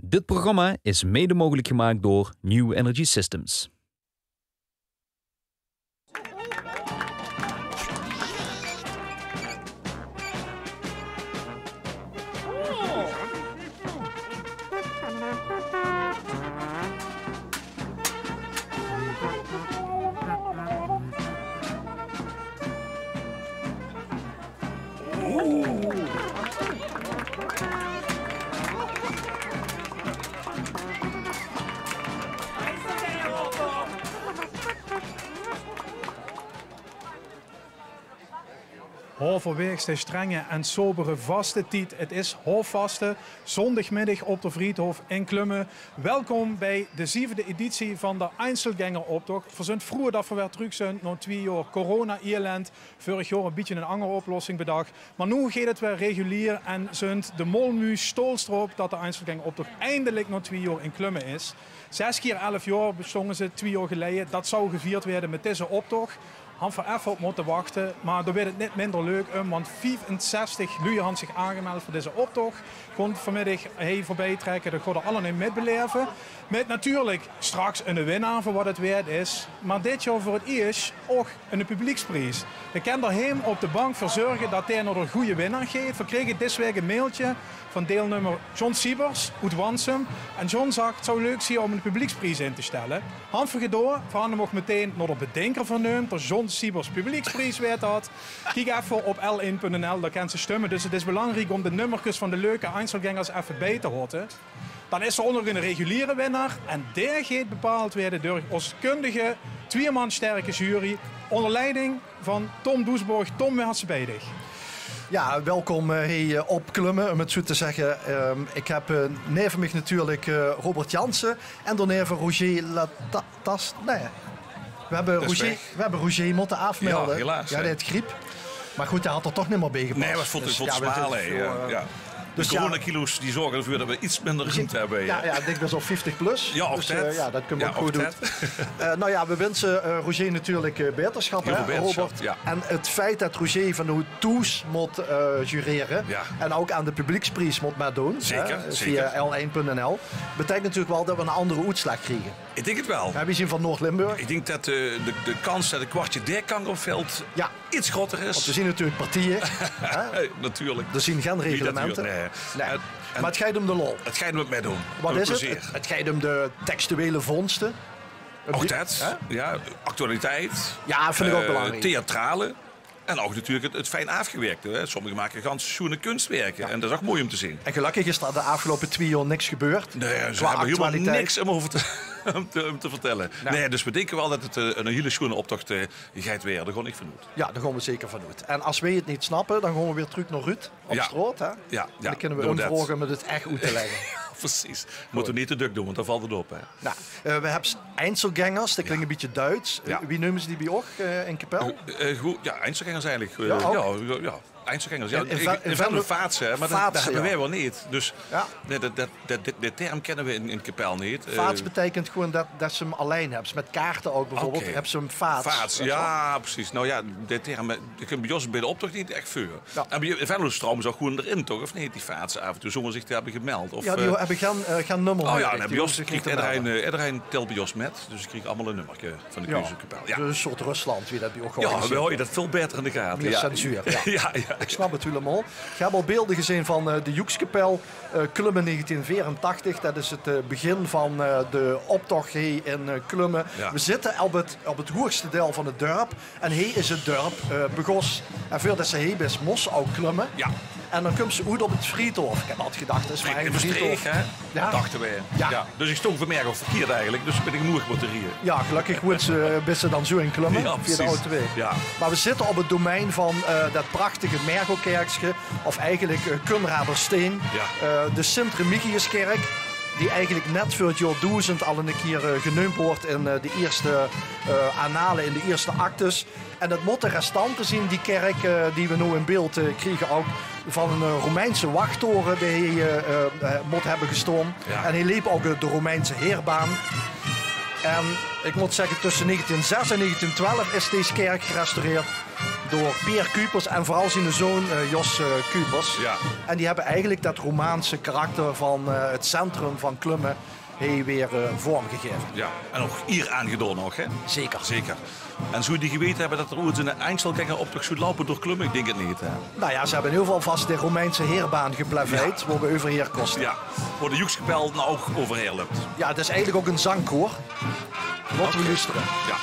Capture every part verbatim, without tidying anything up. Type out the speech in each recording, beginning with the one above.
Dit programma is mede mogelijk gemaakt door New Energy Systems. Halverweegs de strenge en sobere vastetied. Het is hoofvaste, zondigmiddig op de Vriethof in Klumme. Welkom bij de zevende editie van de Einzelgängeroptocht. Veer zunt vroeë dat veer weer trök zunt nao twie jaor corona-ellend. Veurig jaor e bietje 'n anger oplossing bedach. Maar noe geit het weer regulier en zunt de Molmuus stols d'rop dat de Einzelgängeroptocht eindelik nao twie jaor in Klumme is. Zes kier elf jaor bestónge ze twie jaor geleie. Dat zou gevierd weëde mit deze optocht. Han veer effe op mótte wachte, maar dao weëd het nit minder leuk um, want viefenzestig luuj han zich aangemeld veur deze optocht. Kónne vanmiddig hie veurbij trekke, dat gode allemaol mitbeleve. Mit natuurlik straks 'ne winnaar veur wat het weëd is. Maar dit jaor veur het ieësj ouch 'ne publiekspries. Veer kinne d'r heem op de bank veur zörge dat dae nao de goeie winnaar geit. Veer krege dis waek e mailtje van deelnummer John Siebers oet Wansum. En John zag: "Het zou leuk zieë um 'ne publiekspries in te stelle." Han veer gedoa, veer han 'm ouch meteen nao de bedinker verneump. D'r John Siebers publiekspries weëd dat. Kiek effe op L één punt N L, dao kins se stumme. Dus het is belangriek um de nummerkes van de leuke Einzelgängers effe bij te hotte. Dan is d'r ouch nog 'ne reguliere winnaar. En dae geit bepaald weëde door ós kundige twieëmanssterke jury ónger leiding van Tom Doesborg. Tom, veer hantse bij dich. Ja, welkom eh, hie eh, op Klumme, um het zoeë te zegge. Ehm, ik heb eh, neve mich natuurlik eh, Robert Jansen en daoneve Roger Latas. Nee, veer hebbe Roger, veer hebbe Roger mótte aafmelde. Ja, helaas, hè. Dae haet griep. Maar good, dae had d'r toch nit mier bij gepast. Nee, maar vond het, dus, vond ja, het smaal, hè. Ja. De coronakilo's die zorge d'rveur dat veer iets minder ruumte hebbe. Ja, ja, ik dink bes op vieftig plus. Ja, dus, eh, ja, dat kump ouch good oet. Eh, nou ja, veer winse eh, Roger natuurlik eh, beterschap, hè, Robert. En het feit dat Roger vanoet thoes mót eh, jurere en ouch aan de publiekspries mót mitdoon, zeker, hè, via L één punt N L, beteikent natuurlik waal dat veer 'ne andere oetslaag kriege. Ik dink het waal. Ja, veer zien van Noord-Limburg. Ik dink dat eh, de, de kans dat 't kwartje dae kantj op velt iets groter is. Want veer zien natuurlik partieje. Natuurlik. D'r zien gen reglemente. Nee. Maar het geit um de lol. Het geit um het mitdoon. Wat is het? Het geit um de textuele vondste. Ouch dat. Ja, actualiteit. Ja, vind ik ouch belangriek. Theatrale. En ouch natuurlik het, het fijn aafgewerkte, hè. Sommige make gans sjoeëne kunstwerke. En dat is ouch mooi um te zeen. En gelökkig is d'r de aafgeloupe twie jaor niks gebeurd. Nee, ze hebbe hielemaol niks um euver te, um te, um te vertelle. Nee, dus veer dinke waal dat het eh, 'ne hiele sjoeëne optocht eh, geit weëde. Dao gaon ik vanoet. Ja, dao gaon veer zeker vanoet. En as weej het nit snappe, dan gaon veer weer trök nao Ruud op straot, hè? Ja, dan kinne veer 'm vraoge um het ech oet te legge. Precies. Mótte veer nit te dök doon, want dan valt het op, hè. Nou, eh, veer hebbe Einzelgängers, dat klink e bietje Duits. Wie neume ze die bij uch eh, in Kepèl? Eh, eh, ja, Einzelgängers eigelik. Ja, Einzelgängers. Ja, in Venlo vaatse, hè, maar dat hebbe weej waal nit. Dus nee, dat, dat, dat, de term kinne weej in, in Kepèl nit. Eh, vaats beteikent gewoeën dat, dat ze 'm allein hebbe. Mit kaarte ouch beveurbeeld, hebbe ze 'm vaats. Vaats, ja, precies. Nou ja, de term, eh, ik vind bij ós bij de optocht nit ech veur. En bij Venlo trouwens ouch gewoeën d'rin, toch? Of nit, die vaatse aaf en toe, zónger zich te hebbe gemeld. Of, ja, die hebbe gen, eh, gen nummer. Oh ja, bij ós krieg ederein, eh, ederein telt bij ós mit. Dus ik krieg allemaol e nummerke van de Keuze Kepèl. Ja. Dus 'n soort Rusland, wie dat bij uch georganiseerd weëd. Ja, weej hawwe dat veul beter in de gate. Minder censuur, ja. Ja, ja. Ik snap het hielemaol. Ik heb al beelde gezeen van eh, de Joekskepèl, eh, Klumme negentien veerentachtig. Dat is het eh, begin van eh, de optocht hie in eh, Klumme. Ja. Veer zitte op het, op het hoegste deil van het dörp. En hie is het dörp eh, begós. En veurdat ze hie bis, mós ze ouch Klumme. Ja. En dan kump ze oet op het Vriethof. Ik heb altied gedach, dat is maar ein Vriethof. Hè? Ja. Dachte weej. Ja. Ja. Dus ik stóng vanmerge ouch verkieërd eigelik. Dus bin ik moeëg mótte rieje. Ja, gelökkig woeëd ze, bis ze dan zoeë in Klumme via de A twee. Ja. Maar veer zitte op het domein van eh, dat prachtige Mergelkerkske, of eigelik eh, Kunradersteen. Ja. Eh, de Sint-Remigiuskirk, die eigelik net veur het jaor doezend al 'ne kier eh, geneump woeëd in eh, de ieërste eh, annale, in de ieërste actes. En dat mótte restante zien, die kirk eh, die veer noe in beeld eh, kriege, ouch van 'ne eh, Romeinse wachtore die hie eh, eh, mót hebbe gestoan. Ja. En hie leep ouch eh, de Romeinse heerbaan. En ik moet zeggen, tussen negentien zes en negentien twelf is deze kerk gerestaureerd door Peer Cuypers en vooral zien zoon, eh, Jos, eh, Cuypers. Ja. En die hebben eigenlijk dat romaanse karakter van, eh, het centrum van Klummen hie weer, eh, vormgegeven. Ja, en ouch ier aangedoon ouch, hè? Zeker. Zeker. En zouw die gewete hebbe det d'r oeats 'ne Einzelgängeroptoch zouw loupe door Klummen? Ik dink 't neet, hè? Nou ja, ze hebben in ieder geval vast de Romeinse heerbaan geplaveid, ja, wo we euverheer koste. Ja, wo de joekskapel now ouch euverheer löp. Ja, het is eigenlijk ook een zangkoor. Laten we luisteren. Ja.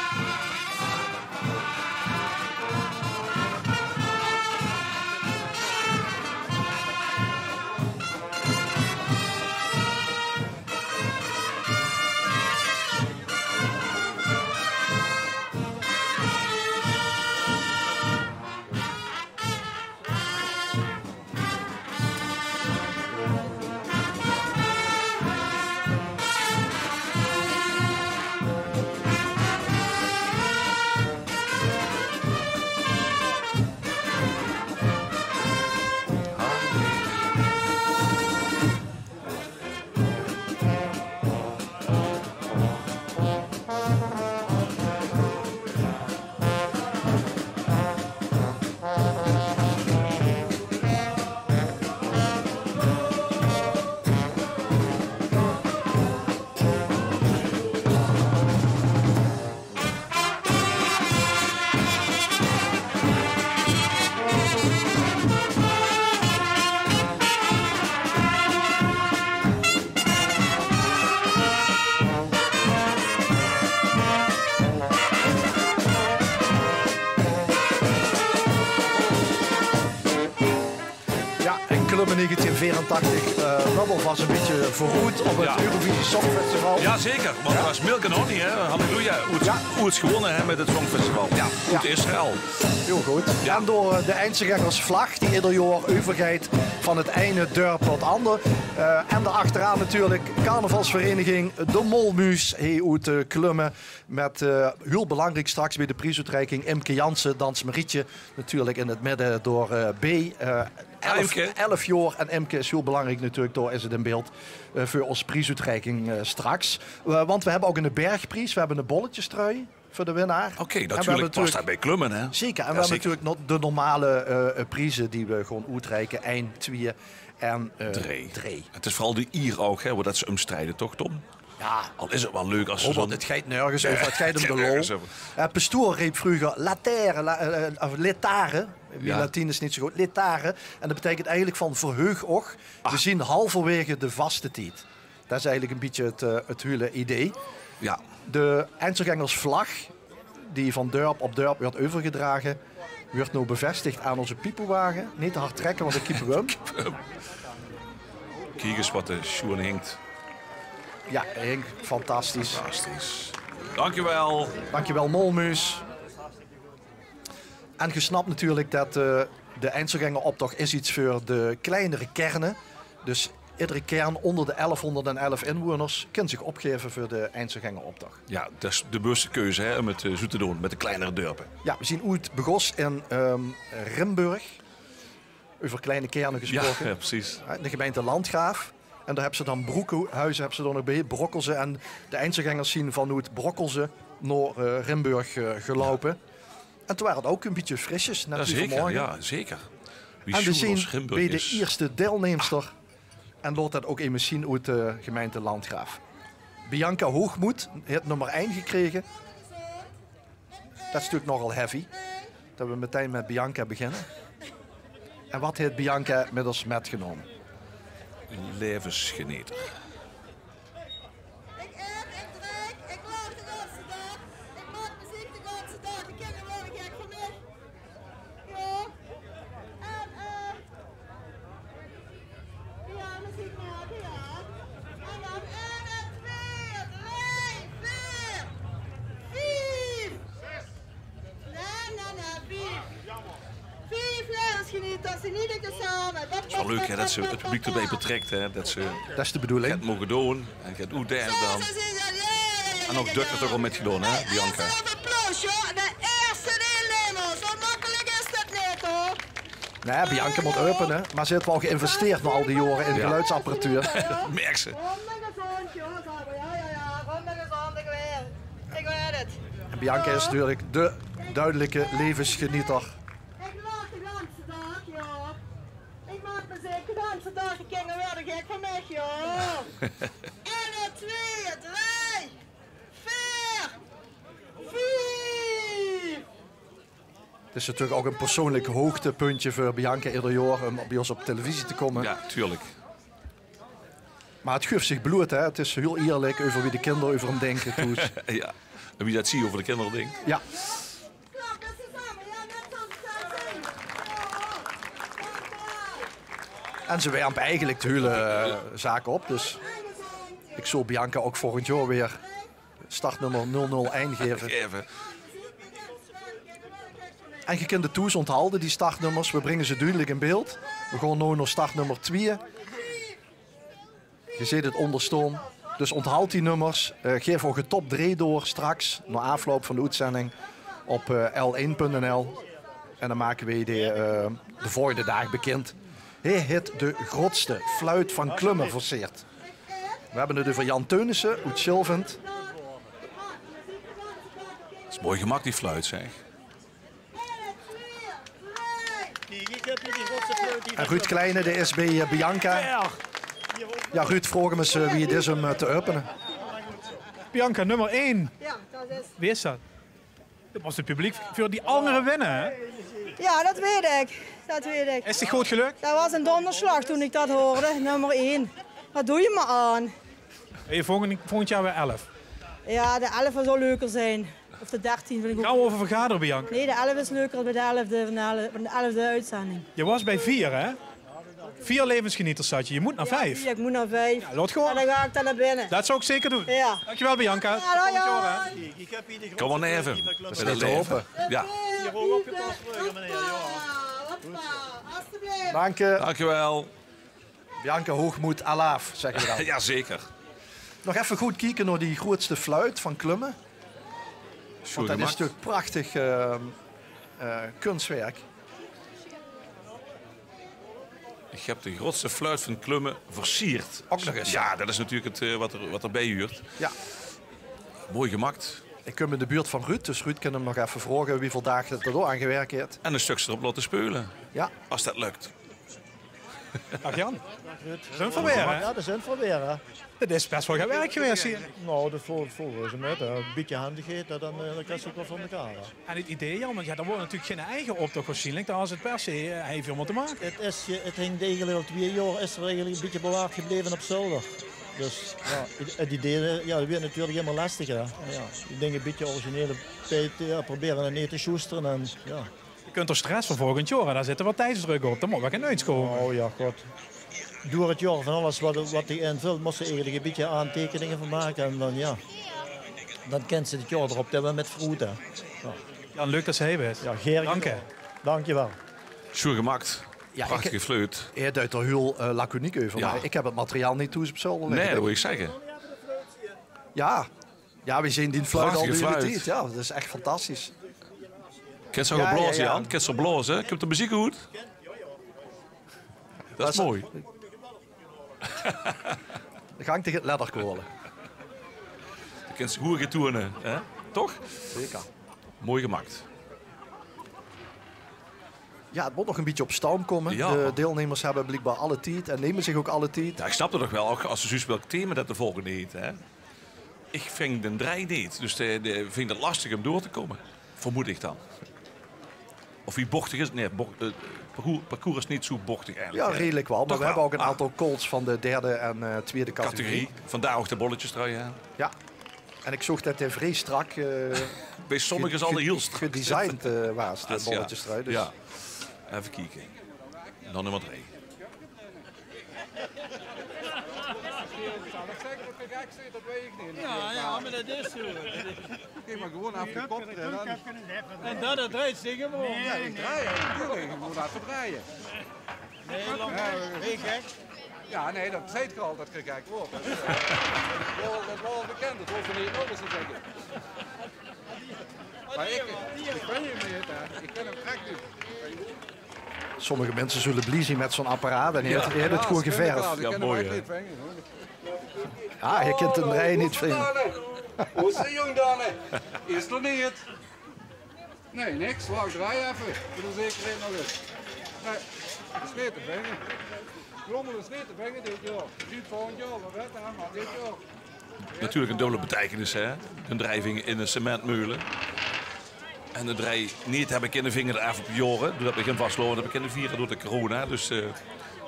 Ja, en Klummen negentien veerentachtig, eh, löp alvas een bietje veuroet op het, ja, Eurovisie Songfestival. Ja, zeker. Want 't waas Milk and Honey, hè? Halleluja. Oeats, ja, oeats gewonne, hè, mit 't Songfestival. Ja. Oet Israël. Heel goed. Ja. En door, eh, de Einzelgängers vlag die ieder jaor euvergeit van het eine dörp tot ander. Eh, en daarachteraan natuurlijk carnavalsvereniging De Molmuus, hie oet, eh, Klummen. Met, eh, heel belangrijk straks bij de priesoetreiking Imke Jansen, dans Marietje. Natuurlijk in het midden door, eh, B. Eh, elf, Imke. Elf jaor en Imke is heel belangrijk natuurlijk, daar is het in beeld, eh, voor ons priesoetreiking, eh, straks. Eh, want we hebben ook een bergpries, we hebben een bolletjestrui voor de winnaar. Oké, en we hebben natuurlijk, past dat bij Klummen, hè? Zeker, en we hebben natuurlijk nog de normale, eh, eh, prijzen die we gewoon oetreiken. Ein, twee en, eh, drie. Het is vooral de ier ouch, hè, wo det ze um striede, toch, Tom? Ja. Al is het wel leuk als ze zo'n... Het geit nergens euver, het geit um de lol. Nergens euver. Eh, pastoor reep vroeger: "Latere, la-, eh, eh, of letare." Mien Latien is niet zo goed. Letare. En dat betekent eigenlijk van: "Verheug och. We zien halverwege de vastetied." Dat is eigenlijk een beetje het, eh, het hele idee. Ja. De Einzelgängers vlag, die van dörp op dörp werd euvergedrage, werd now bevestigd aan onze piepewage. Niet te hard trekken, want dan kiepe we um. Kiek ens wat de sjoen hinkt. Ja, hij hing fantastisch. Fantastisch. Dankjewel. Dankjewel, Molmuus. En ge snapt natuurlijk dat, eh, de Einzelgängeroptocht is iets voor de kleinere kernen. Dus iedere kern onder de elfhonderdelf inwoners kan zich opgeven voor de Einzelgängeroptocht. Ja, dat is de bewuste keuze, hè, om het, eh, zo te doen met de kleinere dorpen. Ja, we zien oet begós in, ehm, Rimburg. Over kleine kernen gesproken. Ja, ja, precies. Hè, de gemeente Landgraaf. En daar hebben ze dan Broekhuizen, hebben ze dan nog bij, Brokkelze. En de Einzelgängers zien vanuit Brokkelze naar, eh, Rimburg, eh, gelopen. Ja. En toen waren het ook een beetje frisjes, net... Ja, zeker, vanmorgen. Ja, zeker. En we zien bij de eerste deelnemster. En laat dat ook even zien uit de gemeente Landgraaf. Bianca Hoogmoed heeft nummer één gekregen. Dat is natuurlijk nogal heavy, dat we meteen met Bianca beginnen. En wat heeft Bianca met ons metgenomen? Levensgeneter. Ik aet, ik drink, ik lach de ganse dag. Ik maak meziek de ganse dag. De kinder worden gek van mij. Ja. En, eh, ja, meziek maken, ja. En dan één, twee, drie, veer, vief. Nee, nee, nee, vief. Vief levensgenieters in ieder geval. Het is wel leuk, hè, dat ze het publiek erbij betrekt, hè, dat ze... Dat is de bedoeling. Het mogen doen en het oetdelen dan. Zo, zo, zo, ja, ja, ja. En ook Dukker toch al metgedaan, hè, Bianca? Hey, eerst even applaus, joh. De eerste deelnemers. Zo makkelijk is dat niet, hoor. Nae, Bianca mót äöpene, mer ze haet waal geïnvesteerd nao al die jaore in geluidsapparatuur. Merk ze. Rónde gezóndj, jao, zag ze. Jao, jao, jao, rónde gezóndj, ich weit, ich weit 't. En Bianca is natuurlik de dudelike levensgenieter. Ich lach de ganse daag, jao. Ich maak mezelf de ganse daag, de kinjer waere gek van mich, jao. Eine, twee, drei, veer, vief. Het is natuurlik ouch ein persoonlik hoogtepuntje veur Bianca eder jaor óm bie ós op televisie te kómme. Jao, natuurlik. Mer het guuef zich bloed, hè. Het is hiel ierlik euver wie de kinjer euver häöm dinke thoes. Jao, en wie det zie euver de kinjer dink. Jao. En ze wermp eigelik de hiele, eh, zaak op, dus ich zów Bianca ouch volgend jaor weer startnummer nul nul ein gaeve. Gaeve. En geer kint 't thoes ónthalde, die startnummers. Weej bringe ze dudelik in beeld. Weej gaon noe nao startnummer twieë. Geer zeet 't ónder staon. Dus ónthald die nummers. Eh, gaef ouch de top drie door straks, nao aafloup van de oetzending, op, eh, L ein punt N L. En dan make weej de, eh, de volgende daag bekind. Hae haet de groetste fluit van Klömme verseerd. Weej hebbe 't euver Jan Teunissen oet Sjilvent. Is mooi gemaak, die fluit, zeg. En Ruud Kleine, dae is bie, eh, Bianca. Jao, Ruud, vraog 'm ins, eh, wie 't is óm, eh, te äöpene. Bianca, nummer ein. Jao, det is... Wie is det? Det mós 't publiek veur die angere winne, hè? Jao, det weit ich. Det weit ich. Is 't good gelök? Det waas ein dónderslag toen ich det huurde, nummer ein. Waat doon se mer aan? Hey, volgend, volgend jaor weer elf. Jao, de elf zów leuker zeen. Of de dertien vinj ich ouch. Gaon weej euver vergadere, Bianca? Nae, de elf is leuker, bie de elfde, van de elf, van de elfde oetzending. Doe waas bie veer, hè? Veer levensgenieters zat se. Se mós nao vief. Jao, ich mót nao vief. Jao, laot gaon. Jao, dan gaon ich dao nao binne. Det zów ich zeker doon. Jao. Dankjewel, Bianca. Jao, jao. Volgend jaor, hè. Kom mer neve. Det is neet te haope. Jao. Hoppa, hoppa, alstublieft. Dank je. Dankjewel. Bianca Hoogmoed alaaf, zegge weej dan. Jao, zeker. Nog effe good kieke nao die groetste fluit van Klömme. Want det is natuurlik prachtig, eh, eh, kunstwerk. Ich höb de groetste fluit van Klömme verseerd. Ouch nog ins. Jao, det is natuurlik 't, eh, waat d'r, waat d'r bie huurt. Jao. Mooi gemaak. Ich kóm in de buurt van Ruud, dus Ruud kan 'm nog effe vraoge wieväöl daag det 'r dao aan gewirk haet. En ein stökske d'rop laote speule. Jao. Es det lök. Daag Jan. Zeen v'r weer, hè? Jao, dao zeen v'r weer, hè. Det is bes waal get werk gewaes hie. Nou, det vèlt, vèlt reuze mèt, hè. Ein bietje hendigheid, hè, dan, eh, dan kriegs se 't waal veur mekaar, hè. En 't idee, Jan, want jao, d'r wuuert natuurlik geine eige optoch waarsjienlik. Dao is 't per se, eh, hei veur mótte make. 't Is, 't hingk eigelik al twieë jaor, is 'r eigelik ein bietje bewaard gebleve op zolder. Dus, jao, 't, 't idee, eh, jao, det wuuert natuurlik ummer lestiger, hè. Jao, ich dink ein bietje origineel, eh, probere neet te sjoestere en, jao. Geer kint d'r stress veur volgend jaor, hè? Dao zit waal tiedsdrök op. Dao mót waal get nuujs kómme. Oh jao, god. Door 't jaor van alles wat, wat dich invult, mós se eigelik ein bietje aanteikeninge van make. En dan, jao, dan kins se 't jaor d'rop det waal mèt vroete. Jao. Jan, leuk det se hie waas. Jao, gaer gedaon. Dank je. Dankjewel. Sjoen gemaak. Jao, prachtige fluit. Hae deit d'r hiel, eh, laconiek euver, mer ich höb 't materiaal neet thoes op zolder ligke. Nae, det wól ich zègke. Jao. Jao, weej zeen die fluit al de hiele tied. Jao, det is ech fantastisch. Kins se ouch blaoze, Jan? Kins se blaoze? Kump de meziek good? Det is mooi. De gank tege 't ledder kaole. Dan kins se good get toene, hè? Toch? Zeker. Mooi gemaak. Jao, 't mót nog ein bietje op stoum kómme. Jao. De deilnummers höbbe bliekbaar alle tied en numme zich ouch alle tied. Jao, ich snap 't nog waal, ouch es se zuus welk thema det de volgende heet, hè. Ich ving d'n drei neet, dus de, de, ving 't lastig óm door te kómme. Vermoed ich dan. Of wie bochtig is 't? Nae, boch-, eh, parcours, parcours is neet zoe bochtig eigelik, hè? Jao, redelik waal. Mer weej höbbe ouch ein aantal colts van de derde en, eh, twiede categorie. Categorie. Vandaar ouch de bolletjestrui, hè? Jao. En ich zoog det 'r vrie strak, eh, bie sommige is 'r al hiel strak gedesigned, eh, waas, de bolletjestrui. Dus. Jao. Effe kieke. Dan nummer drei. Jao, jao, mer det is zoe. Kiek mer, gewoon aafgekop, hè, dan. En det, det drejt zich gewoon. Jao, ich drej, jao, natuurlik. Ich mót effe drejje. Nae, lang. Jao, gek. Jao, nae, det zeet geer al, det geer gek waert. Det, eh, det waas, det waas al bekènd, det hoof ich neet nog ins te zègke. Mer ich, ich weit neet mieë, hè. Ich kin 'm ech neet. Sommige minse zulle blie zien mit zoe'n apparaat en hae haet, hae haet 't gewoen geverf. Jao, mooi, hè? Jao, hae kint d'n rij neet vinje. Hoe is 't, jóng Danne? Is d'r neet? Nae, niks. Wach, draaj effe. Veur de zekerheid nog ins. Nae, is neet te vinje. Glommel is neet te vinje dit jaor. Zuut volgend jaor weer wètte, hè, mer dit jaor. Natuurlik 'n dubbele beteikenis, hè? 'n Drijving in 'n cementmeule. En de drej neet höbbe kinne vinge de aafgeloupe jaore, doordet v'r gein vastelaovend höbbe kinne viere door de corona. Dus, eh,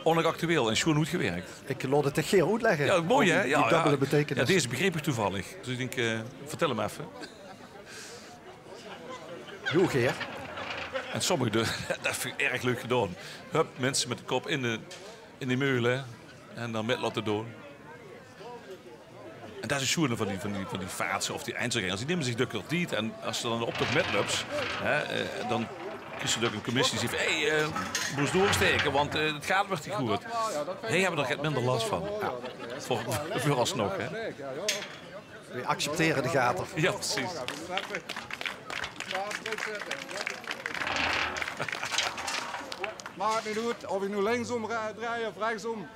oonlik actueel en sjoen oetgewèrk. Ich laot 't dich gaer oetlègke. Jao, mooi, hè? Die, die dubbele beteikenis. Jao, deze begreep ich toevallig. Dus ich dink, eh, vertèl 'm effe. Hiel gaer. En sommige, de, det vinj ich erg leuk gedaon. Hup, minse mit de kop in de, in die meule en dan mit laote doon. En det is 't sjoene van die, van die, van die vaatse of die Einzelgängers. Die numme zich dök d'r tied. En es se dan de optoch mitlöps, hè, eh, dan kriegs se dök 'n commissie die zaet: "Hé, eh, mós doorstaeke, want, eh, 't gaat weer neet good." Hie höbbe v'r d'r get minder las van. Jao. Veur, veur alsnog, hè. V'r acceptere de gater. Jao, precies. Maak neet oet of ich noe linksóm drej of rechsóm.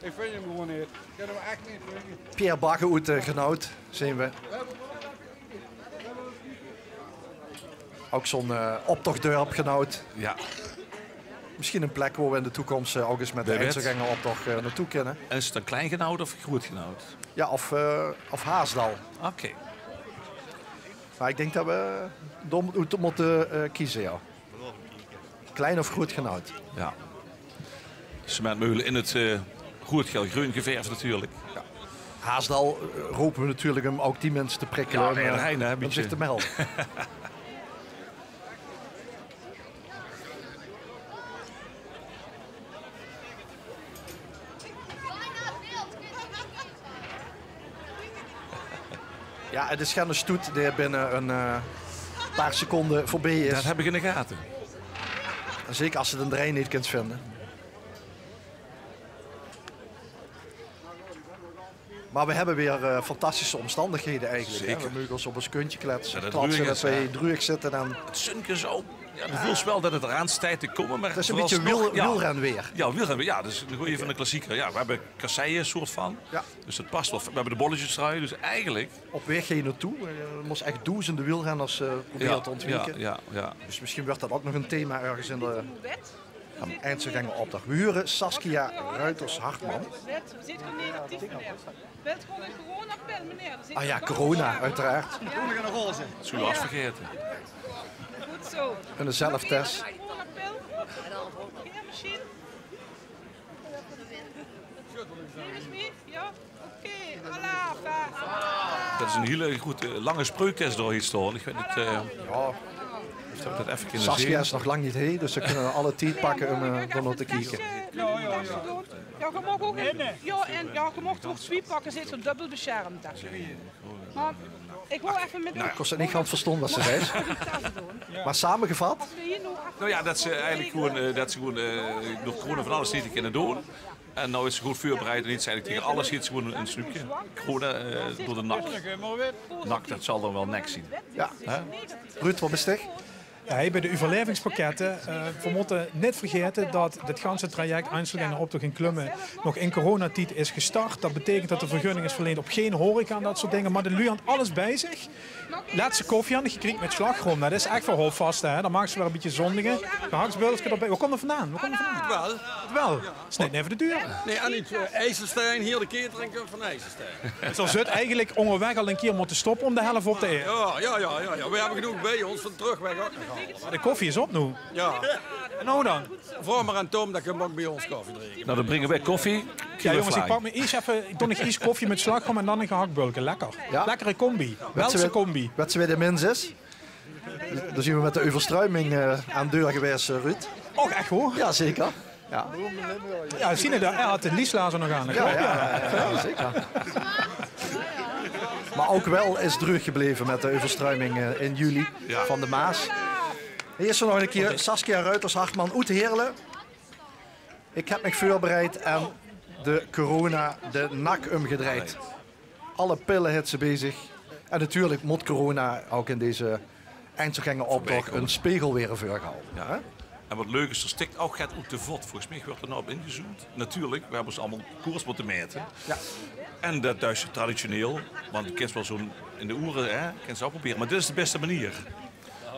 Ich vinj 'm gewoen neet. Ich kin 'm ech neet vinje. Pierre Bagge oet, eh, Genhout, zeen v'r. Ouch zoe'n, eh, optochtdörp, Genhout. Jao. Mesjien 'n plek wo v'r in de toekoms, eh, ouch ins mit de Einzelgängeroptoch, eh, naotoe kinne. En is 't dan Klein Genhout of Groet Genhout? Jao, of, eh, of Haasdal. Oké. Mer ich dink det v'r dao mót-, mótte, eh, keze, jao. Klein of Groet Genhout. Jao. Cementmeule in 't, eh, roed, geel, greun geverf natuurlik. Jao. Haasdal, eh, rope v'r natuurlik óm ouch die minse te prikkele, jao, óm, eh, óm zich te melde. Jao, 't is geine stoet dae binne 'n, eh, paar seconde veurbie is. Det höb ich in de gate. En zeker es se d'n drej neet kins vinje. Mer v'r höbbe weer, eh, fantastische ómstandighede eigelik, hè. Zeker. V'r moge ós op ós kuntje kletse, jao, det 't klatse, druueg is, det v'r, hè, druueg zitte en 't zunke is ouch, jao, de veulste waal det 't d'raan steit te kómme, mer 't is 'n bietje wiel-, wielrenweer. Jao, wielrenweer. Jao, det is 'n gooj van de klassieker. Jao, v'r höbbe kasseie, soort van. Jao. Dus det pas waal. V'r höbbe de bolletjes d'raan, dus eigelik. Op waeg hie naotoe. Eh, d'r mós ech doezende wielrenners, eh, probere te óntwieke. Jao, jao, jao. Dus mesjien wuuert det ouch nog 'n thema örges in de Einzelgängeroptoch. V'r hure Saskia Ruiters-Hartman. Ah jao, corona, oeteraard. Zoe waas vergaete. En de zelftes. Det is 'n hiel groete, lange spreuktes dao hie staon. Ich weit neet, eh, of v'r det effe kinne zeen. Saskia is nog lang neet hie, dus v'r kinne alle tied pakke óm, eh, d'r nao te kieke. Jao, geer maag ouch, jao, en, jao, geer maag 't woord swiep pakke, zit geer dubbel besjermd. Mer ich wou effe mit... Noe, ich kós 't neet gans verstaon waat ze zag. Mer samegevat? Noe jao, det ze eigelik gewoen, eh, det ze gewoen, eh, door corona van alles neet te kinne doon. En noe is ze good veurbereid en hieët ze eigelik taenge alles hieët ze gewoen e snoepke. Corona, eh, door de nak. Nak, det zal dan waal nek zien. Jao. Ruud, waat is 't? Jao, hie bie de euverlaevingspakketten, eh, v'r mótte neet vergaete det dit ganse traject Einzelgängeroptoch in Klumme nog in coronatied is gestart. Det beteikent det de vergunning is verleend op gein horeca en det soort dinger. Mer de luuj hant alles bie zich. Lètste koffie hant ich gekriege mit slagroum. Noe, det is ech veur houvast, hè. Dan maag ze weer e bietje zóndige. Gehaktbölke d'rbie. Wo kump det vandaan? Wo kump det vandaan? Waal. Waal. Is neet neve de deur. Nae, en neet, eh, IJsselstein, hie de catering kump van IJsselstein. Dus geer zult eigelik óngerwaeg al 'ne kier mótte stoppe óm de helf op te aete. Jao, jao, jao, jao, jao. V'r höbbe genóg bie ós, van trökweg ouch nog al. Mer de koffie is op noe. Jao. En noe dan? Vraog mer aan Tom, dae kump ouch bie ós koffie drinke. Noe, dan bringe veer koffie. Jao, jónges, ich pak mich iers effe, ich doon iers koffie mit slagroum en dan 'n gehaktbölke. Lekker. Jao? Lekkere combi. Wètse wae de mins is? Dao zien v'r mit de euverstruiming, eh, aan de deur gewaes, eh, Ruud. Och, ech waor? Jao, zeker. Jao. Jao, zien v'r dao. Hae haet de lieslazer nog aan. Jao, jao, jao, zeker. Mer ouch waal is dreug gebleve mit de euverstruiming, eh, in juli van de Maas. Hie is ze nog 'ne kier, Saskia Ruiters-Hartman oet Heerle. Ich höb mich veurbereid en de corona de nak umgedrejd. Alle pille haet ze bie zich. En natuurlik mót corona ouch in deze Einzelgängeroptoch 'ne spegel waere veurgehalde, hè? En wat leuk is, d'r stik ouch get oet de vot. Volges mich weurt d'r noe op ingezoomd. Natuurlik, we höbbe ós allemaol koers mótte maete. Jao. En det duis se traditioneel, want de kins waal zoe'n in de oere, hè, kins se ouch probere. Mer dit is de bèste meneer.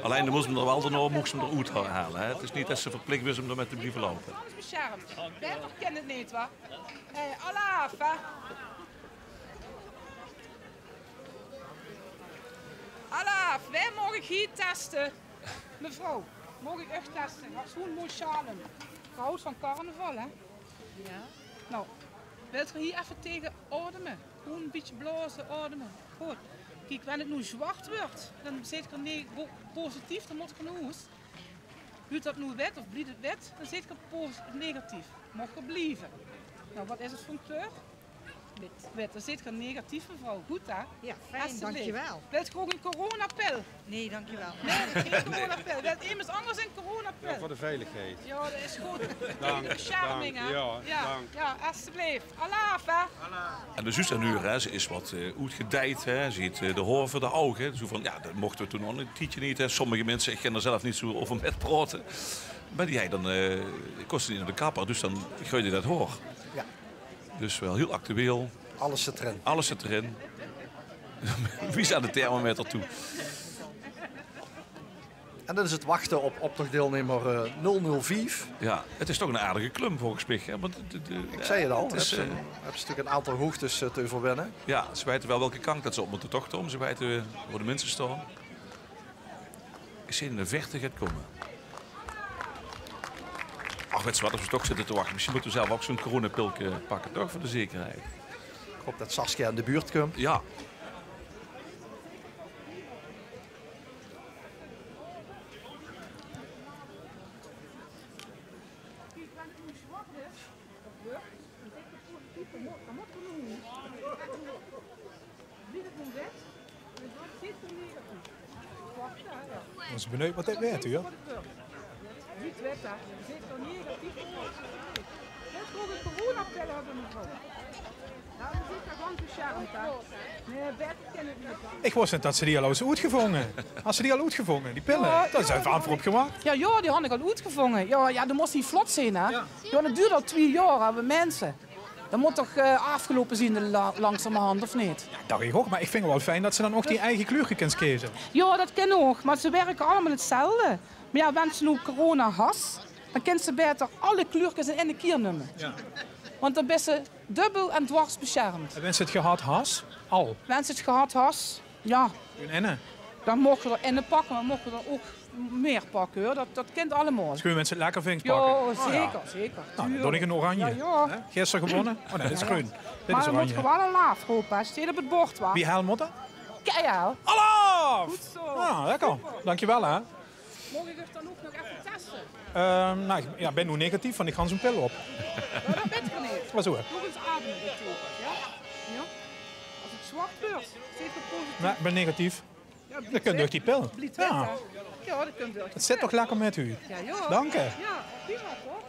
Allein dan mós se 'm d'r waal daonao, moogs se 'm d'r oet ha-, haole, hè. 't Is neet det se verplich bis óm d'r mit te blieve loupe. Alles besjermp. Baeter kin 't neet, wa? Hé, alaaf, hè. Alaaf, wae maag ich hie teste? Mevrouw, maag ich uch teste? Hartsoen mooi sjaal um. Geer hawt van carnaval, hè? Jao. Noe, wilt geer hie effe taege aodeme? Gewoen e bietje blaoze, aodeme. Good. Kiek, wen 't noe zwart weurt, dan zeet geer ne-, po-, positief, dan mót geer nao hoes. Wuurt dat noe wit of blief 't wit, dan zeet geer pos-, negatief. Maag geer blieve. Noe, wat is 't veur kleur? Wit. Wit, dan zeet geer negatief, mevrouw. Good, hè? Jao, fijn, dankjewel. Wilt geer ouch ein coronapil? Nae, dankjewel. Nae, gein coronapil. Wilt emes angers ein coronapil? Jao, veur de veiligheid. Jao, dat is good. Besjerming, hè? Jao, dank. Jao, esjeblief. Alaaf, hè? En de zuus 't noe, hè, ze is wat, eh, oetgedeid, hè. Ze haet, eh, de haor veur de ouge, hè. Zoe van, jao, dat mochte we toen al e tiedje neet, hè. Sommige minse, ich kin d'r zelf neet zoe euver mit praote. Mer die hei dan, eh, kós ze neet nao de kapper, dus dan greujde dat haor. Jao. Dus waal hiel actueel. Alles zit d'rin. Alles zit d'rin. Wie is aan de thermometer toe? En dan is 't wachte op optochdeilnemer, eh, nul nul vief. Jao, 't is toch 'n aardige klum volges mich, hè? Want de, de, ich zag 't al, 't is, eh, höbs se natuurlik 'n aantal hoogtes, eh, te euverwinne. Jao, ze weite waal welke kant dat ze op mótte, toch, Tom? Ze weite wo de minse staon. Ich zeen in de verte get kómme. Ach, wèt se waat, es we toch zitte te wachte, mesjien mótte we zelf ouch zoe'n coronapilke pakke, toch? Veur de zekerheid. Ich haop det Saskia in de buurt kump. Jao. Bön ins benuujd wat dit weurt, huur. Ich wis neet det ze die al hadde oetgevónge. Hadde ze die al oetgevónge, die pille? Jao, dao höbbe ze aan veur opgewach. Jao, jao, die han ich al oetgevónge. Jao, jao, dan mós se vlot zeen, hè. Jao. Jao, det doert al twieë jaor, hè, bie minse. Det mót toch, eh, aafgeloupe zeen, de la-, langzamerhand, of neet? Jao, dach ich ouch, mer ich vinj 't waal fijn det se dan ouch die eige kleurke kins keze. Jao, det kin ouch, mer ze wirke allemaol 'tzelfde. Mer jao, wens se noe corona has, dan kins se baeter alle kleurkes in eine kier numme. Jao. Want dan bis se dubbel en dwars besjermp. En wens se 't gehad has, al? Wens se 't gehad has, jao. In eine? Dan moch se d'r eine pakke, mer moch se d'r ouch mieë pakke, huur. Det, det kint allemaol. Is good, wens se 't lekker vinjs, pakke. Jao, zeker, zeker. Noe, dan doon ich 'n oranje. Jao, jao. Hè? Gister gewónne. Oh nae, dit is greun. Dit is oranje. Mer dan mót ge waal alaaf rope, hè. Steit op 't bord, wa? Wie hel mót det? Keihel. Alaaf! Good zo. Ah, lekker. Super. Dankjewel, hè. Maag ich uch dan ouch nog effe teste? Ehm, noe, ich, jao, ich bön noe negatief, want ich han zoe'n pil op. Jao, det wèt geer neet. Mer zo, hè. Nog ins ademe, det doon ich, jao? Jao. Es 't zwart weurt, zeet geer positief. Nae, ich bön negatief. Jao, det kump door die pil. Jao. Jao, det kump door die pil. 't Zit toch lekker mit uch. Jao, jao. Dank uch. Jao, prima, toch?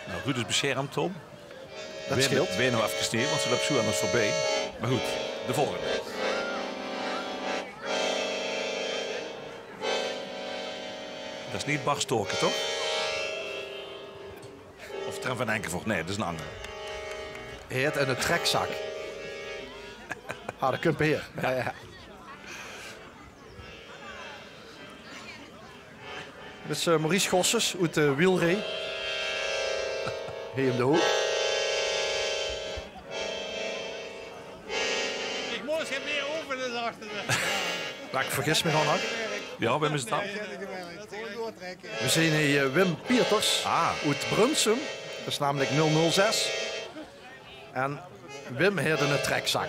Noe, good is besjermp, Tom. Det sjeelt. Waer nog efkes neet, want ze löp zoe aan ós veurbie. Mer good, de volgende. Det is neet Bart Storken, toch? Of Trem van Enkevoort. Nae, det is 'nen angere. Hae haet 'ne trekzak. Ah, dao kump 'r. Jao, jao. Dit is, eh, Maurice Goossens oet de wielrace. Hie um de hook. Ich mós 't mieë euver de zachte. Mer ich vergis mich al, hè? Jao, wae is 't dan? V'r zeen hie, eh, Wim Pieters oet Brunssum. Det is namelik nul nul zes. En Wim haet 'ne trekzak.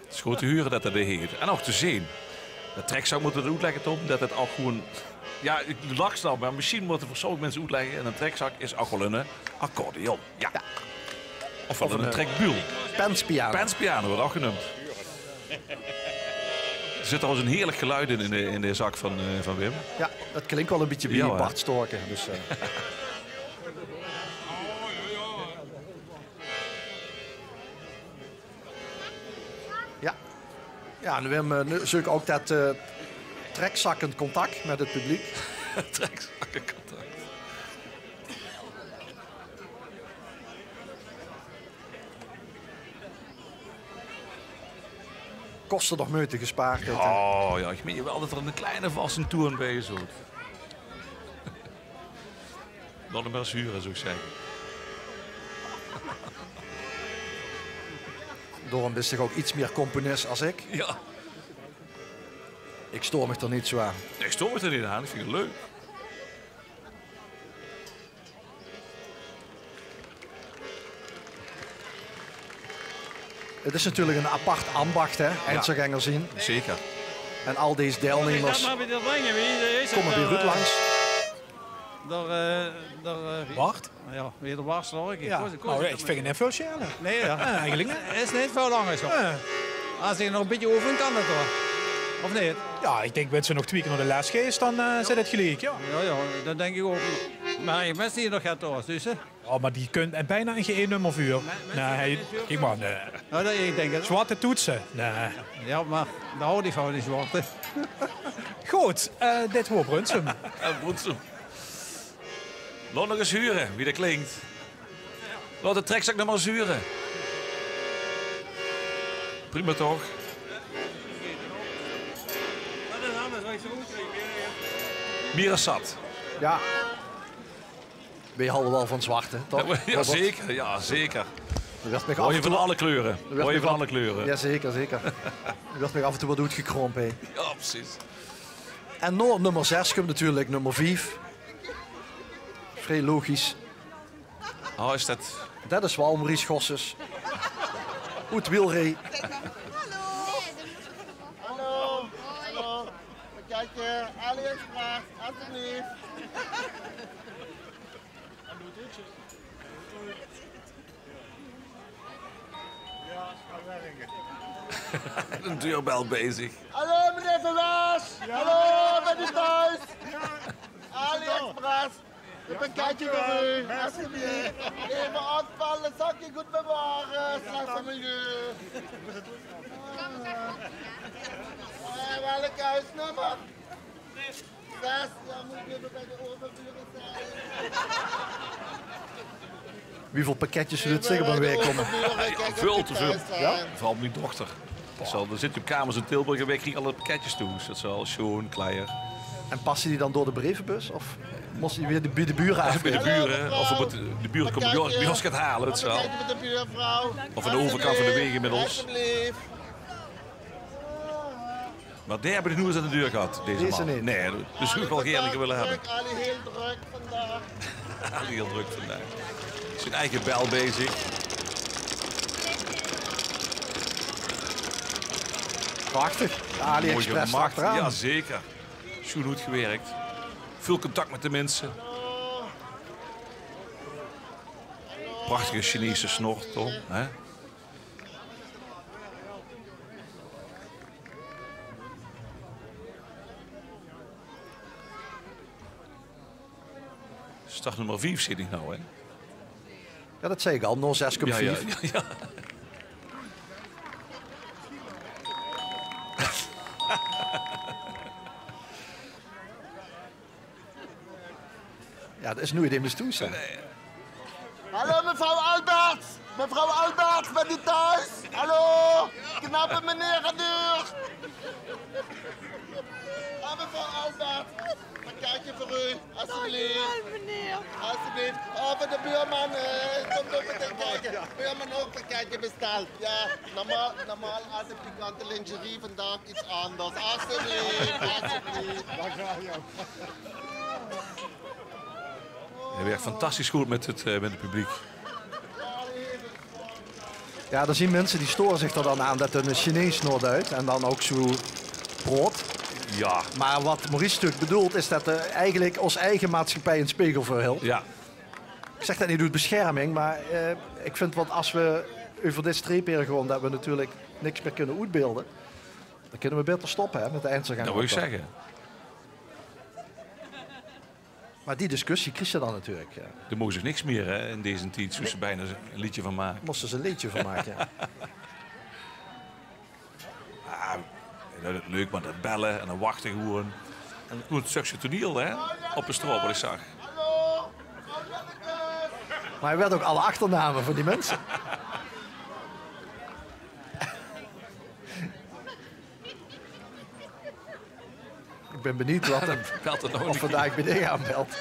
't Is good te hure det det d'r heet. En ouch te zeen. De trekzak, mótte v'r oetlègke, Tom, det 't ouch gewoen, jao, ich lach snel, mer mesjien mótte v'r veur sommige minse oetlègke, 'ne trekzak is ouch waal 'ne accordeon. Jao. Jao. Of waal 'ne trekbuul. Penspiano. Penspiano weurt ouch geneump. D'r zit trouwens 'n heerlik geluid in, in de, in de zak van, eh, van Wim. Jao, det klink waal e bietje bie Bart Storken, dus, eh. Ja, en Wim eh, nu zeuk ouk det eh, trekzakkend contact mit 't publiek. Trekzakkend contact. Koste nog meute gespaard, hè? Ja, ja, ich mein waal det d'r 'ne kleine vaste toon bie zoot. Laot 'm mer ins hure, zou ich zègke. Daorum bis se ouk iets mier componis as ik. Ja. Ik stoor mich d'r neet zo aan. Nae, ich stoor mich d'r neet aan. Ich vind 't leuk. 't Is natuurlijk een apart ambacht, hè, Einzelgänger zien. Zeker. En al deze deilnemers kómme bie Ruud langs. D'r, eh, d'r, eh, Bart? Ja, weer de Bart, sorry. Ja. Ik wist, ik wist Nou, ja, het ik vind het net veel sneller. Nee, ja. Ja, eigenlijk net. Is niet veel langer zo. Ja. Als ik nog een beetje oefen, kan dat toch? Of niet? Ja, ik denk, wenn ze nog twee keer naar de les geest, dan eh, zit het gelijk, ja. Ja, ja, dat denk ik ook. Maar ik mis hier nog het hoor, dus hè. Oh, maar die kunt en bijna in geen één nummer vuur. Nee, kiek maar, nee. Nou, dat, ik denk het. Zwarte toetsen? Nee. Ja, maar daar hou ik van, die zwarte. Goed, eh, dit hoor Brunsum. Ja, Brunsum. Laot nog ins hure wie det klink. Laot de trekzak nog mer ins hure. Prima toch? Mier as zat. Ja. Weej halde waal van zwarte, toch? Ja, zeker. Ja, zeker. Hoor je van alle kleure. Hoor je van alle kleure. Ja, zeker, zeker. D'r wuuert nog af en toe wat oetgekromp, hè. Ja, precies. En nao nummer zes kump natuurlijk nummer vief. Vrij logisch. Oh, is det? Det is waal Maurice Gosses. Oet Wielree. Hallo. Hallo. Pakketje, AliExpress, alstublieft. Ein deurbel bezig. Hallo, meneer Verwaas. Hallo, bent u thuis? AliExpress. Een pakketje voor u, alstublieft. Even afvallen, zakje goed bewaren. Slecht voor milieu. Eh, welk huisnummer? Zes, ja, moet ik even bij de overburen zijn. Wieväöl pakketjes zölle d'r zich op ein waek kómme? Ja, väöl te väöl. Ja? Veural mien dochter. Zal, d'r zit op kamers in Tilburg en wae krieg alle pakketjes thoes. Det is waal sjoon, klaor. En passe die dan door de brievenbus? Of mós se die weer bie de bure aafgaeve? Bie de bure, of de bure kómme bie ós get haole, det is waal. Of aan de euverkant van de waeg inmiddels. Maar dae höb ich nog noeats aan de deur gehad, deze man. Deze neet. Nae, dus zou ich waal gaer ein kieër wille höbbe. Alle heel druk vandaag. Alle heel druk vandaag. Zien eige bel bezig. Prachtig. De AliExpress gemaak. Achteraan. Ja, zeker. Sjoen oetgewirk. Väöl contact mit de minse. Prachtige Chinese snor, toch? Hè? Start nummer vief zit ich nou, hè? Ja, det zag ich al. Nao zes kump vief. Ja, ja. Ja, det is noe de Mistuus, hè. Hallo, mevrouw Albert! Mevrouw Albert, bent u thuis? Hallo? Knappe meneer aan de deur. Ah, mevrouw Albert, een kaartje voor u, alstublieft. Dankjewel, meneer. Alstublieft. Oh, voor de buurman, eh, komt ook meteen kijken. Buurman ook een kaartje besteld. Ja, normaal, normaal altijd pikante lingerie, vandaag iets anders. Alstublieft, alstublieft. Hae wirk fantastisch good mit 't, eh, mit 't publiek. Ja, d'r zien minse die store zich d'r dan aan det 'ne Chinees snor duit en dan ouk zoe praot. Ja. Maar wat Maurice natuurlijk bedoelt is det 'r eigenlijk ós eige maatschappij in spegel veurhiltj. Ja. Ik zeg det neet oet bescherming, maar eh, ik vind wat as we euver dit streep haer gaon, det we natuurlijk niks mier kunne oetbeelde. Dan kunne we baeter stoppe, hè, mit de Einzelgänger. Det wou ich zegge. Maar die discussie kriegs se dan natuurlijk, ja. D'r moog zich niks mier, hè, in deze tied, zoe ze bijna ein leedje van make. Mós se ein leedje van make, ja. Ah, Ja, dat leuk, maar dat bellen en dan wachten gewoon. En goed, stukje toneel, hè, op de straat, wat ik zag. Maar hij weet ook alle achternamen van die mensen. Ik ben benieuwd wat hem, of vandaag bij deze aanbelt.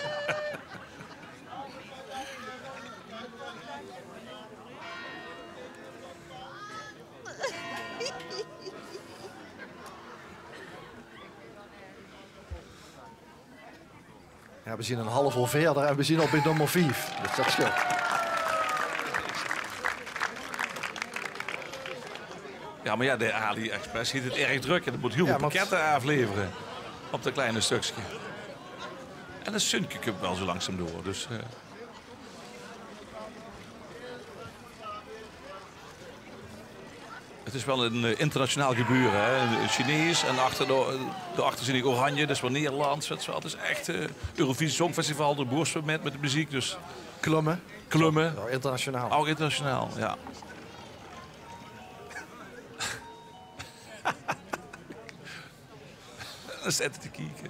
Ja, we zien een half oor verder en we zien al bij nummer vief. Dus dat scheelt. Ja, maar ja, de AliExpress heeft het erg druk en dat moet heel veel pakketten afleveren op dat kleine stukje. En dat zunke komt wel zo langzaam door, dus, eh. Het is wel een, eh, internationaal gebeuren, hè. Een Chinees en achter de, daarachter zie ik oranje, dat is wel Nederlands, weet je wel. Het is echt, eh, Eurovisie Songfestival, de boers met, met de muziek, dus. Klumme. Klumme. Ja, internationaal. Ook internationaal, ja. Dan zitten te kieken.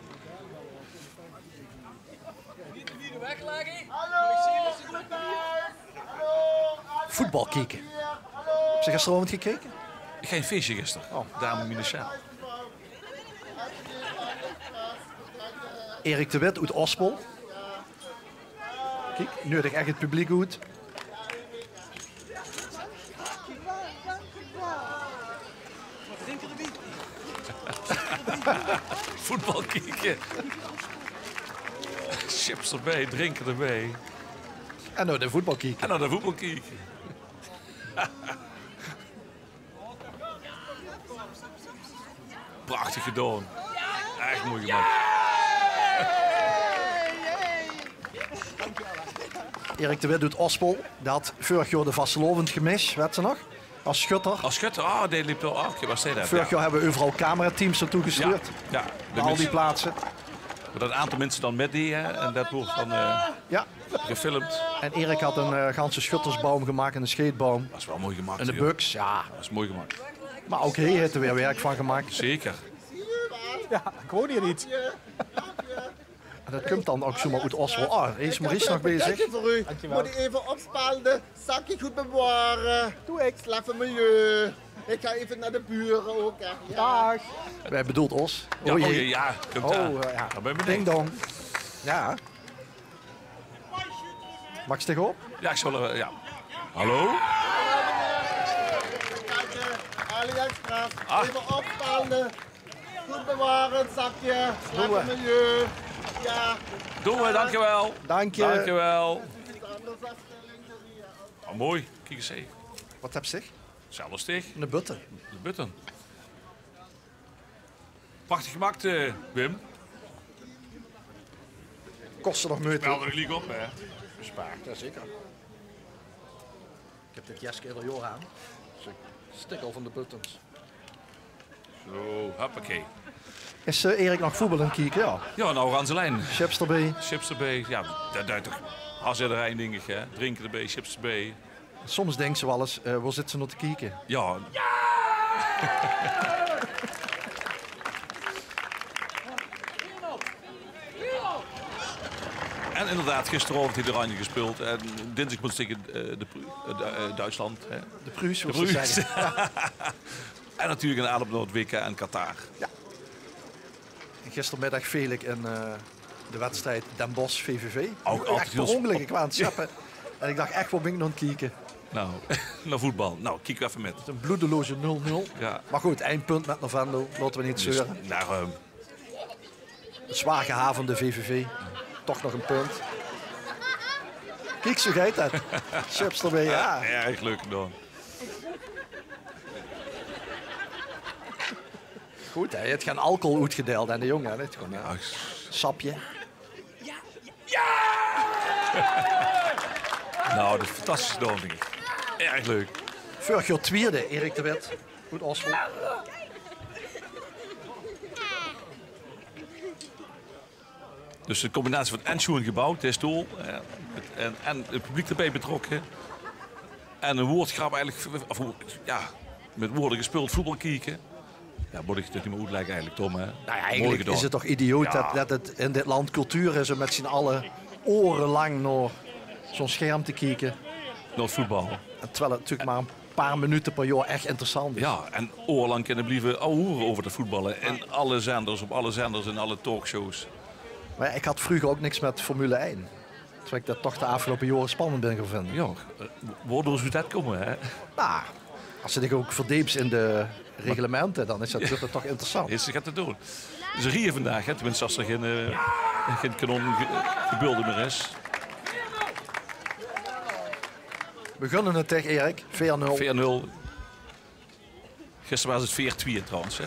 Voetbal kieken. Heb je gisteravond gekeken? Geen feestje gisteren. Oh. Dame Minisha. Erik de Wit uit Ospel. Kiek, nodig echt het publiek uit. Voetbal kieken. Chips erbij, drinken erbij. En nou de voetbal kieken. En nou de voetbal kieken. Prachtig gedaan. Echt mooi gemaakt. Erik de Wit uit Ospel, die had vorig jaar de vastelaovend gemist, weet ze nog? Als schutter. Als schutter, ah, die liep door. Ah, oké, waar zei dat? Vorig jaar hebben we overal camerateams naartoe gestuurd. Ja, ja. Naar al die plaatsen. Dat een aantal mensen dan met die, hè, en dat wordt dan, eh, ja, gefilmd. En Erik had een, eh, ganse schuttersboom gemaakt en een scheetboom. Dat is wel mooi gemaakt. En de buks, ja. Dat is mooi gemaakt. Maar ook hij heeft er weer werk van gemaakt. Zeker. Ja, ik woon hier niet. En dat komt dan ook zomaar uit Ospel. Oh, er is Maurice nog bezig. Dank je voor u. Dankjewel. Moet ik even opspelden. Zakje goed bewaren. Doe ik. Slecht voor milieu. Ik ga even naar de buren ook, hè. Ja. Dag. Wij bedoelt Os. Ja, oh jee, ja, komt daar. Oh, ja. Dan ben ik benieuwd. Ding dong. Ja. Max, tegen op? Ja, ik zal, eh, ja. Hallo? Kijken, AliExpress. Ah. Even opspelden. Goed bewaren, zakje. Slecht voor milieu. Ja. Doen we, dankjewel. Dank je. Dankjewel. Iets anders afstelling. Ah, mooi. Kiek eens, hé. Wat heb zich? Zelfs tegen. De button. De button. Prachtig gemaakt, eh, Wim. Kost er nog moeite. Wel er gelijk op, hè? Bespaard, ja zeker. Ik heb dit jeske ieder jaar aan. Stik al van de buttons. Zo, hoppakee. Is, eh, Erik nog voetbal aan het kieken? Ja. Ja, nou, Ranselijn. Chips erbij. Chips erbij. Ja, dat duit toch. Als iedereen, denk ik, hè. Drinken erbij, chips erbij. Soms denkt ze wel eens, eh, waar zit ze naar te kijken? Ja. En inderdaad, gisteravond heeft Oranje gespeeld. En dinsdag moet ze tegen, eh, de Pru-, eh, Du-, eh, Duitsland, hè. De Pruus, de Pruus. En natuurlijk een aanloop naar het W K in Qatar. Ja. En gistermiddag viel ik in, eh, de wedstrijd Den Bosch V V V. Ook echt altijd per ongeluk, ik was aan het zappen. En ik dacht echt, wat ben ik nog aan het kijken? Nou, naar voetbal. Nou, kiek even met. Het is een bloedeloze nul nul. Ja. Maar goed, één punt met Novendo. Laten we niet zeuren. Daarom. Het zwaar gehavende V V V. Toch nog een punt. Kiek, zo gaat dat. Chips erbij, ja. Ja, erg leuk gedaan. Goed, hè? Het geen alcohol oetgedeeld aan de jongen, hè? Het gewoon, hè? Sapje. Ja! Nou, dat is fantastisch gedaan, vind ik. Erg leuk. Vorig jaar tweede, Erik de Wit. Goed, Oslo. Dus de combinatie van en schoen gebouwd, de stoel, eh, en, en het publiek erbij betrokken. En een woordgrap eigenlijk, of, ja, met woorden gespeeld, voetbal kieken. Ja, mót ich dich neet mieë oetlègke eigelik, Tom, hè? Nou ja, eigelik is 't toch idioot det, det 't in dit land cultuur is óm mit zien alle oerelang nao zoe'n scherm te kieke. Nao 't voetbal. En terwiel 't natuurlik mer ein paar minute per jaor ech interessant is. Ja, en oerelang kinne blieve ouwehoere euver 't voetbal. In alle zenders, op alle zenders, in alle talkshows. Mer ja, ich had vreuger ouch niks mit Formule ein. Terwiel ich det toch de aafgeloupe jaore spannend bin gaon vinje. Ja, eh, waodoor zou det kómme, hè? Nou, es se dich ouch verdeeps in de reglemente, dan is det, wuuert 't toch interessant. Is 't get te doon. Ze rieje vandaag, hè, tenminste es d'r gein, eh, gein kanongebölde mieë is. Veer gunne 't dich, Erik. Veer nul. Veer nul. Gister waas 't veer twie trouwens, hè.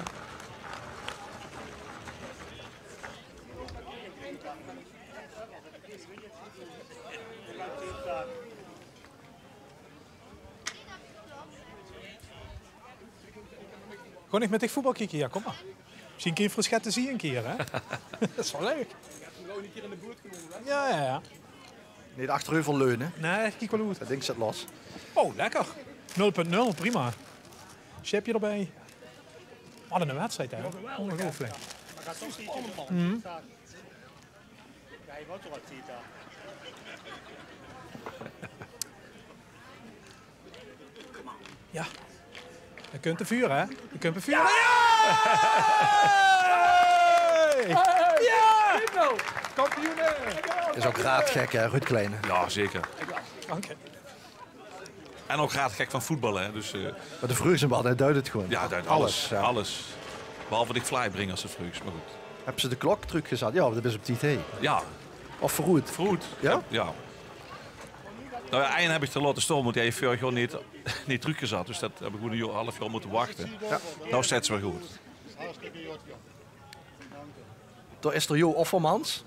Gaon ich mit dich voetbal kieke? Ja, kóm mer. Mesjien kinne v'r ós get te zeen ein kier, hè? Det is waal leuk. Ja, ja, ja. Neet achtereuver leune. Nae, kiek waal good. Det dink zit los. Oh, lekker. Nul punt nul, prima. Sjepje d'rbie. Wat ein wedstrijd, hè? Óngeluifelik. Ja. D'r kump ein vuur, hè? D'r kump ein vuur. Ja! Ja! Kampioene! Is ouch raadgek, hè, Ruud Kleine? Ja, zeker. Dank je. En ouch raadgek van voetbal, hè. Dus, eh, mer de vreugs 'm waat, hae duit 't gewoon. Ja, hae duit alles. Alles, ja. Alles. Behalve dich vlaai bringe es se 't vreugs, mer good. Höbs se de klok trökgezat? Ja, det is op tied, hè. Ja. Of veuroet? Veuroet. Ja? Ja. Nou ja, ein höb ich d'r laote staon, want dae haet veurig jaor neet, neet trökgezat. Dus det höb ich gewoon ein jaor, half jaor mótte wachte. Ja. Nou steit ze weer good. Dao is d'r Jo Offermans,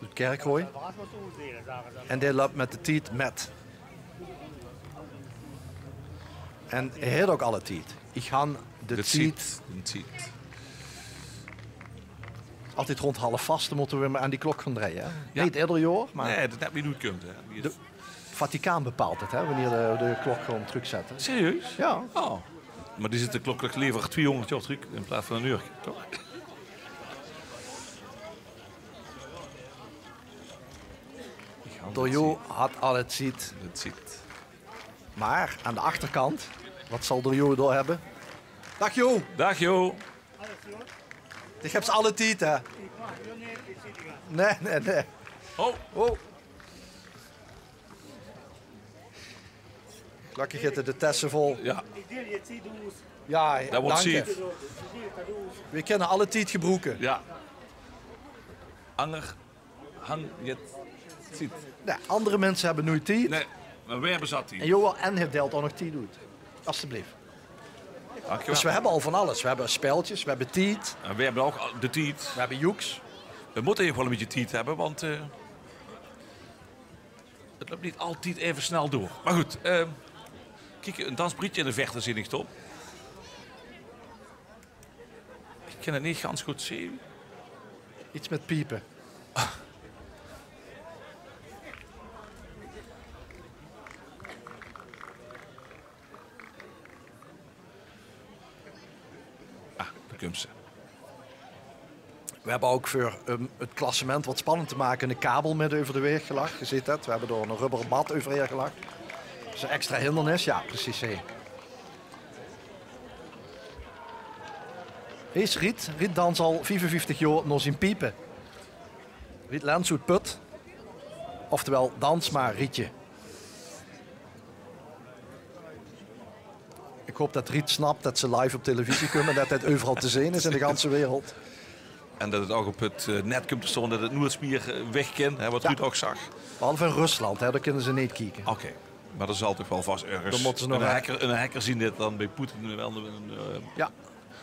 oet Kirchroa. En dae löp mit de tied mit. En hae haet ouch alle tied. Ich han de tied. De tied. Altied rónd half vaste mótte v'r weer aan die klok gaon drejje, hè? Ja. Neet eder jaor, mer... Nae, det net wie 't oetkump, hè. De Vaticaan bepaalt 't, hè, wienie de, de klok gewoon trökzètte. Serieus? Ja. Oh. Mer die zitte de klok toch leever twiehóngerd jaor trök in plaats van ein uur, toch? D'r Jo hat alle tied. De tied. Mer aan de achterkant, waat zal d'r Jo dao höbbe? Daag Jo! Daag Jo! Dich höbs alle tied, hè? Nae, nae, nae. Oh. Oh. Gelökkig zitte de tesse vol. Ja. Ja, det wuuert dank je. V'r kinne alle tied gebroeke. Ja. Anger han jet tied. Nae, anger minse höbbe noeit tied. Nae, mer v'r höbbe zat tied. En Johan hae deilt ouch nog tied oet. Alstublieft. Dankjewel. Dus v'r höbbe al van alles. V'r höbbe speltjes, v'r höbbe tied. En v'r höbbe ouch al de tied. V'r höbbe joeks. V'r mótte hie waal ein bietje tied höbbe, want, eh, 't löp neet altied effe snel door. Mer good, eh, kiek, ein dansbrietje in de verte zeen ich, Tom. Ich kin 't neet gans good zeen. Iets mit piepe. Ah, dao kump ze. V'r höbbe ouch veur, ehm, 't klassement waat spannend te make, ein kabel midde euver de waeg gelag. Ge zeet 't, v'r höbbe dao ein rubber mat euverhaer gelag. Det is ein extra hindernis, ja, precies, hè. Hie is Riet. Riet dans al viefenvieftig jaor nao zien piepe. Riet Lens oet Put. Oftewel, dans mer, Rietje. Ich haop det Riet snap det ze live op televisie kómme en det 't euveral te zeen is in de ganse wereld. En det 't ouch op 't, eh, net kump te staon, det 't noeits mieë, eh, weg kin, hè, waat Ruud ouch zag. Behalve in Rusland, hè, dao kinne ze neet kieke. Oké, mer d'r zal toch waal vas örges ein hacker, ein hacker zeen dae dan bie Poetin waal ein, eh, ja.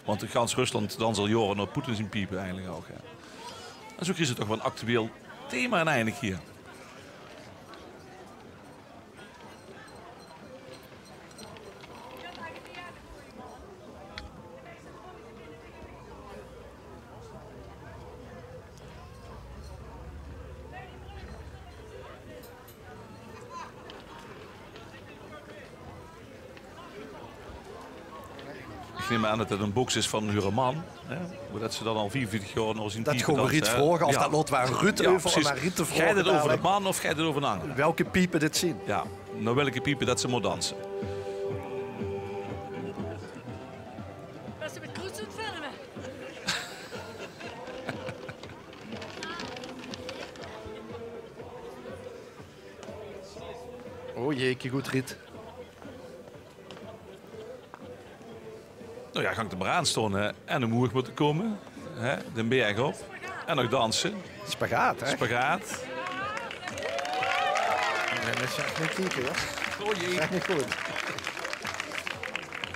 Want gans Rusland dans al jaore nao Poetin zien piepe eigelik ouch, hè. En zo kriege ze toch waal ein actueel thema eigelik hie. Ich num aan det 't ein boks is van hure man, hè, wo det ze dan al veerenveertig jaor nao zien piepe danse, hè. Det gaon we Riet vraoge, of det laote we aan Ruud euver, precies, om aan Riet te vraoge. Geit 't euver de man of geit 't euver ein anger? Welke piepe dit zien? Ja, nao welke piepe det ze mót danse. Bös se mit Kroets aan 't filme? O jee, kiek good, Riet. Nou ja, gank d'r mer aan staon, hè. En omhoeg mótte kómme, hè. De berg op. En nog danse. Spagaat, hè? Spagaat. Nae, det is ech neet kieke, hè. O jee. Det is ech neet good.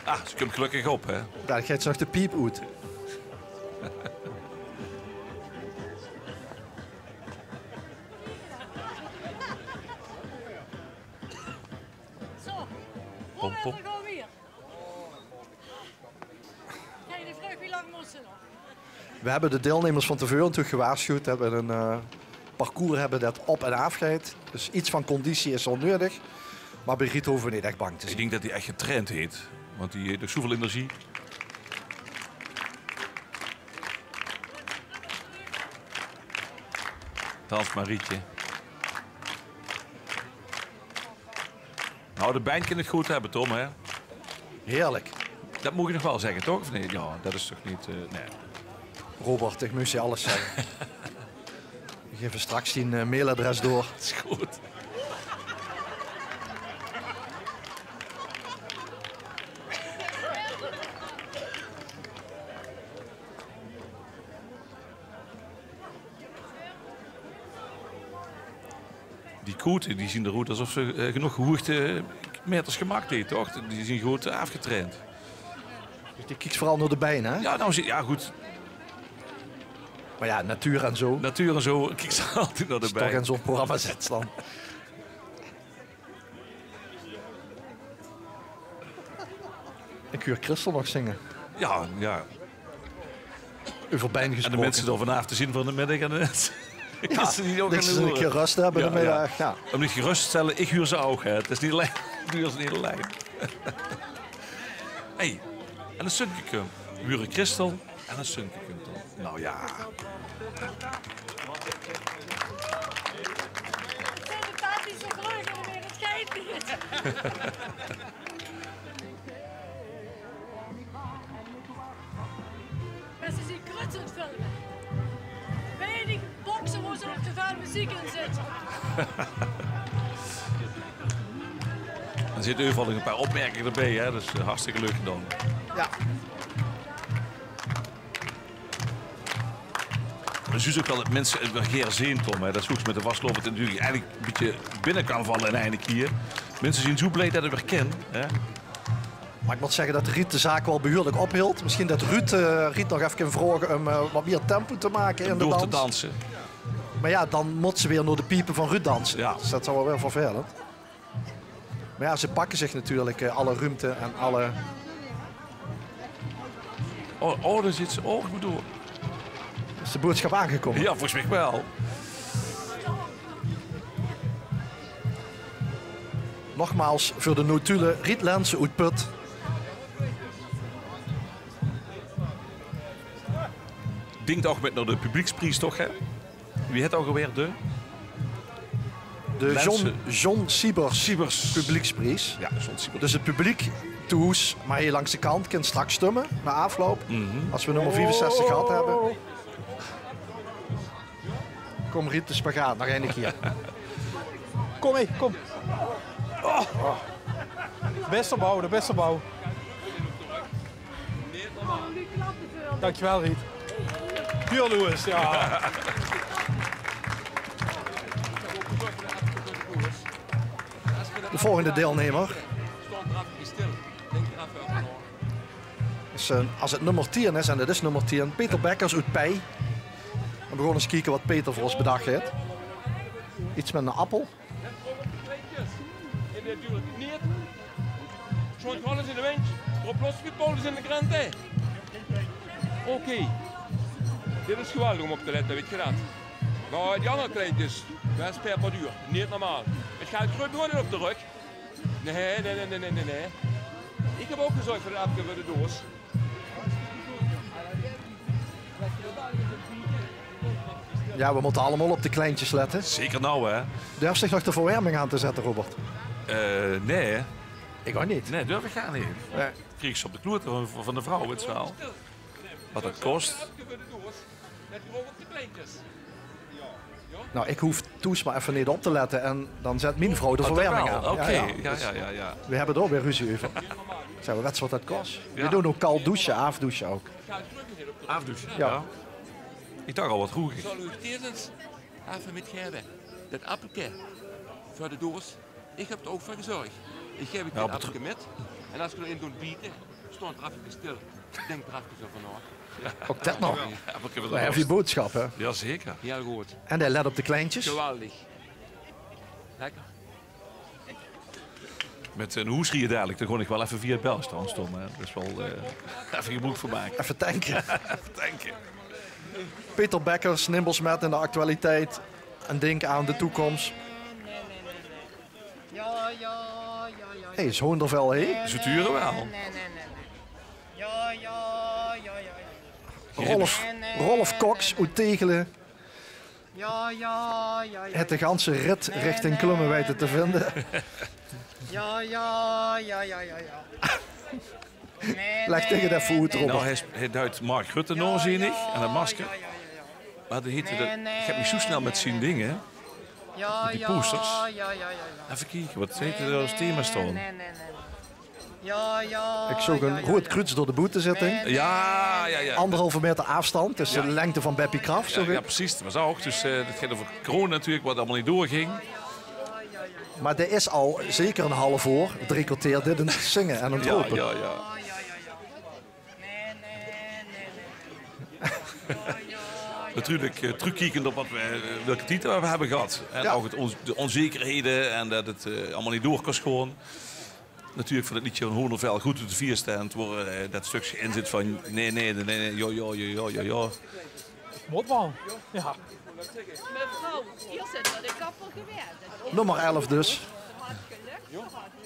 Ah, ze kump gelökkig op, hè. Dao geit ze nog de piep oet. Zo, pom, pom. Gaon we weer. Geine vraog, wie lang mós se nog? We höbbe de deilnummers van te veure natuurlik gewaarsjuwd. We höbbe ein, eh, parcours höbbe det op en aaf geit. Dus get van conditie is waal neudig. Mer bie Riet hove we neet ech bang te zien. Ich dink det die ech getraind heet. Want die heet nog zoväöl energie. Dansmarietje. Nou, de band kin 't good höbbe, Tom, hè? Heerlik. Det maag ich nog waal zègke, toch? Of neet? Ja, det is toch neet, eh, nae. Robert, ich mós dich alles zègke. Ich gaef dich straks dien, eh, mailadres door. Is good. Die koete, die zien d'r oet esof ze, eh, genóg hoegdemaeters gemaak höbbe, toch? Die zien good aafgetraind. Dus die kiek veural nao de bein, hè? Ja, nou, ze, ja, good. Mer ja, natuur en zo. Natuur en zo, kiek ze altied nao de bein. Is toch in zo'n programma zit dan. Ich huur Christel nog zinge. Ja, ja. Euver bein gesproke. En de minse dao vanaaf te zien van de middig en de minse die ouch nog gerös höbbe de middig. Ja, ja. Om dich gerös te stelle, ich huur ze ouch, hè. 't Is neet allein, ich huur ze neet allein. Hey, en de Sunke kump. Hure Christel. En 't zunke kump dan. Nou ja. Zeen de papies zo vleug en weer 't geit neet. Bös se Kroets aan 't filme? Weinig bokse wo zo'n gevaar meziek in zit. D'r zit euveral nog ein paar opmerkinge d'rbie, hè, dus, eh, hartstikke leuk gedaon. Ja. Mer zuus ouch waal det minse 't weer gaer zeen, Tom, hè. Det is ouch mit de vastelaovend natuurlik eigelik ein bietje binne kan valle in eine kier. Minse zien zoe blie det 't weer kin, hè. Mer ich mót zègke det Riet de zaak waal behuurlik ophilt. Mesjien det Ruud, eh, Riet nog effe kan vraoge om, eh, waat mieë tempo te make in de dans. Door te danse. Mer ja, dan mót ze weer nao de piepe van Ruud danse. Ja. Dus det is waal weer vervelend. Mer ja, ze pakke zich natuurlik, eh, alle ruumte en alle... Oh, oh, dao zit ze ouch, ich bedoel. Is de boodsjap aangekómme? Ja, volges mich waal. Nogmaals, veur de notule, Riet Lensen oet Put. Dink ouch mit nao de publiekspries, toch, hè? Wie hèt 't ouch alweer? De, de Lensen. John, John Siebers, Siebers publiekspries. Ja, John Siebers. Dus 't publiek thoes, mer hie langs de kant, kint straks stumme nao aafloup. Mhm. Es we nummer viefenzestig gehad höbbe. Kóm, Riet, de spagaat nog eine kier. Kóm, hé, kóm. Oh. Bèste bouw, de bèste bouw. Dankjewel, Riet. Jaloers, ja. De volgende deilnummer is, eh, es 't nummer tieën is, en det is nummer tieën, Peter Bekkers oet Pey. En we gaon ins kieke waat Peter veur ós bedach haet. Get mit eine appel. En natuurlik neet. Sjoon alles in de windj. Drop los, wie Paulus in de krant, hè. Oké. Dit is geweldig óm op te lètte, wèt geer det? Mer die anger kleintjes, det is per per duur. Neet normaal. 't Geld kruup gewoon neet op de rögk. Nae, nae, nae. Ich höb ouch gezörg veur 't appke veur de doos. Ja, we mótte allemaol op de kleintjes lètte. Zeker now, hè? Durfs dich nog de verwerming aan te zètte, Robert? Eh, nee. Ich ouch neet. Nee, durf ich gaar neet. Nee. Krieg ich ze op de kloete van, van de vrouw, wits se waal. Wat dat kos. Nou, ich hoof thoes mer effe neet op te lètte en dan zèt mien vrouw de verwerming aan. Oké, ja, ja. We höbbe dao weer ruzie euver. Zègk, wits se wat dat kos? We doon ouch kald doesje, aafdoesje ouch. Aafdoesje, ja. Ich dach al, wat roerig. Zal ich dich ins effe mitgaeve? Dat appelke veur de doos. Ich höb d'r ouch veur gezörg. Ich gaef dich dit appelke mit. En es se d'r in doot biete, staon d'r effe stil. Dink d'r effe euver nao. Ouch dat nog. Appelke veur de doos. Heavy boodschap, hè? Ja, zeker. Hiel good. En hae lèt op de kleintjes. Geweldig. Lekker. Mit 'n hoesrieje dalik, dan gaon ich waal effe via 't Belsj trouwens, Tom, hè. Dat is waal, eh, effe gebroek van make. Effe tanke. Effe tanke. Peter Bekkers, Nimbus Met in de actualiteit. En dink aan de toekoms. Hé, is Hoondervel, hé? Ze ture waal. Rolf, Rolf Cox oet Tegele. Haet de ganse rit richting Klumme weite te vinde. Lèk dich 't effe oet, Robert. Nou, hae, hae duit Mark Rutte nao, zeen ich, aan dat masker. Mer dae heet dat, ich höb mich zoe snel mit zien dinge, hè. Mit die posters. Effe kieke, wat heet d'r es thema staon? Ich zoog 'n roead kruuts door de boetezitting. Ja, ja, ja. Anderhalve meter aafstand, dus de lengte van Beppie Kraft, zoog ich. Ja, precies. Dat waas ouch. Dus, eh, dat geit euver corona natuurlik, wat allemaol neet doorging. Mer dae is al zeker 'n half oor, drie kerteer dit aan 't zinge en aan 't rope. Ja, ja. Natuurlik, eh, trökkiekend op wat we, eh, welke tied we höbbe gehad. En ouch 't on-, de onzekerhede en dat 't, eh, allemaol neet door kós gaon. Natuurlik veur dat leedje van Hoondervel, good oet de vier stent, wo, eh, dat stökske in zit van nee, nee, nee, nee, ja, ja. Mót waal. Ja. Mevrouw, hier zit de kapper gewaerd. Nummer elf dus.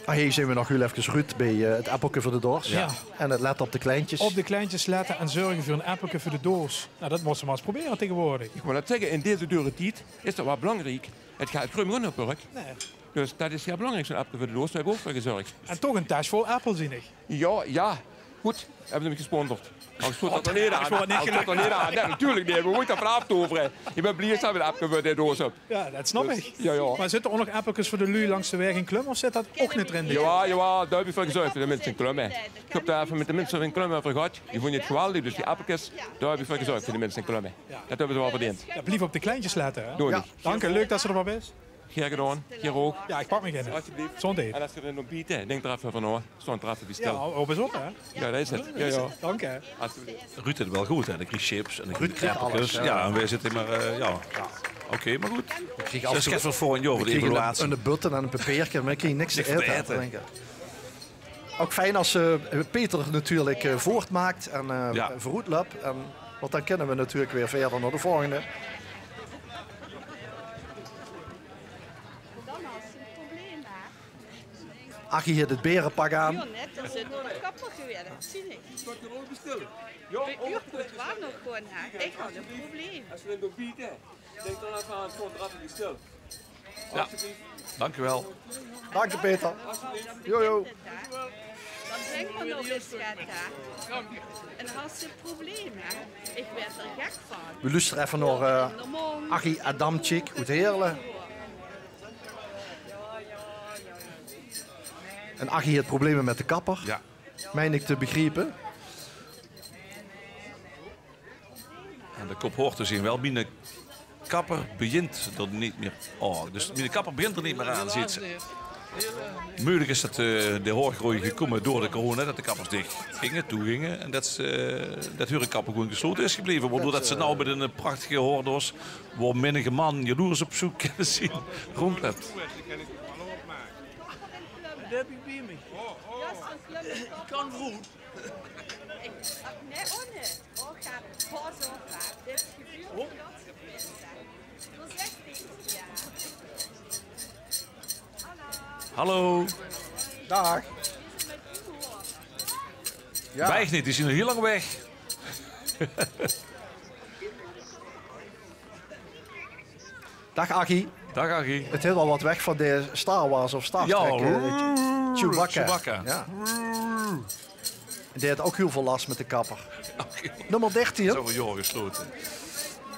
Ah, hie zeen we nog hiel efkes Ruud bie, eh, 't appelke veur de doos. Ja. En 't lètte op de kleintjes. Op de kleintjes lètte en zörge veur 'n appelke veur de doos. Nou, dat mót se mer ins probere taegewoordig. Ich wou net zègke, in deze dure tied is dat waal belangriek. 't Geit gruum op, hè. Nee. Dus dat is hiel belangriek, zoe'n appelke veur de doos, dao höb ich ouch veur gezörg. En toch 'n tas vol appel, zeen ich. Ja, ja. Good, höbbe ze mich gesponsord. Anders stóng dat d'r neet aan. Anders stóng dat d'r neet aan. Nee, natuurlik neet. Wo mót ich dat vanaaf tovere? Ich bön blie es ich 'n appelke veur de doos höb. Ja, dat snap ich. Ja, ja. Mer zitte d'r ouch nog appelkes veur de luuj langs de waeg in Klumme, of zit dat ouch neet d'rin? Jawel, jawel, dao höb ich veur gezörg veur de minse in Klumme. Ich höb dao effe mit de minse in Klumme euver gehad. Die vónje 't geweldig, dus die appelkes, dao höb ich veur gezörg veur de minse in Klumme. Dat höbbe ze waal verdeend. Ja, blief op de kleintjes lètte, hè? Doon ich. Dank dich, leuk dat se d'r weer bis. Gaer gedaon, gaer ouch. Ja, ich pak mich ein. Alsjeblieft. Gezóndheid. En es se d'r in doot biete, dink d'r effe euver nao. Staon d'r effe bie stil. Ja, op is op, hè? Ja, dat is 't. Ja, ja. Dank dich. Alsjeblieft. Ruud haet 't waal good, hè? Dae krieg chips en dae krieg appelkes. Ja, en veer zitte mer, eh, ja. Oké, mer good. Dae krieg 'n, 'n button en 'n papierke, mer dae krieg niks te aete en te drinke. Ouch fijn es, eh, Peter natuurlik, eh, voortmaak en, eh, veuroet löp. En, want dan kinne we natuurlik weer wiejer nao de volgende. Achie haet 't berepak aan. Jao, net, dao zit de kapper gewaerd, dat zeen ich. Bie uch kump waal nog gewoon aan. Ich had ein probleem. Dink d'r effe aan, gewoon d'r effe bie stil. Ja, dank u wel. Dank je, Peter. Jojo. Dan dink d'r nog ins get, hè. En has se ein probleem, hè? Ich waer d'r gek van. We loestere effe nao, eh, Achie Adamczyk oet Heerle. En Achie haet probleme mit de kapper. Ja. Mein ich te begriepe. En de kop hoort te zeen. Wel, miene kapper begint d'r neet mier. Oh, dus miene kapper begint d'r neet mier aan, zeet ze. Meugelik is dat, eh, de haorgroei gekómme door de corona, dat de kappers dich ginge, toeginge. En dat ze, eh, dat häöre kapper gewoon geslote is gebleve. Waodoor dat ze now mit ein prachtige haordoos, wo minnige man jaloers op zou kinne zeen, róndjlöp. Dat höb ich bie mich. Ich kan good. Hallo. Daag. Ja. Weeg neet, die zeen al hiel lang weg. Daag Aggie. Daag Aggie. Het haet waal wat weg van de Star Wars of Star Trek, eh, Chewbacca. Chewbacca. Ja. En dae haet ouk hiel väöl las mit de kapper. Oké. Nummer dertien. Zo, jaor geslote.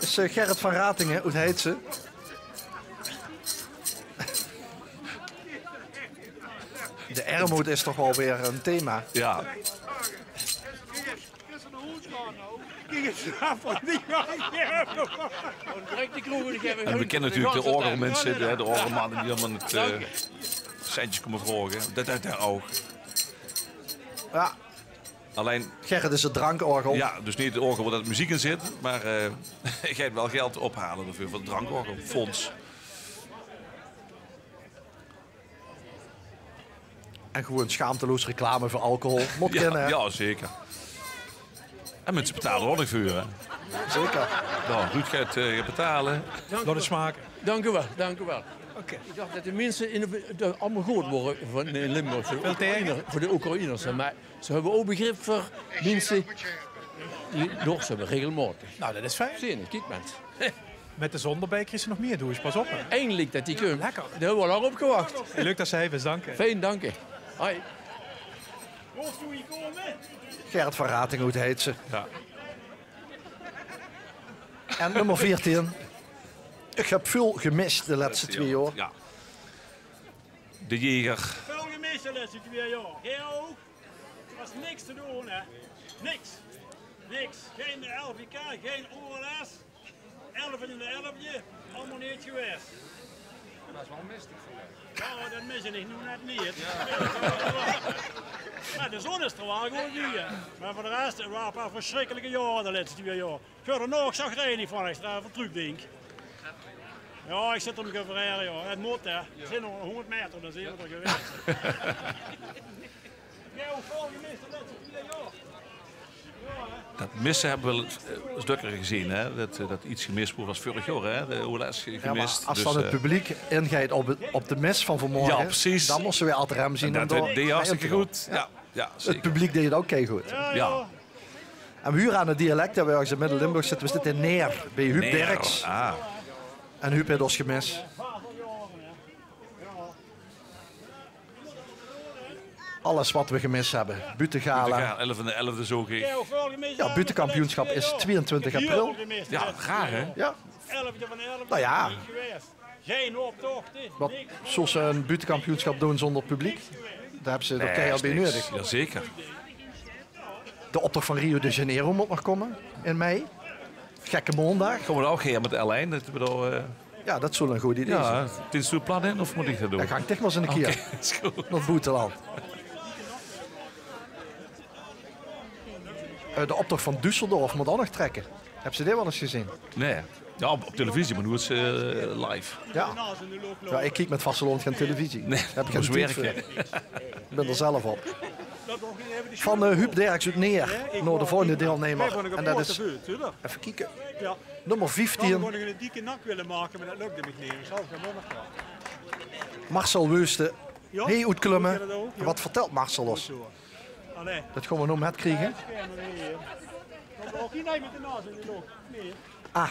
Is, eh, Gerrit van Ratingen oet Heitse. De ermood is toch waal weer ein thema. Ja. En we kenne natuurlik de orgelminse, de, de orgelman die dan mit, eh, centjes kómme vraoge. Det, det, det ouk. Ja. Allein Gerrit is het drankorgel. Ja, dus neet het orgel wo det meziek in zit, mer, eh, hae geit waal geld ophale daoveur, veur het drankorgelfonds. En gewoon schaamteloos reclame veur alcohol. Mót kinne, hè? Ja, zeker. En minse betale waal nog veur, hè? Zeker. Ja, Ruud geit, eh, betale. Laot 't smake. Dank u wel, dank u wel. Oké. Ik dacht dat de mensen in de, de, allemaal groot worden van, in Limburg, voor de Oekraïners, voor de Oekraïners, hè. Maar ze hebben ook begrip voor mensen die dorst hebben, regelmatig. Nou, det is fijn. Zin, kiek, mens. Mit de zon d'rbie kriegs se nog mier doesj, pas op, hè. Eindelijk dat die komt. Lekker. Daar hebben we al lang op gewacht. Leuk det se hie bis, dank dich. Fijn, dank dich. Hoi. Gerrit van Rating oet Heitse. Ja. En nummer veertien. Ik heb väöl gemis de lètste twieë jaor. Ja. De Jeger. Väöl gemis de lètste twieë jaor. Gae ouk? Er was niks te doon, hè? Niks. Niks. Gein L V K, gein O L S. Elfde in de elfde, allemaol neet gewaes. Det waas waal mistig vandaag. Ja, det mis ik noe net neet. Ja. Mer de zon is d'r waal good noe, hè. Mer veur de res, 't waore e paar versjrikkelike jaore de lètste twieë jaor. Veur de nog zagrijnig van, es ik d'r effe aan trökdink. Ja, ik zit 'm te verere, ja. Het mót, hè. We zeen nog hóngerd meter, dan zeen we d'r gewaes. Det misse hebbe we waal ins, eh, ins dökker gezeen, hè? Det, eh, det iets gemis woort, waas vörig jaor, hè? De O L S ge-, gemis. Ja, mer es dus, dan het, eh, publiek ingeit op het, op de mis van vanmorge, ja, precies, dan mótte we achter hem zien. En det deej hartstikke good. Ja, ja, zeker. Het publiek deej het ouk keigood. Ja. En we hure aan het dialect det we örges in Midden-Limburg zitte. We zitte in Neer, bie Huub Derks. Ah. En Huub haet ós gemis. Alles wat we gemis hebbe. Buutegala. Buutegala, elfde elfde zoog ik. Ja, buutekampioenschap is twieëntwintig april. Ja, raar, hè? Ja. Nou ja. Wat zóls se ein buutekampioenschap doon zónder publiek? Dao hebs se de keihard bie nudig. Ja, zeker. De optocht van Rio de Janeiro mót nog kómme in mei. Gekke Maondaag. Kómme we ouk hie mit L één? Det we dao, eh, ja, det zów ein good idee zeen. Ja, dins doe 't plan in of mót ik det doon? Dan gaon ik dich mer ins ein kier nao 't boeteland. Eh, de optocht van Düsseldorf mót ouk nog trekke. Hebs se dae waal ins gezeen? Nae. Ja, op, op televisie, mer noeits, eh, live. Ja. Ja, ik kiek mit vastelaovend gein televisie. Nae, heb ik gein tied veur. Ik bin d'r zelf op. Van, eh, Huub Derks oet Neer nao de volgende deilnemer. En det is, effe kieke, nummer vieftien. Marcel Weusten. Hie oet Klumme. En wat vertelt Marcel ós? Det gaon we noe mètkriege. Ah,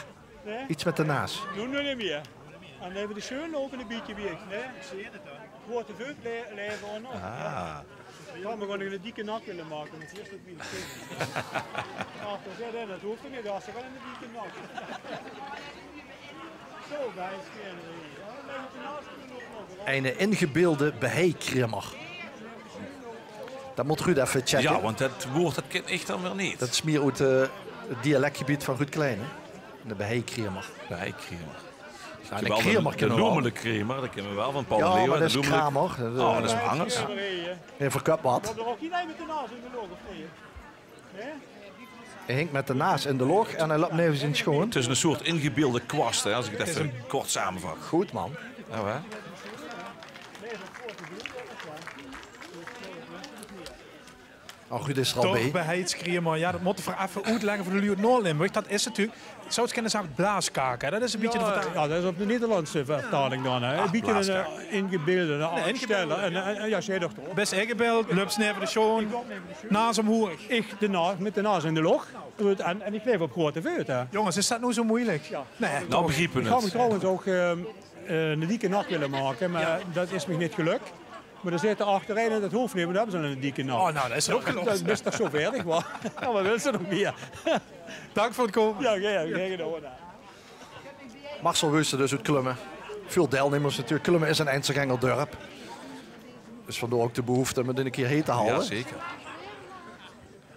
iets mit de naas. Noe, noe neet mier. En effe de sjoen ouk ein bietje weg, hè? Grote veut le-, leve ouk nog. Ah. Ja, we gaon nog ein dikke nak wille make, want hie is het weer. Ach, det, det hoof neet, det is waal ein dikke nak. Zo, guys, Een ingebeelde beheikremer. Det mót Ruud effe checke. Ja, want det woord, det kin ik dan weer neet. Det is mier oet, eh, het dialekgebied van Ruud Klein, hè? De beheikremer. Beheikremer. Ja, de kremer kin de loemele kremer, det kinne we waal van Paul en Leo. Ja, mer det is kramer. Oh, det is angers. Hae verkoup wat. Hae hink mit de naas in de loch en hae löp neve zien sjoon. Het is ein soort ingebeelde kwast, hè, es ik het effe kort samevat. Good, man. Ja, hè? Oh, Ruud is d'r al bie. Toch beheikremer, ja, det mótte we effe oetlègke veur de luuj oet Noord-Limburg. Det is natuurlik, zouws se kinne zègke, blaaskaak, hè? Det is ein bietje de vertaling. Ja, det is op de Nederlandse vertaling dan, hè. Ein bietje ein, eh, ingebeelde, ein ingebeelde. En, en, en, ja, zèk toch. Bis ingebeeld, löps neve de sjoon, naas ómhoeg. Ik de naas, mit de naas in de loch. Good, en, en ich leef op groeate veut, hè. Jónges, is det noe zo meujelik? Jao. Nae. Noe begriepe v'r 't. Ich zou mich trouwens ouch, eh, eh, 'ne dikke nach wille make, mer det is mich neet gelök. Mer d'r zit d'r achterein in 't hoofdnummer, dao höbbe ze al 'ne dikke nach. Oh, noe, det is ouch opgelos. Det is toch zo veerdig, wa? Jao, waat wils se nog mieë? Dank veur 't kómme. Jao, gaer, gaer gedaon, hè. Marcel Weusten dus oet Klumme. Väöl deilnummers natuurlik. Klumme is ein einzelganger dörp. Dus vandaar ouch de behoefte um 't 'ne kier heet te halde. Jao, zeker.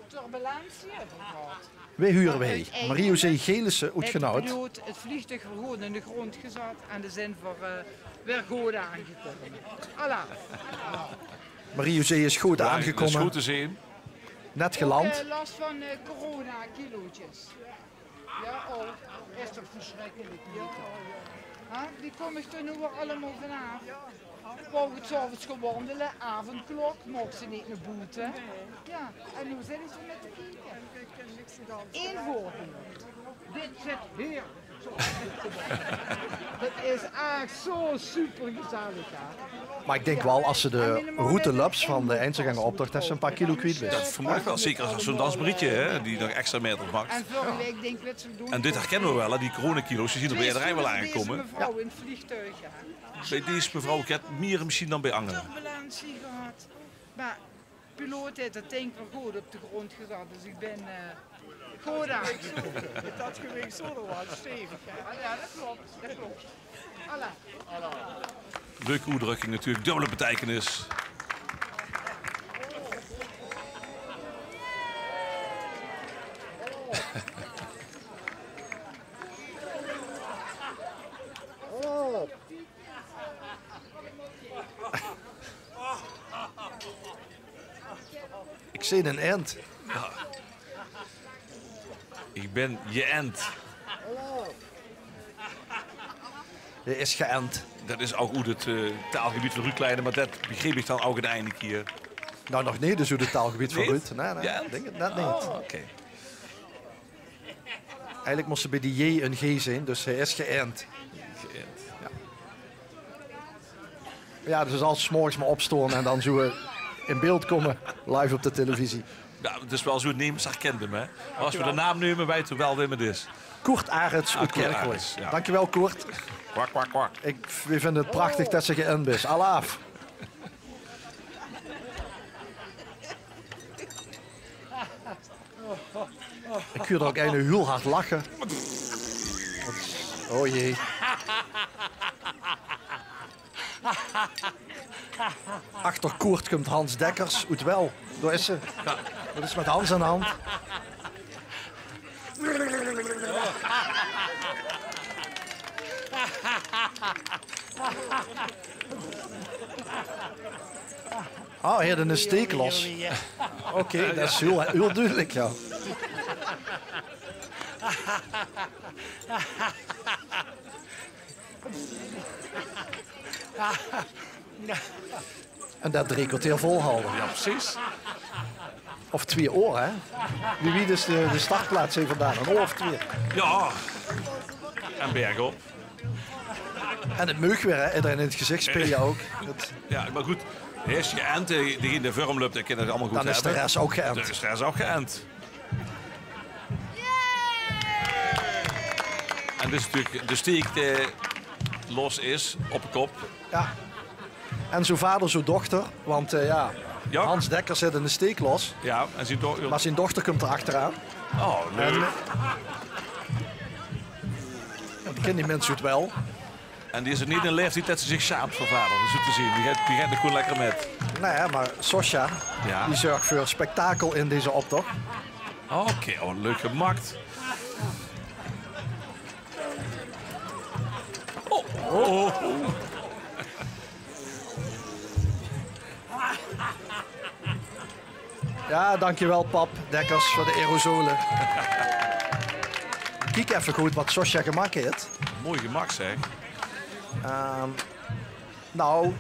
Turbulentie höbbe v'r gehad. Wae hure v'r hie? Marie-José Gelissen oet Genhout. Haet de piloot 't vleegtuig weer good in de grónd gezat en dao zeen v'r, eh, weer good aangekómme. Alaaf. Marie-José is good aangekómme. Good te zeen. Net geland. Ouch, eh, las van, eh, corona-kilootjes. Jao, ouch. Is toch versjrikkelik, Mieke? Hè? Wie kóm ich d'r noe weer allemaol vanaaf? Wou ich 's aoves gaon wandele, aovendklok, maag se neet nao boete. Jao, en noe zit ich d'r mit te kieke. Eén veurbeeld. Dit zit hie. Det is ech zo supergezellig, hè. Mer ich dink waal, es se de route löps van de einzelgangeroptoch, det se e paar kilo kwiet bis. Det vermoed ich waal, zeker es se zo'n dansmarietje, hè, die nog extra meter pakt. En dit herkinne v'r waal, hè, die coronakilo's, die zien d'r bie ederein waal aangekómme. Bie dees mevrouw get mieë mesjien dan bie angere. Turbulentie gehad. Mer de piloot haet 't dink weer good op de grónd gezat, dus ich bin, eh, good aangekómme. Det gewich zal waal stevig, hè? Ah, jao, det klop, det klop. Leuke oetdrökking natuurlik, dubbele beteikenis. Ich zeen 'n ent. Jao. Ich bin geënt. Hae is geënt. Det is ouch oet 't, eh, taalgebied van Ruud Kleine, mer det begreep ich dan ouch in eine kier. Noe, nog neet, dus oet 't taalgebied van Ruud. Nae, nae, ich dink 't net neet. Oh, oké. Eigelik mós se bie die J 'n G zeen, dus hae is geënt. Geënt. Jao. Jao, dus al 's morges mer opstaon en dan zoe in beeld kómme, live op de televisie. Jao, 't is waal zoe, nemes herkint 'm, hè. Es v'r de naam neume, weite v'r waal wae 't is. Koert Arends oet Kirchroa. Dankjewel, Koert. Kwak, kwak, kwak. Ich, v'r vinje 't prachtig det se geënt bis. Alaaf. Ich huur d'r ouch eine hiel hard lache. Oh jee. Achter Koert kump Hans Dekkers oet Well. Dao is ze. Jao. Waat is mit Hans aan de hand? Oh, hae haet 'ne steek los. Oké, det is hiel, hiel dudelik, jao. En det drie kerteer volhalde. Jao, precies. Of twieë oor, hè? Wie wied is de, de startplaats hie vandaan? Ein oor of twieë? Jao. En bergop. En 't meug weer, hè? Ederein in 't gezich spieje ouch. Jao, mer good. Hae is geënt, eh, degene dae veur 'm löp, dae kin 't allemaol good höbbe. Dan is de res ouch geënt. Dan is de res ouch geënt. En dit is natuurlik de steek dae los is, op de kop. Jao. En zoe vader, zoe dochter. Want, eh, jao, Hans Dekkers haet 'ne steek los. Jao, en zien do-, mer zien dochter kump d'r achteraan. Oh, leuk. En, eh, die kint die mins oet Well. En die is nog neet in 'ne laeftied det ze zich sjaamt veur vader, zoe te zeen. Die geit, die geit nog gewoen lekker mit. Nae, mer Sosja, die zörg veur spektakel in deze optoch. Oké, oh, leuk gemaak. Oh, oh, oh. Jao, dankjewel, pap Dekkers, veur de aerosole. Kiek effe good waat Sosja gemaak haet. Mooi gemaak, zeg. Ehm, nou,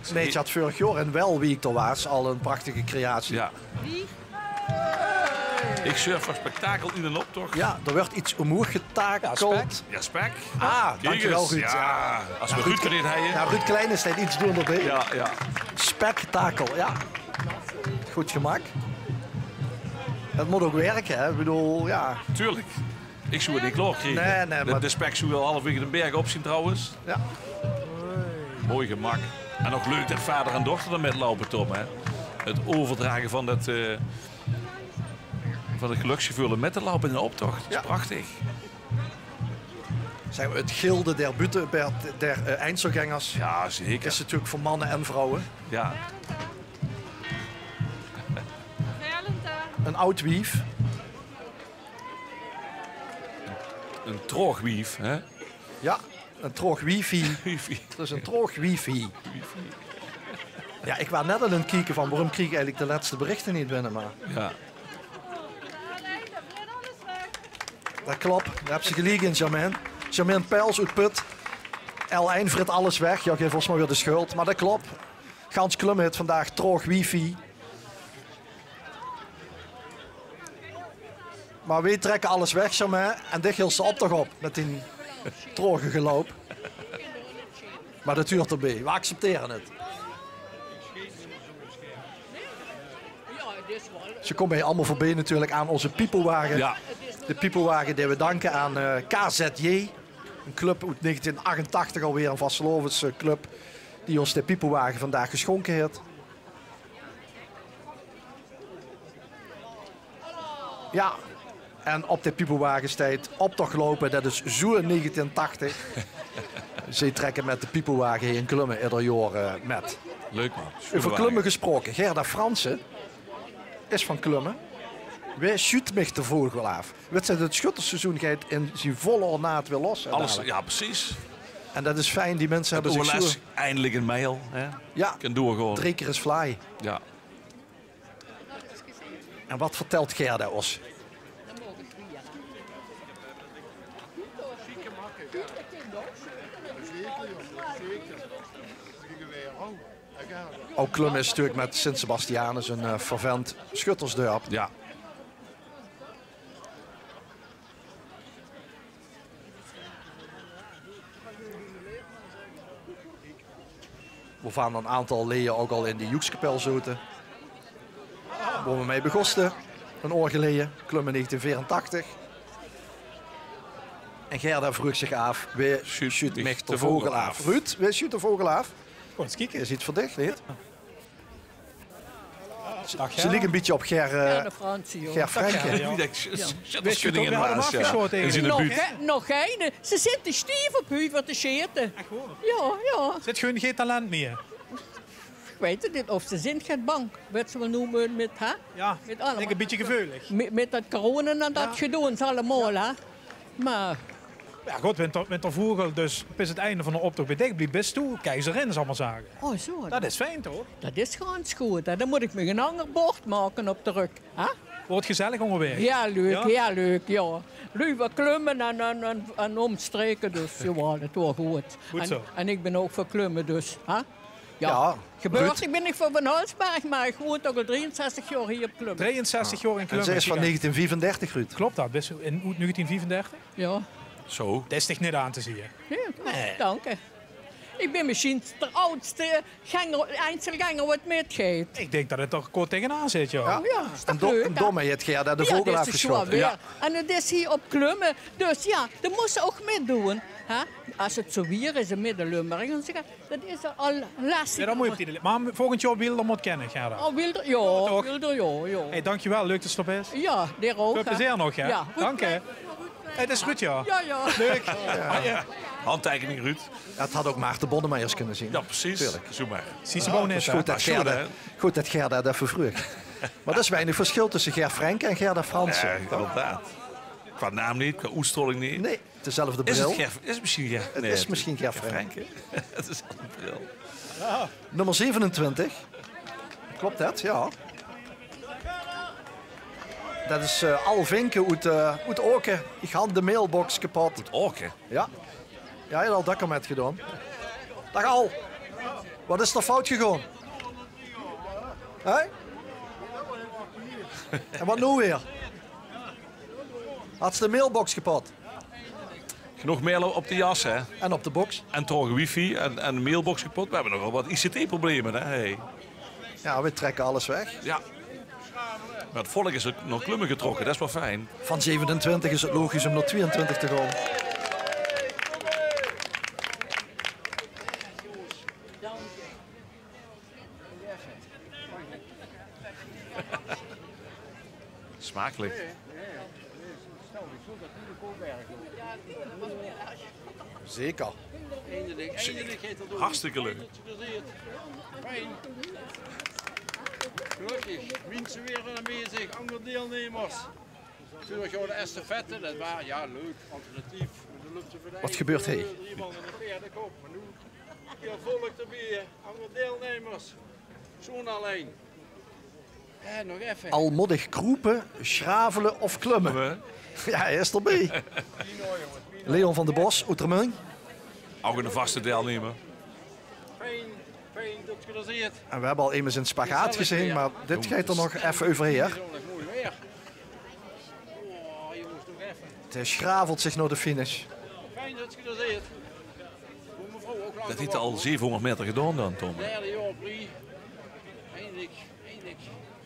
't meidje had veurig jaor in Well, wie ich d'r waas, al ein prachtige creatie. Jao. Ich zörg veur spektakel in 'nen optoch. Jao, d'r wuuert get umhoeg getakeld. Jao, spek. Ah, dankjewel, Ruud. Jao, es v'r Ruud kinne haje. Jao, Ruud Kleine is net get doender bie. Jao, jao. Spektakel, jao. Good gemaak. Dat mót ouch wirke, hè? Ich bedoel, jao. Tuurlik. Ich zou 't neet klaor kriege. Nae, nae, de, mer de spek zou waal halverwaege de berg op zeen trouwens. Jao. Mooi gemak. En ouch leuk det vader en dochter d'r mit loupe, Tom, hè? 't Euverdrage van det, eh, van 't geluksgeveul mit te loupe in 'nen optoch. Det is prachtig. Zeg mer, 't gilde der butte-, der, eh, Einzelgängers. Jao, zeker. Is natuurlik veur manne en vrouwe. Jao. Ein aad wief. Ein traog wief, hè? Jao, ein traog wifi. Wifi. 't Is ein traog wifi. Wifi. Jao, ich waas net al aan 't kieke van, waorum krieg ich eigelik de lètste berichte neet binne, mer... Jao. Det klop, dao höbs se geliek in, Germaine. Germaine Pels oet Put. L ein vrit alles weg. Jao, gaef ós mer weer de schuld. Mer det klop. Gans Klumme haet vandaag traog wifi. Mer weej trèkke alles weg, Germaine. En dich hils de optoch op mit dien traoge geloup. Mer det huurt d'rbie. Weej acceptere 't. Ze kómme hie allemaol veurbie natuurlik aan ózze piepelwage. Jao. De piepelwage dae weej danke aan, eh, K Z J. Ein club oet negentien achtentachtig alweer, ein vastelaovesclub, die ós de piepelwage vandaag gesjónke haet. Jao, en op de piepelwage steit optoch loupe, det is zoeë negentien tachtig. Ze trèkke mit de piepelwage hie in Klumme eder jaor, eh, mit. Leuk, man. Euver Klumme gesproke, Gerda Fransen is van Klumme. Wae sjuut mich de vogel aaf? Wits se, 't schuttersseizoen geit in zien volle ornaat weer los, hè, dalik. Jao, precies. En det is fijn, die minse höbbe zich zoeë... eindelik ein mijl, hè? Jao. Kan doorgaon. Drie kier is vlaai. Jao. En waat vertèlt Gerda ós? Ouch Klumme is natuurlik mit Sint Sebastianus ein, eh, fervent schuttersdörp. Jao. Wovan ein aantal leje ouch al in de joekskapel zote. Wo we mei begóste, ein oor geleje, Klumme negentien veerentachtig. En Gerda vroog zich aaf, wae sjuut mich de vogel aaf? Ruud, wae sjuut de vogel aaf? Kóm ins kieke. Is get veur dich, neet? Ze liek ein bietje op Ger, eh, Ger Frenken. Jao, jao. Wis se toch, we hadde 'm aafgesjaote eigelik. Nog geine. Ze zint te stief op Huver te sjete. Ech waor? Jao, jao. Zit gewoon gein talent mieë. Ich weit 't neet of ze zint get bang. Wits se waal noe mit, hè? Jao, ich dink ein bietje geveulig. Mit, mit det corona en det gedoon allemaol, hè? Mer Jao, good, wen d'r, wen d'r vogel dus bis 't einde van d'n optoch bie dich blief, bis doe keizerin, zal ich mer zage. O, zoeë. Det is fijn, toch? Det is gans good, hè. Dan mót ich mich ein anger bord make op de rök, hè? Waert gezellig óngerwaeg. Jao, leuk, jao, leuk, jao. Luuj van Klumme en, en, en, en ómstreke, dus jawel, 't waert good. Good zoeë. En ich bin ouch van Klumme, dus, hè? Jao, gebäört. Ich bin neet van Van Halsberg, mer ich woon toch al drieënzestig jaor hie op Klumme. Drieënzestig jaor in Klumme. En ze is van negentien viefendertig, Ruud. Klop det? Bis se in, oet negentien viefendertig? Jao. Zoeë. Det is dich neet aan te zieë. Nae, dank dich. Ich bin mesjien d'r aadste genger, einzelgenger waat mitgeit. Ich dink det 't d'r good taengenaan zit, jao. Jao, is toch leuk, hè? En daomei haet Gerda de vogel aafgesjaote. Jao. En 't is hie op Klumme. Dus jao, dan mós se ouch mitdoon, hè? Es 't zoeë wier is in Midde-Limburg en zoeë, Det is al lastig. Jao, det mót je op die... Mer volgend jaor Wielder mót kinne, Gerda. O, Wielder, jao, toch? Wielder, jao, jao. Hey, dankjewel. Leuk det se d'r bis. Jao, dich ouch, hè. Väöl plezeer nog, hè. Jao, good. Dank dich. 't Is Ruud, jao. Jao, jao. Leuk. Handteikening, Ruud. Jao, 't had ouch Maarten Bonnemeyers kónne zeen. Jao, precies. Tuurlik. Zoeë mer. Precies. Good det Gerda det effe vroog. Mer d'r is weinig versjil tösse Ger Frenken en Gerda Fransen. Jao, inderdaad. Qua naam neet, qua oetstraoling neet. Nae. Dezelfde bril. Is 't Ger-, is 't mesjien Ger-, nae, 't is mesjien Ger Frenken. 't Is 'n bril. Nummer zevenentwintig. Klop det? Jao. Det is, eh, Al Vinken oet, eh, oet Aoke. Ich han de mailbox kepot. Oet Aoke? Jao. Jao, hae haet al dökker mitgedaon. Daag Al. Waat is d'r fout gegaon? Hè? En waat noe weer? Hads se de mailbox kepot? Genóg mail op de jas, hè? En op de box. En traoge wifi en, en mailbox kepot. We hebbe nogal get I C T-probleme, hè? Hey. Jao, we trèkke alles weg. Jao. Mer 't volk is ouch nao Klumme getrokke, det is waal fijn. Van zevenentwintig is 't logisch um nao twieëntwintig te gaon. Smakelik. Zeker. Hartstikke leuk. Fijn. Gelökkig, minse weer aanwezig, anger deilnummers. Veurig jaor de estafette, det waar, jao, leuk, alternatief. Waat gebeurt hie? Drie man in de paerdekop, mer noe, hie volk d'rbie, anger deilnummers. Zoon allein. Al mót ich kroepe, sjravele of klumme. Jao, hae is d'rbie. Leon van der Bos, oet Remunj. Ouch 'ne vaste deilnummer. Fijn, fijn det geer d'r zeet. En we höbbe al emes in spagaat gezeen, mer dit geit d'r nog effe euverhaer. Mooi weer. 't Sjravelt zich nao de finish. Fijn det geer d'r zeet. Det haet al zevenhóngerd meter gedaon dan, Tom. Derde jaor op rie. Eindelik, eindelik.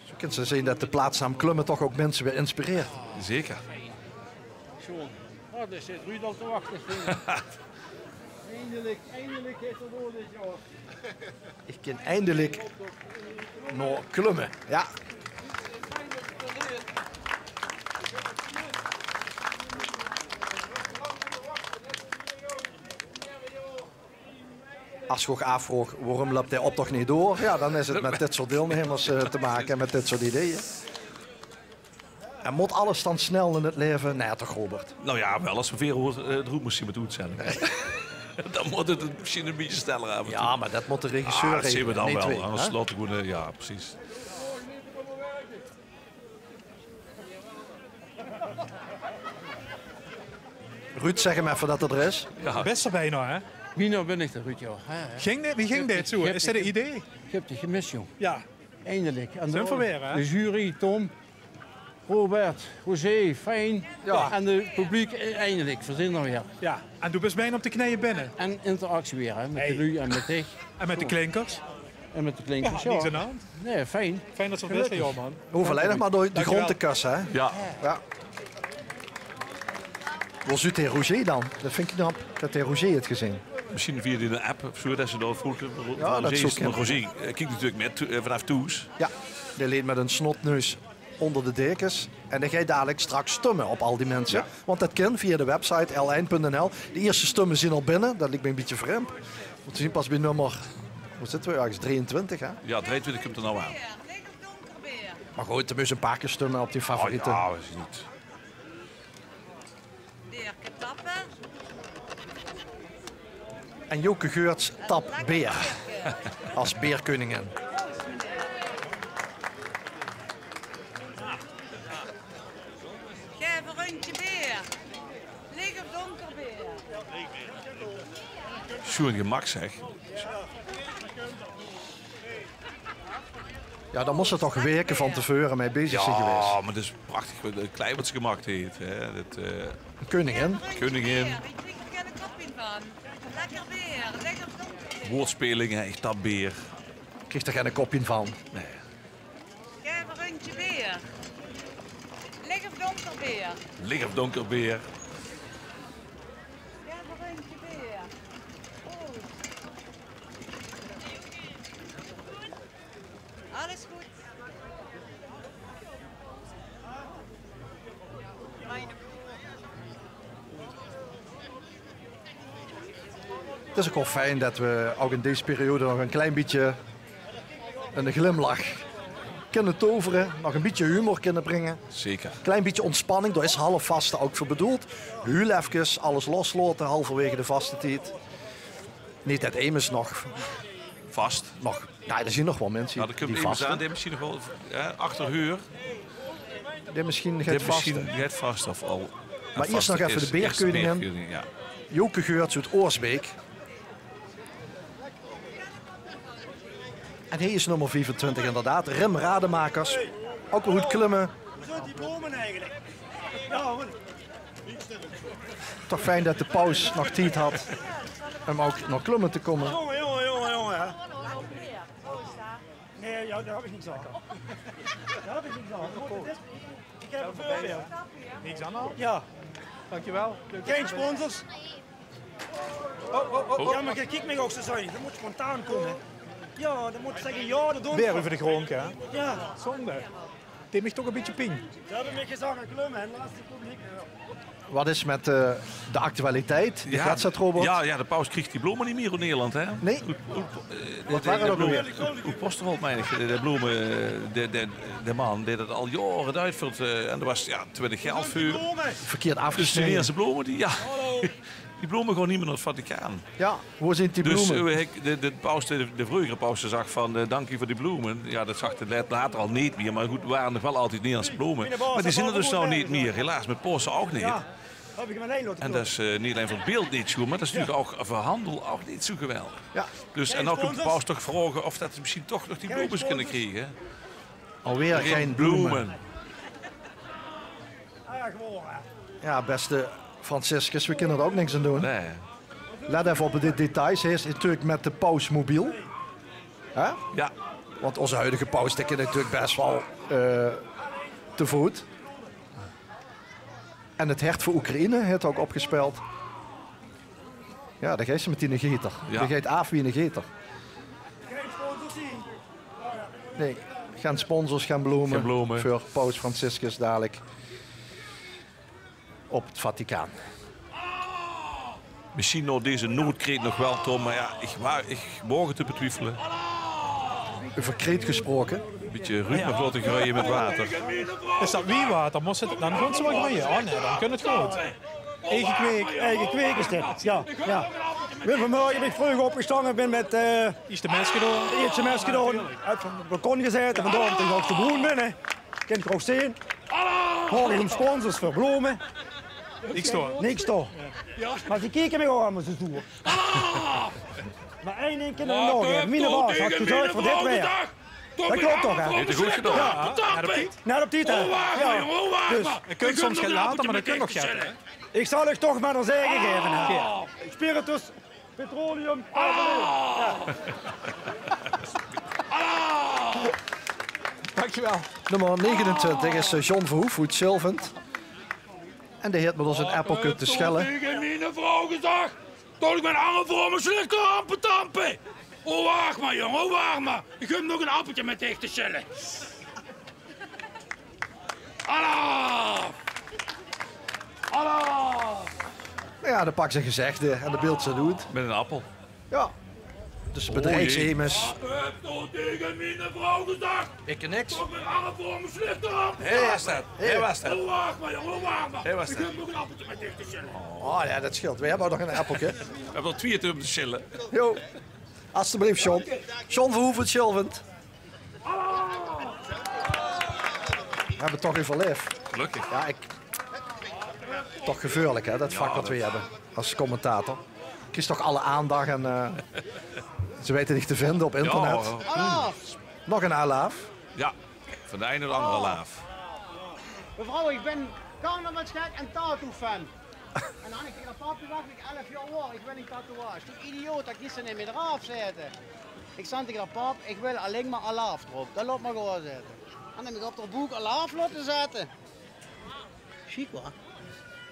Zo kins se zeen det de plaatsnaam Klumme toch ouch minse weer inspireert. Zeker. Sjoon. Oh, dao zit Ruud al te wachte. Eindelik, eindelik geit 't door dit jaor. Ich kin eindelik nao Klumme. Jao. As se uch aafvraog, waorum löp dae optoch neet door? Jao, dan is 't mit dit soort deilnummers, eh, te make en mit dit soort ideeë. En mót alles dan snel in 't laeve? Nae toch, Robert? Nou jao, waal as veer veer oor, eh, d'roet mótte zien mit de oetzending. Dan mót 't mesjien e bietje sneller aaf en toe. Jao, mer det mót de regisseur regele, neet veer, hè? Ah, det zeen veer dan waal. Angers laote veer gewoen, eh, jao, precies. Ruud, zèk 'm effe det 'r d'r is. Jao. Bès d'r bienao, hè? Bienao bin ich d'r, Ruud, jao. Hè, hè. Ging dit, wie ging dit zoe? Is dit 'n idee? Ich höb dich gemis, jóng. Jao. Eindelik. En de, de jury, Tom, Robert, Roger, fijn. Jao. En 't publiek, eh, eindelik. Veer zeen d'r weer. Jao. En doe bis bienao op de kneje binne. En interactie weer, hè, mit de luuj en mit dich. En mit de klinkers. En mit de klinkers, jao. Niks aan de hand. Nae, fijn. Fijn det se d'r bis, jao, man. Veer hove allein nog mer door de grond te kusse, hè? Jao. Jao. Wo zuut dae Roger dan? Det vinj ich knap, det dae Roger 't gezeen haet. Mesjien via de app of zoe, det se dao vroegs, jao, det zów kinne. Roger, eh, kiek natuurlik mit, eh, vanaaf thoes. Jao, dae ligk mit 'ne snotneus ónger de dekens. En dae geit dalik straks stumme op al die minse. Jao. Want det kin via de website L ein punt N L. De ierste stumme zeen al binne. Det liek mich e bietje vreemp. Want veer zeen pas bie nummer, wo zitte veer? Örges drieëntwintig, hè? Jao, drieëntwintig kump d'r noe aan. Mer good, d'r mótte e paar kier stumme op die favoriete. Oh, jao, is neet. Beerke tappe. En Joke Geurts tap beer. As beerkeuningin. Gaef e rundje beer. Lich of donker beer? Sjoen gemak, zeg. Jao, dao mós se toch waeke van te veure mei bezig zeen gewaes. Jao, mer 't is prachtig, 't kleid wat ze gemaak haet, hè. Dit, eh, keuningin. Keuningin. Lekker weer, lekker donker weer. Woordspeling, hè, ich tap beer. Krieg d'r gein kop van. Nae. Gaef e rundje beer. Lich of donker beer? Lich of donker beer? Gaef e rundje beer. Oeh. Alles good. 't Is ouch waal fijn det we ouch in dees periode nog e klein bietje 'ne glimlach kinne tovere, nog e bietje humor kinne bringe. Zeker. Klein bietje óntspanning, dao is half vaste ouch veur bedoeld. Hiel efkes alles loslaote, halverwaege de vastetied. Neet det emes nog vast. Nog, jao, d'r zeen nog waal minse die vast zeen. Jao, d'r kump emes aan, dae mesjien nog waal, hè, achter huur. Dae mesjien geit vast of al. Mer iers nog effe de beerkeuningin. Joke Geurts oet Oorsbeek. En hie is nummer viefentwintig inderdaad, Rim Rademakers. Ouch weer oet Klumme. Toch fijn det de paus nog tied haw um ouch nao Klumme te kómme. Dao höb ich niks aan. Dao höb ich niks aan. Ich höb ein veurbeeld. Niks aan de hand. Ja. Dankjewel. Gein sponsors. Oh, oh, oh, oh. Ja, mer kiek mich ouch zo aan. Det mót spontaan kómme. Ja, det mót zègke, ja, det doon v'r. Weer euver de gróndj, hè? Ja. Zonde. Deet mich toch ein bietje pien. Ze höbbe mich gezag: "Klum, hè, laat 't publiek." Wat is mit, eh, de actualiteit? De Gazzatrobot? Ja, ja, de paus krieg die blome neet mier oet Nederland, hè? Nee. Oet, oet, eh, de, de, de blome oet Posterholt, mein ich. De, de blome, de, de, de man dae det al jaore duit veur 't, eh, en det waas, ja, twintig geld veur. Verkeerd aafgesneden. Dus die Nederlandse blome, die, ja. Die blome gaon neet mier nao 't Vaticaan. Ja, wo zeen die blome? Dus, eh, de, de paus, de, de vreugere paus zag van, eh, "Dank u veur die blome." Ja, det zag 'r later al neet mier. Mer good, 't wore nog waal altied Nederlandse blome. Mer die zeen 'r dus noe neet mier. Helaas, mit Paose ouch neet. En det is, eh, neet allein veur 't beeld neet zoe, mer det is natuurlik ouch veur handel ouch neet zoe geweldig. Ja. Dus, en noe kump de paus toch vraoge of det ze mesjien toch nog die blome kinne kriege. Alweer gein blome. Ja, beste Franciscus, we kinne d'r ouch niks aan doon. Nee. Let effe op de details. Hae is natuurlik mit de paus mobiel. Hè? Ja. Want ózze huidige paus, dae kin natuurlik bès waal, eh, te voet. En 't hert veur Oekraïne haet ouch opgespeld. Ja, dao geit ze mit die geter. Ja. Dae geit aaf wie 'ne geter. Nee, gein sponsors, gein blome. Gein blome. Veur paus Franciscus dalik op 't Vaticaan. Mesjien nao deze noodkreet nog waal, Tom, mer ja, ich wa-, ich waog 't te betwiefele. Euver kreet gesproke. Bietje Ruud nog laote greuje mit water. Is det wie water? Mós 't, dan gaon ze waal greuje. Oh nee, dan kan 't good. Eige kweek. Eige kweek is dit, ja, ja. Ich bön vanmorge bin ich vreug opgestange, bin mit, eh, Iers de mes gedaon. Iers de mes gedaon. Oet 't balkon gezaete, vandaar det ich ouch zo groen bin, hè. Kint geer ouch zeen. Vraog ich óm sponsors veur blome. Niks dao. Niks dao. Mer ze kieke mich ouch allemaol zo zoer. Mer ein ding kin ich nog zègke. Miene baas haet gezörg veur dit weer. Det klop toch, hè? Haet 'r good gedaon. Ja. Net op tied. Net op tied, hè? Ja. Dus. D'r kump soms get later, mer d'r kump nog get, hè? Ich zal uch toch mer ein zegen gaeve, hè. Spiritus, petroleum, Dankjewel. Nummer negenentwintig is, eh, John Verhoef oet Sjilvent. En dae haet mit ós ein appelke te sjelle. Tege miene vrouw gezag det ich mit ein anger vrouw mós slichter rampe tampe. O, wach mer, jóng, o, wach mer. Ich höb nog ein appelke mit dich te sjelle. Alaaf! Alaaf! Nou ja, dan pak ze gezegde en dan beeld ze het oet. Mit ein appel. Ja. Dus bedreigsemes. Höb ich tege miene vrouw gezag? Ich niks. Toch mit ein anger vrouw mós slichter rampe. Hae waas det. Hae waas det. O, wach mer, jóng, o, wach mer. Hae waas det. Ich höb nog ein appelke mit dich te sjelle. Oh ja, det scheelt. We höbbe ouch nog ein appelke. We höbbe d'r twieë te sjelle. Jo. Alstublieft, John. John Verhoef oet Sjilvent. We höbbe 't toch euverlaef. Gelökkig. Ja, ich... Toch gevaorlik, hè, det vak wat we höbbe es commentator. Kriegste toch alle aandach en, eh, ze weite dich te vinde op internet. Ja. Alaaf! Nog ein alaaf. Ja, van de ein nao de anger alaaf. Mevrouw, ich bön carnavalsgek en tattoo-fan. En dan ich tege pap, toen waas ich elf jaor, ich wil ein tatoeage. Doe idioot, det kins se neet mier d'raaf zaete. Ich zag tege pap, ich wil allein mer Alaaf d'rop. Det laot mer gewoon zaete. En dan höb ich op de boek Alaaf laote zaete. Sjiek, wa?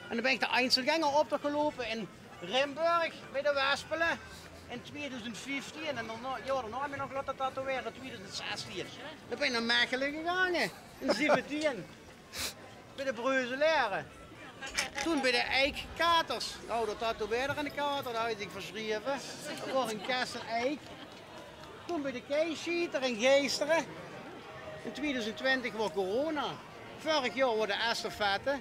En dan bön ich de Einzelgängeröptoch geloupe in Rimburg bie de Wespelen in twieëdoezend vieftieën. En daonao, ja, daonao höb ich nog laote tatoeëre, twieëdoezend zestieën. Dan bön ich nao Mechelen gegange in zeventieën. Bie de Breuzelare. Toen bie de Eikkaters. Nou, det tatoeëerde aan de kater, det haw ich versjreve. Det waor ein Kessel Eik. Toen bie de Keisjieter in Geesteren. In twieëdoezend twintig waor corona. Vörig jaor waor de estafette.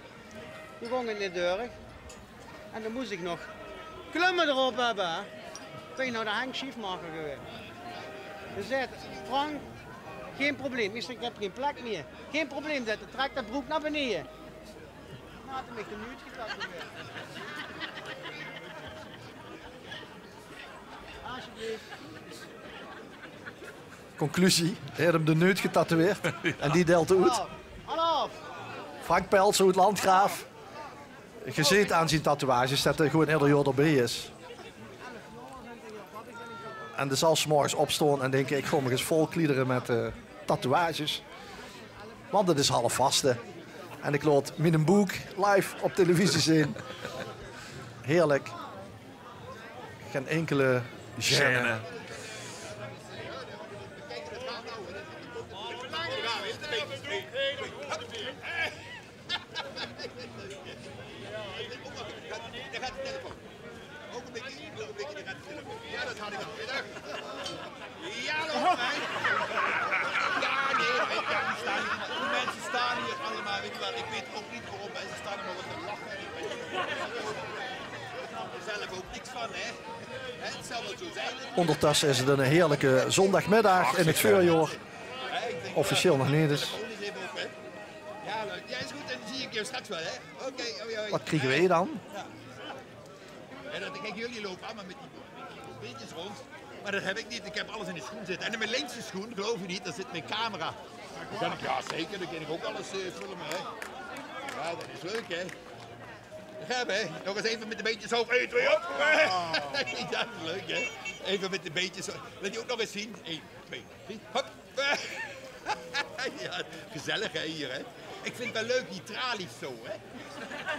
Toen góng 't neet door. En dan mós ich nog klumme d'rop höbbe, hè. Bön ich nao de Henk Schiefmacher gewaes. Dae zaet: "Frank, gein probleem." Ich zèk: "Ich höb gein plek mier." "Gein probleem," zaet 'r, "trèk de brook nao beneje." Haet 'r mich de nuut getatoeëerd. Alsjeblieft. Conclusie, hae haet 'm de nuut getatoeëerd en die deilt 'r oet. Alaaf! Alaaf! Frank Pelsen oet Landgraaf. Geer zeet aan zien tatoeages det 'r gewoon eder jaor d'rbie is. En dae zal 's morges opstaon en dinke: "Ich gaon mich ins volkliedere mit, eh, Tatoeages. Want het is half vaste. En ik laot miene boek live op televisie zien. Heerlijk. Geen enkele gêne. Ook een beetje, ook een beetje, die gaat de telefoon. Ja, dat had ik al gedacht. Ja, dat hoort bij. Ja, nee, weet je, die staan hier, die mensen staan hier allemaal, weet je wel, ik weet ook niet waarom, maar ze staan allemaal wat te lachen. Ik weet er zelf ook niks van, hè. Hè, het zal wel zo zijn. Ondertussen is het een heerlijke zondagmiddag in het veurjaor. Officieel nog niet, dus. Ja, leuk. Ja, is goed, dan zie ik je straks wel, hè. Oké, hoi, hoi. Wat krijgen wij dan? Ja. En dat, kijk, jullie lopen allemaal met die, met die beentjes rond. Maar dat heb ik niet. Ik heb alles in de schoen zitten. En in mijn linkse schoen, geloof je niet, daar zit mijn camera. Dan kan ik, ja, zeker. Dan kan ik ook alles eh, filmen, hè. Ja, dat is leuk, hè. Gaaf, hè? Nog eens even met de beentjes hoog. Eén, twee, op. Ja, dat is leuk, hè? Even met de beentjes hoog. Laat die ook nog eens zien. Eén, twee, drie. Hop. Ja, gezellig hè, hier hè. Ik vind het wel leuk, die tralies zo hè.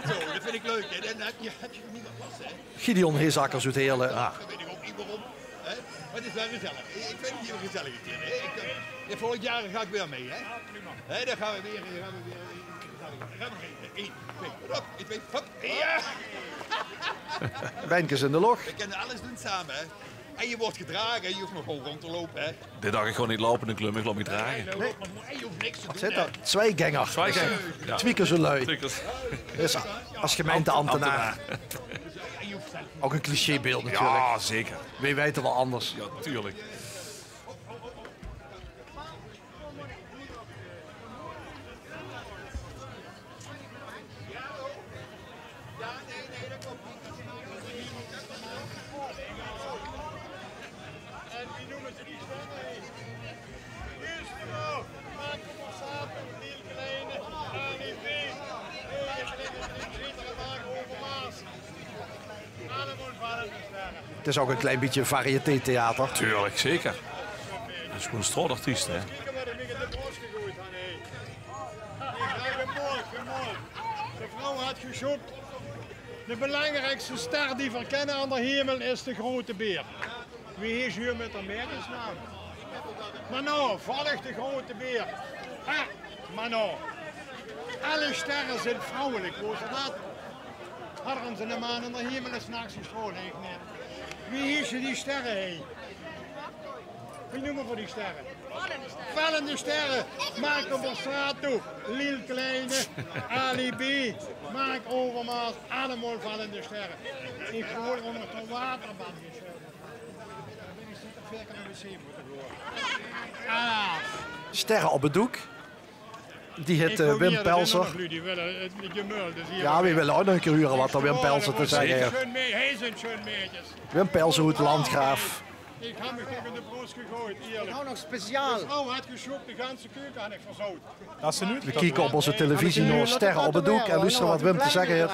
Zo, dat vind ik leuk hè. Dan heb je, heb je er niet wat last hè. Gideon Heesakkers uit Heerlen. Ah. Dan weet ik ook niet waarom. Hè? Maar het is wel gezellig. Ik vind het hier gezellig een keer hè. Ik, eh, ja, volgend jaar ga ik weer mee hè. Hè, dan gaan we weer, dan gaan we weer. Dan gaan we weer. Eén, twee, hop, één, twee, hop. Ja! Beinkes in de loch. We kunnen alles doen samen hè. En je wordt gedragen, je hoeft maar gewoon rond te lopen hè. Dit daag ik gewoon niet lopen en klum, ik laot mich drage. Nee, je hoeft niks te doen hè. Wat zit er? Zweigänger. Zweigänger. Ja. Twee keer zo lui. Twee keer. Dus als gemeenteambtenaar. Ambtenaar. Ook een clichébeeld natuurlijk. Ja, zeker. Wij weten wel anders. Ja, tuurlijk. Het is ook een klein beetje variététheater. Tuurlijk, zeker. Dat is gewoon straatartiest, hè. De vrouw had geshopt. De belangrijkste ster die we kennen aan de hemel is de grote beer. Wie heet u met de merkensnaam? Manon, volg de grote beer. Ah, Manon. Alle sterren zijn vrouwelijk, wist je dat? Had er onze maan in de hemel is nachts gestrooid, hè, niet? Wie heet die sterren, hè? Wie noemen we die sterren? Vallende sterren. Marco Borsato, Lil Kleine, Ali B, Mark Overmars, allemaal vallende sterren. Ik hoor onder de waterband. Ah. Sterren op het doek. Die het eh, Wim Pelser. Ja, we willen ook nog een keer huren wat er Wim Pelser te zeggen heeft. Wim Pelser uit Landgraaf. Ik heb me in de broos gegooid, eerlijk. Ik hou nog speciaal. De vrouw had geshopt, de ganse keuken had ik verzout. We kijken op onze televisie naar Sterren op het doek en luisteren wat Wim te zeggen heeft.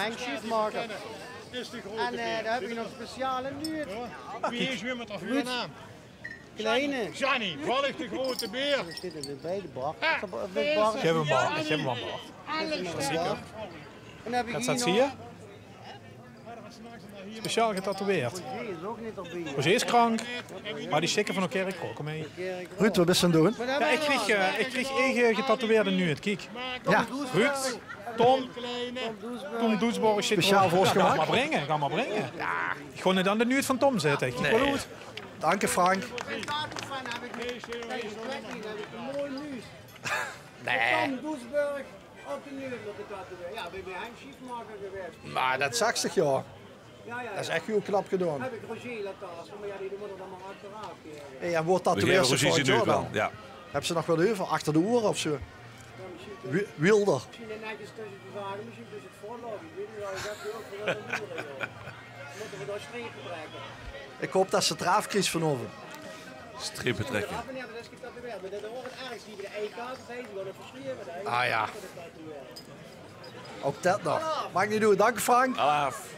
En eh, daar heb ik nog speciale nuut. Wie is weer met de vuurnaam? Kleine. Johnny, volg de grote beer. Zit in de beide bar. Geef hem maar, geef hem maar. Alles zeker. En heb ik hier nog... Speciaal getatoeëerd. Roger is krank, maar die stikken van elkaar, ik kom mee. Ruud, wat is aan het doen? Ja, ik kreeg, eh, ik kreeg eigen getatoeëerde nuut, kijk. Ja. Ruud, Tom, Tom Doesborg zit speciaal voor ons gemaakt. Ga maar brengen, ga maar brengen. Ja. Ik ga niet aan de nuut van Tom zitten. Ik wil goed. Dank je, Frank. Nee. Tom Doesburg op de nuit op de tatoeëer. Ja, ben je Henk Schiefmaker geweest? Maar dat zag zich, joh. Ja, ja, dat is echt heel knap gedaan. Heb ik Roger laten als, maar ja, die moet er dan maar achteraf. Hey, en wordt dat weer zo van Jordan? Ja. Hebben ze nog wel over achter de oren of zo? Wilder. Misschien netjes tussen de vragen, misschien tussen het voorlopen. Ik weet niet waar ik dat wil. Moeten we daar strepen trekken? Ik hoop dat ze het eraf krijgt vanavond. Strepen trekken. Ah ja. Ook dat nog. Maakt niet uit. Dank Frank. Alaaf.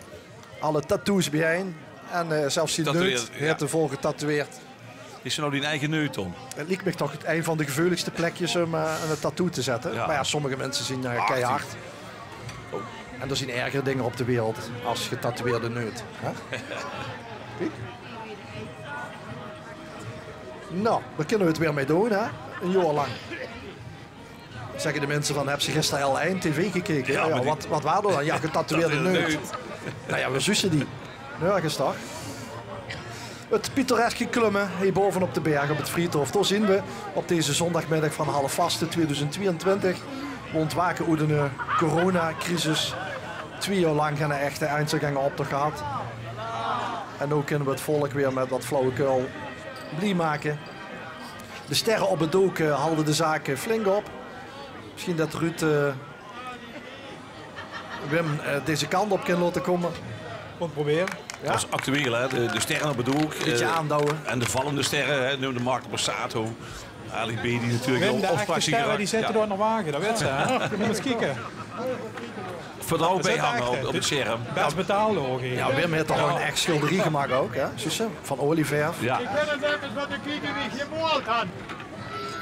Alle tattoos bijeen. En eh, zelfs die neut heeft er vol getatoeëerd. Is ze nou die eige neut dan? Het liek mich toch het, ein van de geveuligste plekjes om eh, een tattoo te zette. Ja. Maar ja, sommige mensen zien eh, keihard. Oh. En er zijn erger dingen op de wereld als getatoeëerde neut. Hè? Kiek. Nou, daar kunnen we het weer mee doen, hè? Een jaar lang. Zeggen de mensen van, heb je gisteren L één tv gekeken? Ja, ja, maar die wat, wat waren er dan? Ja, getatoeëerde neut. Nou ja, we zussen die. Nergens toch? Het pittoreske klumme hier bovenop de berg op het Vriethof. Daar zien we op deze zondagmiddag van half vaste tweeduizend tweeëntwintig. We ontwaken uit een eh, coronacrisis. Twee jaar lang geen echte Einzelgängeroptocht gehad. En nu kunnen we het volk weer met wat flauwekul blij maken. De sterren op het doek eh, halden de zaak eh, flink op. Misschien dat Ruud eh, Wim eh, deze kant op kan laten komen. Kom proberen. Ja. Dat is actueel, hè? De, de sterren op het doek. Beetje eh, aandouwen. En de vallende sterren, hè? Neem de Marco Borsato. Ali B, die natuurlijk Wim, de echte sterren, die zitten door in de wagen. Dat weet ze, hè? Moet je eens kijken. Vertrouw bij hangen op, op het scherm. Best betaald, hoor. Ja, Wim heeft toch een echt schilderie gemaakt ook, hè? Zussen? Van olieverf. Ja. Ik wil eens even wat kijken wie je gemoald had.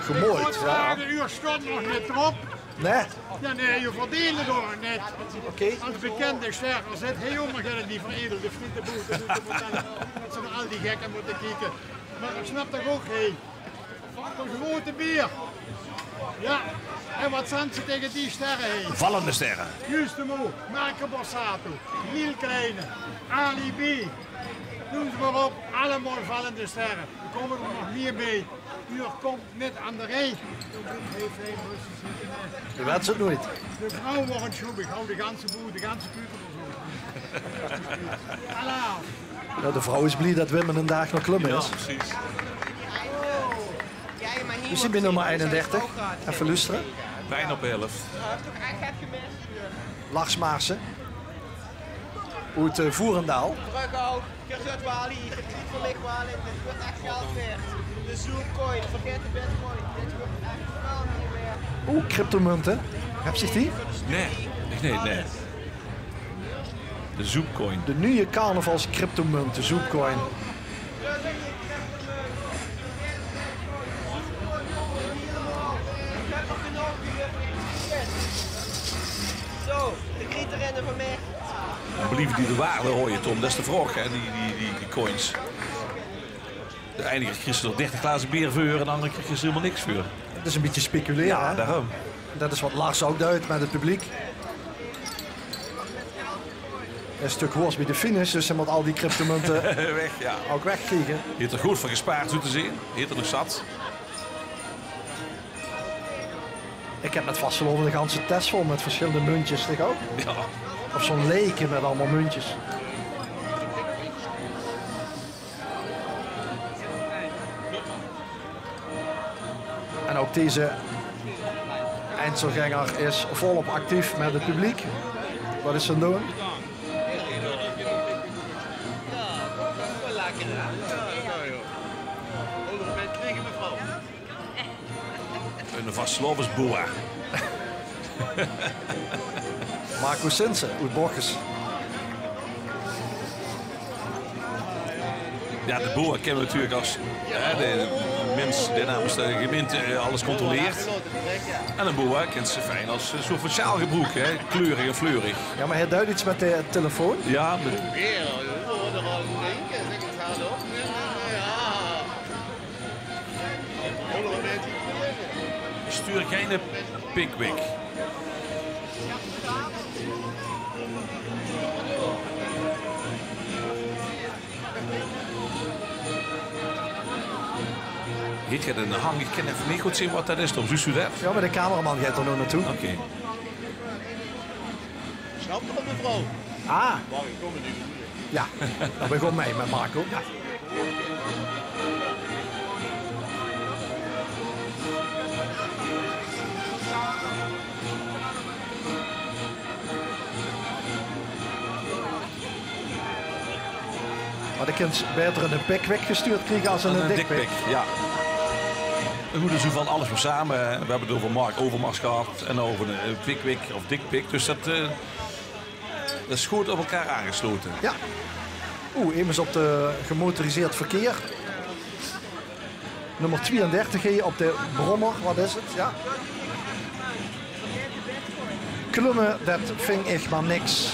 Gemoald, ja. De uur stond nog niet erop. Nee. Ja, nee, je verdiende door net. Oké. Als bekende sterren zit heel maar die veredelde friettenboete moeten vertellen. Dat ze naar al die gekken moeten kijken. Maar ik snap toch ook, hé. Een grote beer. Ja, en wat zijn ze tegen die sterren, hé? Vallende sterren. Juist, de Mo, Marco Borsato, Neil Kleine, Ali B. Noem ze maar op, allemaal vallende sterren. Er komen er nog meer bij. U komt net aan de rij. Je weet het nooit. De vrouw wordt schroepig, hou de ganse boel, de ganse keuken. Alaaf. Ja, de vrouw is blij dat Wim een dag nog klummen is. Ja, precies. We zien bij nummer eenendertig. Even luisteren. Bijna op elf. Lars Maarsen. Uit eh, Voerendaal. Terug ook. Gerzut Wali, het lied van Licht Wali, dit wordt echt geld waard. De Zoomcoin, vergeet de Bitcoin, dit wordt echt geld niet meer. Oeh, cryptomunten. Heb je die? Nee, ik niet, nee. De Zoomcoin. De nieuwe carnavals cryptomunt, de Zoomcoin. Zo, de krieter in de vermeer. Blijven die de waarde houden, Tom? Dat is de vraag, hè, die, die, die, die coins. De ene keer krijg je er dertig glazen beer voor en de andere keer krijg je er helemaal niks voor. Het is een beetje speculeren, ja, hè? Daarom. Dat is wat Lars ook duidt met het publiek. Een stuk hoors bij de finish, dus hij moet al die cryptomunten weg, ja, ook wegkrijgen. Heeft er goed voor gespaard, zo te zien. Heeft er nog zat. Ik heb met vastgelopen de ganse tas vol met verschillende muntjes, toch ook? Ja. Of zo'n leken met allemaal muntjes. En ook deze Einzelgänger is volop actief met het publiek. Wat is ze aan het doen? Een vastelaovesboa. Marco Sinsen, uit Bochjes. Ja, de boa kennen we natuurlijk als hè, de mens die namens de gemeente eh, alles controleert. En een boa kent ze fijn als een soort van sjaalgebroek, hè? Kleurig en fleurig. Ja, maar hij duidt iets met de telefoon. Ja, met Stuur geine Pickwick. Heet het in de hang? Ik kan even niet goed zien wat dat is, Tom. Zuus u dat? Ja, maar de cameraman gaat er nu naartoe. Oké. Snap je dat, mevrouw? Ah. Mag ik komen, lieve? Ja, dan begin mij met Marco. Ja. Maar dan kins beter een pickwick gestuurd krijgen als een, een dikpik. Ja. We moeten zo van alles voor samen. Hè. We hebben het over Mark Overmars gehad en over een pickwick of dikpik. Dus dat, uh, dat is goed op elkaar aangesloten. Ja. Oeh, immers op de gemotoriseerd verkeer. Nummer tweeëndertig hie op de brommer, wat is het? Ja. Klumme, det ving ich mer niks.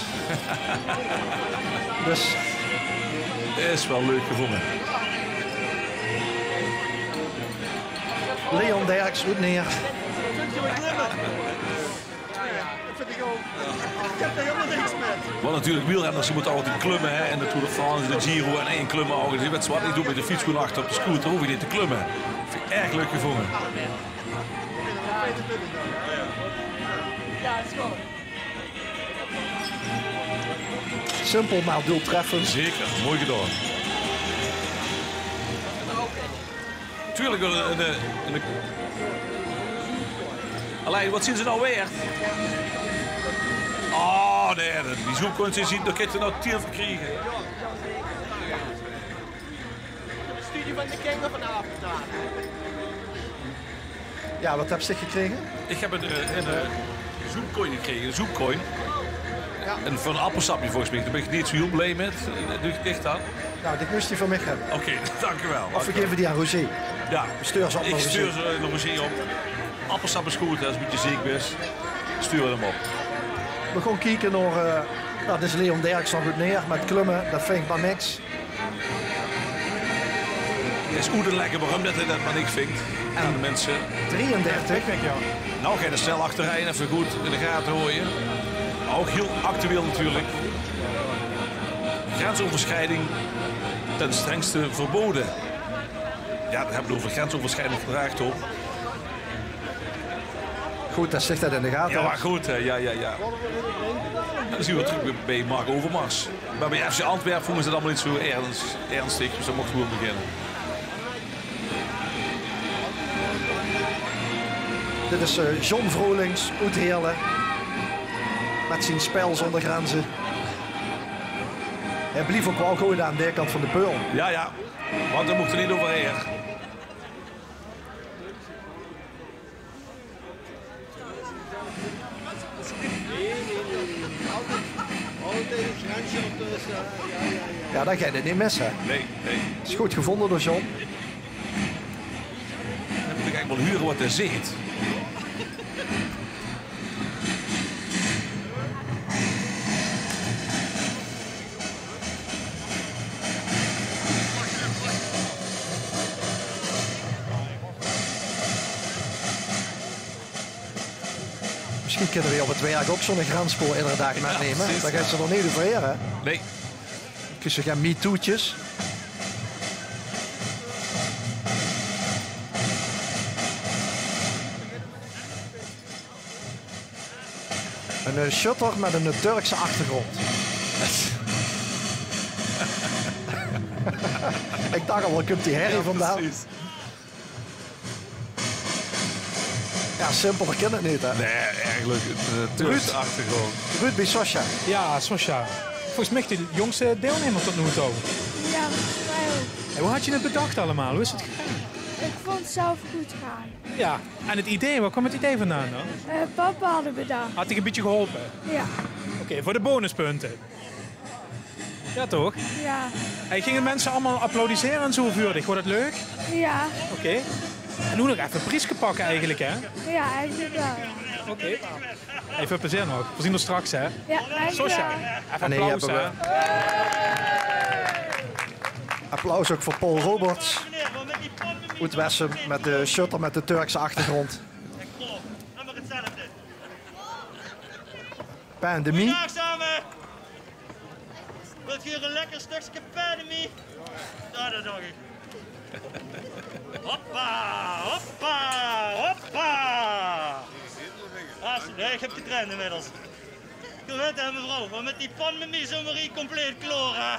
Dus. Is wel leuk gevónje. Leon Derks oet Neer. Wat natuurlijk wielrenners, die moeten altijd klumme, hè, in de Tour de France, de Giro en één klumme. Dus weet je wat, ik doe met de fiets gewoon achter op de scooter, hoef ik niet te klumme. Vind ik erg leuk gevónje. Simpel, maar doeltreffend. Zeker, mooi gedaan. Tuurlijk, een, een, een, een... Allein, wat zien ze nou weer? Oh, nee, die zoekkunst is niet, daar kan je nou tien verkriegen. Studie van de kinder vanavond aan. Ja, wat heb je gekregen? Ik heb een, eh, een, eh, zoekcoin gekregen, een zoekcoin. Ja. En van appelsapje volgens mij. Daar ben ik niet zo heel blij met. Eh, doe ik dicht aan. Nou, die moest je van mij hebben. Oké, dank u wel. Of we geven die aan Roger. Ja. Stuur ze op. Ik stuur ze naar Roger op. Appelsap is goed, hè, als je een beetje ziek bent. Stuur hem op. We gaan kijken naar, eh, nou, dit is Leon Derks nog goed neer met klumme, dat vind ik maar niks. Is oet te legge waorum det hae det mer niks vingt aan de minse. Drieëndertig. Nou, gae de snel achterein effe good in de gate haoje. Ouch hiel actueel natuurlik. Grensoverschrijding ten strengste verboden. Ja, det höbbe v'r euver grensoverschrijdend gedrag, toch? Good det se det in de gate höbs. Ja, good, hè. Ja, ja, ja. Dan zien v'r trök bie Mark Overmars. Mer bie F C Antwerpen vónge ze 't allemaol neet zo erns-, ernstig, dus dan mochte v'r beginne. Dit is, eh, John Vrolings oet Heerle. Mit zien spel zónger grenze. Hae blief ouch waal good aan dae kant van de peul. Ja, ja. Want v'r mochte neet euverhaer. Ja, dan geit 't neet mis, hè? Nee, nee. Is good gevónje door John. Dan mót ich eigelik waal hure wat hae zaet. Misschien kinne we op het werk ook zo'n grenspoor iedere dag meenemen. Ja, precies. Dan gaan ze er niet over heren. Nee. Kriege ze geen MeToo'tjes. Een, eh, shutter met een, eh, Turkse achtergrond. Ik dacht al, waar komt die herrie vandaan? Ja, precies. Ja, simpeler kan het niet, hè? Nee, eigenlijk, eh, Turkse achtergrond. Ruud bij Sosha. Ja, Sosha. Volgens mij de jongste deelnemer tot nu toe. Ja, volgens mij ook. En hoe had je het bedacht allemaal? Hoe is het gegaan? Ik vond het zelf goed gaan. Ja, en het idee, waar kwam het idee vandaan dan? Eh, papa had het bedacht. Had hij een beetje geholpen? Ja. Oké, voor de bonuspunten. Ja, toch? Ja. Hey, gingen mensen allemaal applaudisseren en zo voor dich? Vónj det leuk? Ja. Oké. En noe nog effe e prieske pakke eigelik, hè? Ja, eigenlijk wel, ja. Oké. Hey, väöl plezeer nog. Veer zien d'r straks, hè? Ja, dankjewel. Sosha, effe applaus, hè? Applaus ook voor Paul Roberts. Oet Wessem met de shutter met de Turkse achtergrond. Pandemie. Goeiedag same. Wilt geer ein lekker stökske pandemie? Ja, det dach ich. Hoppa, hoppa, hoppa. Ah, nee, ich höb getraind inmiddels. Geer weit, hè, mevrouw, want mit die pandemie zeen v'r hie compleet klaor, hè.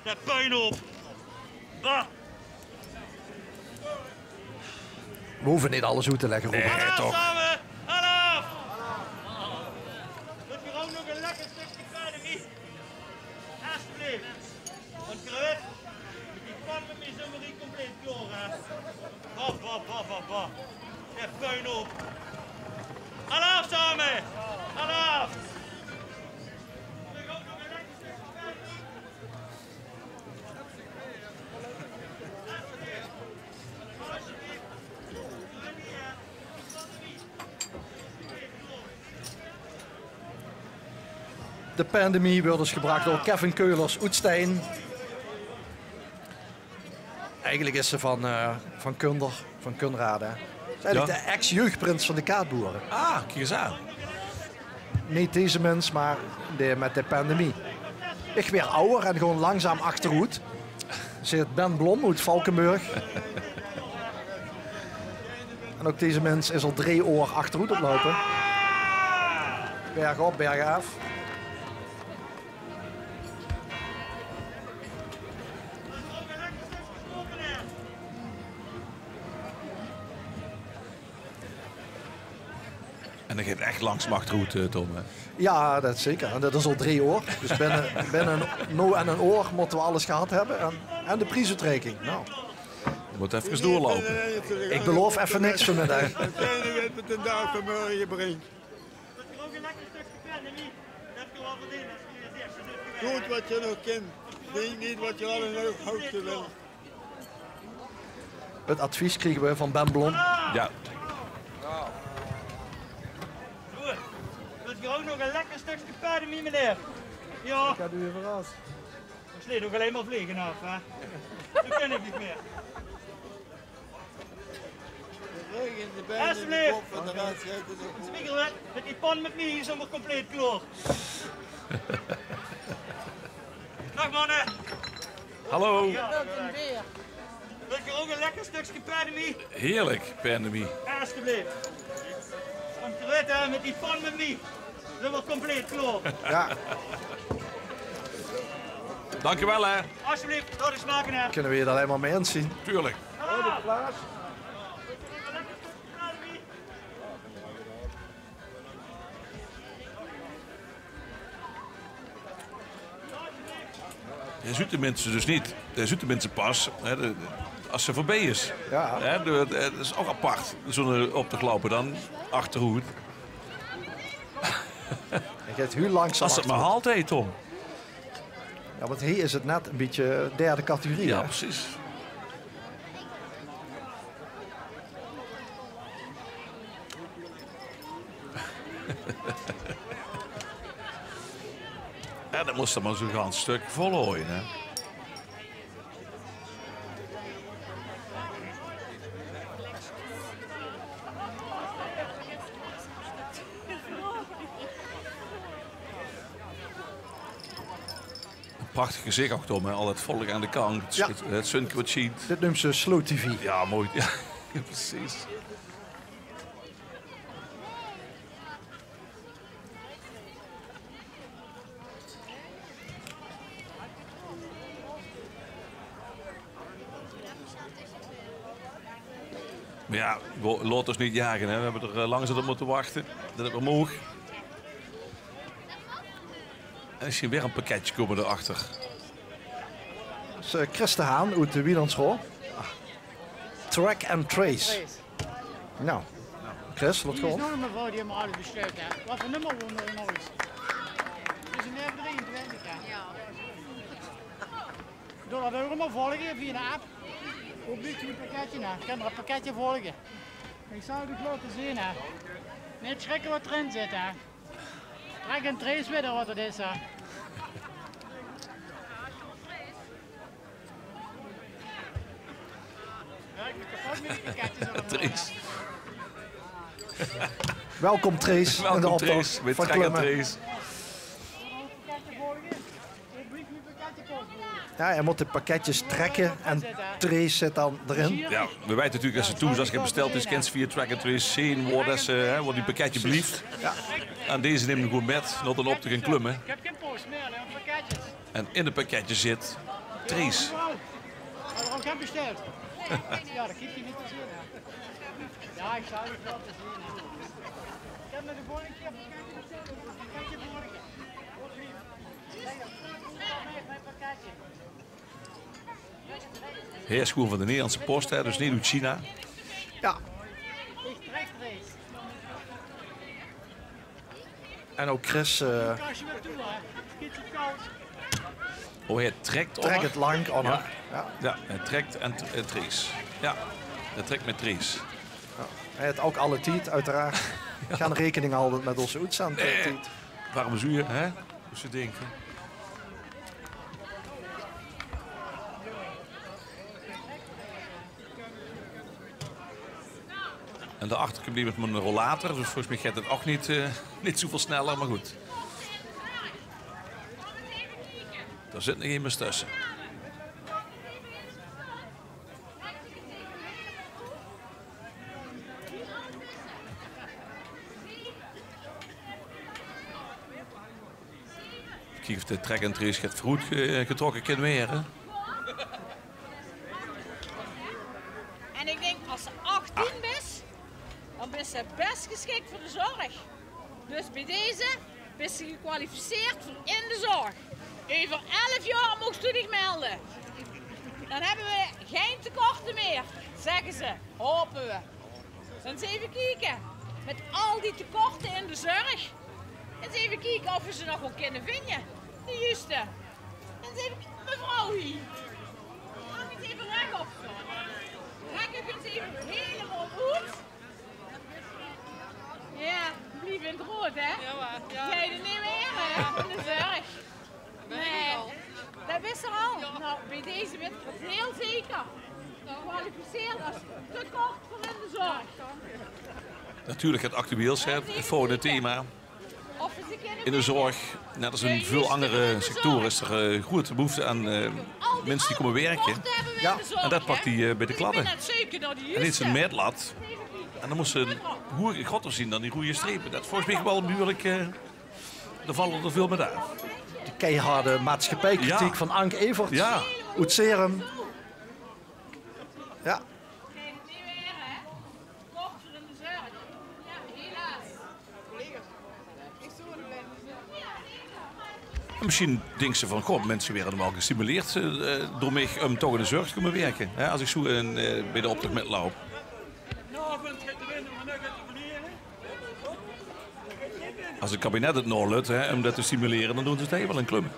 De puinhoop. Bah. We hoeven niet alles uit te leggen, Robert. Nee, toch? Alaaf same! Alaaf! Wilt geer ouch nog ein lekker stökske pandemie? Alsjeblieft. Want geer weit, mit die pandemie zeen v'r hie compleet klaor, hè? Bah, bah, bah, bah, bah. De puinhoop. Alaaf same! Alaaf! Wilt geer ouch nog ein lekker stökske pandemie? Alsjeblieft. De Pandemie weurt us gebrach door Kevin Keulers oet Stein. Eigelik is ze van, eh, van Kunder, van Kunrade. Ze is eigelik de ex-jeugprins van de Kaatboere. Ah, kiek ins aan. Neet deze mins, mer de, mit de pandemie. Ich waer awwer en gaon langzaam achteroet, zaet Ben Blom oet Valkeberg. En ouch deze mins is al drie oor achteroet aan 't loupe. Bergop, bergaaf. En det geit ech langzaam achteroet, eh, Tom, hè? Jao, det zeker. En det is al drie oor. Dus binne, binne noe en ein oor mótte v'r alles gehad höbbe. En, en de priesoetreiking. Nou. Mót effe doorloupe. Ich beloof effe niks vanmiddig. Degene weit waat de daag van morge bringk. Doot waat geer nog kint. Dink neet waat geer allemaol nog hoopt te wille. 't Advies kriege v'r van Ben Blom. Jao. Wilt geer ouch nog ein lekker stökske paardemie, meneer? Jao. Ich höb uch verras. D'r sleet ouch allein mer vlege aaf, hè? Zoe kin ich neet mieë. Alsjeblieft. Ein spiegelwet mit die pan mit mie, is ummer compleet klaor. Daag manne. Hallo. Jao. Wilt geer ouch ein lekker stökske paardemie? Heerlijk, paardemie. Alsjeblieft. Compleet, hè, mit die pan mit mie. Zeen v'r compleet klaor. Jao. Dank u wel, hè. Alsjeblieft, laot uch smake, hè. Kinne v'r 't allein mer mei eins zeen. Tuurlijk. Hae zuut de minse dus neet. Hae zuut de minse pas, hè, de, de, es ze veurbie is. Jao. Hè, de, de, det is ouch apart, zoe'n op te loupe dan achteroet. Hae geit hiel langzaam achteroet. Es 't mer halt, hè, Tom. Jao, want hie is 't net ein bietje derde categorie, hè? Jao, precies. Jao, det mós se mer zoe'n gans stök volhaoje, hè. Ein prachtig gezich ouch, Tom, hè? Al det volk aan de kant, jao, 't, 't zunke waat sjient. Dit neume ze slow T V. Jao, mooi. Jao, precies. Mer jao, v'r laote ós neet jage, hè. V'r höbbe d'r, eh, lang zat op mótte wachte det 't weer moog. En ich zeen weer ein pakketje kómme dao achter. Det is, eh, Chris de Haan oet de Wielandsroa. Track and Trace. Nou, Chris, laot gaon. Is nog ein vrouw die 'm alles besjleit, hè. Waat veur nummer woon d'r nog ins? Is ein drieëntwintig, hè. Doot det ouch mer volge via de app. Wie blief die pakketje, hè? Kin d'r ein pakketje volge. Ich zal 't uch laote zeen, hè. Neet sjrikke waat d'rin zit, hè. Track and Trace, weit geer waat det is, hè. Trace. Welkom, Trace, in de optoch van Trace. Jao, hae mót de pakketjes trèkke en Trace zit dan d'rin. Jao, v'r weite natuurlik, es se thoes get besteld is, kins se via Track and Trace zeen wo det, eh, hè, wo die pakketje blief. Jao. En deze numme v'r gewoen mit nao d'n optoch in Klumme. En in de pakketjes zit Trace. Hadde v'r ouch get besteld? Jao, det krieg geer neet te zeen, hè. Jao, ich zal 't waal laote zeen, hè. Ich höb nog de vörige kier pakketje besteld, ein pakketje vörige. Hae is gewoen van de Nederlandse Post, hè, dus neet oet China. Jao. Ich trèk Trace. En ouch Chris, eh, oh, hae trèk, trèk 't lank, oh, jao. Jao, hae trèk en, en Trace. Jao, hae trèk mit Trace. Jao. Hae haet ouch alle tied, oeteraard. Jao. Gein raekening gehalde mit ós oetzendtied. Nae. Waorom zouw hae, hè? Dus ze denke. En daoachter kump emes mit 'ne rollator, dus volges mich geit 't ouch neet, eh, neet zoeväöl sneller, mer good. Dao zit nog emes tösse. Kiek of de track and trace get veuroet ge-, getrokke kin waere. En ik denk, als ze achttien bis, dan bis ze best geschikt voor de zorg. Dus bij deze bis ze gekwalificeerd voor in de zorg. Over elf jaar moogst u dich melde. Dan hebbe we gein tekorte meer, zegge ze. Hope we. Ins eve kieke. Mit al die tekorte in de zorg. Ins eve kieke of we ze nog waal kinne vinje. De juuste. Ins eve kieke, mevrouw hie. Hang ins eve rechop. Rek uch ins eve hielemaol oet. Jao, blief in 't roead, hè? Jao, jao. Geit 't neet waere, hè? In de zorg. Nae, det wis se al. Noe, bie deze wit ich 't hiel zeker. Gekwalificeerd as tekort veur in de zorg. Natuurlik 't actueelste, 't volgende thema. In de zorg, net as in väöl anger sectore, is d'r, eh, groete behoefte aan, eh, minse die kómme wirke. Jao. En det pak die, eh, bie de kladde. En dit is ein maetlat. En dan mós ze hoeger, groter zeen dan die roeje strepe. Det is volges mich waal behuurlik, eh, D'r valle d'r väöl mit aaf. De keiharde maatschappijkritiek van Ank Everts. Jao. Oet Serum. Jao. En mesjien dinks se van: "Goh, minse waere waal gestimuleerd, eh, door mich um toch in de zörg te kómme wirke." Hè, es ich zoe in, eh, bie de optoch mitloup. Es 't kabinet 't naolut, hè, um det te stimulere, dan doon ze 't hie waal in Klumme.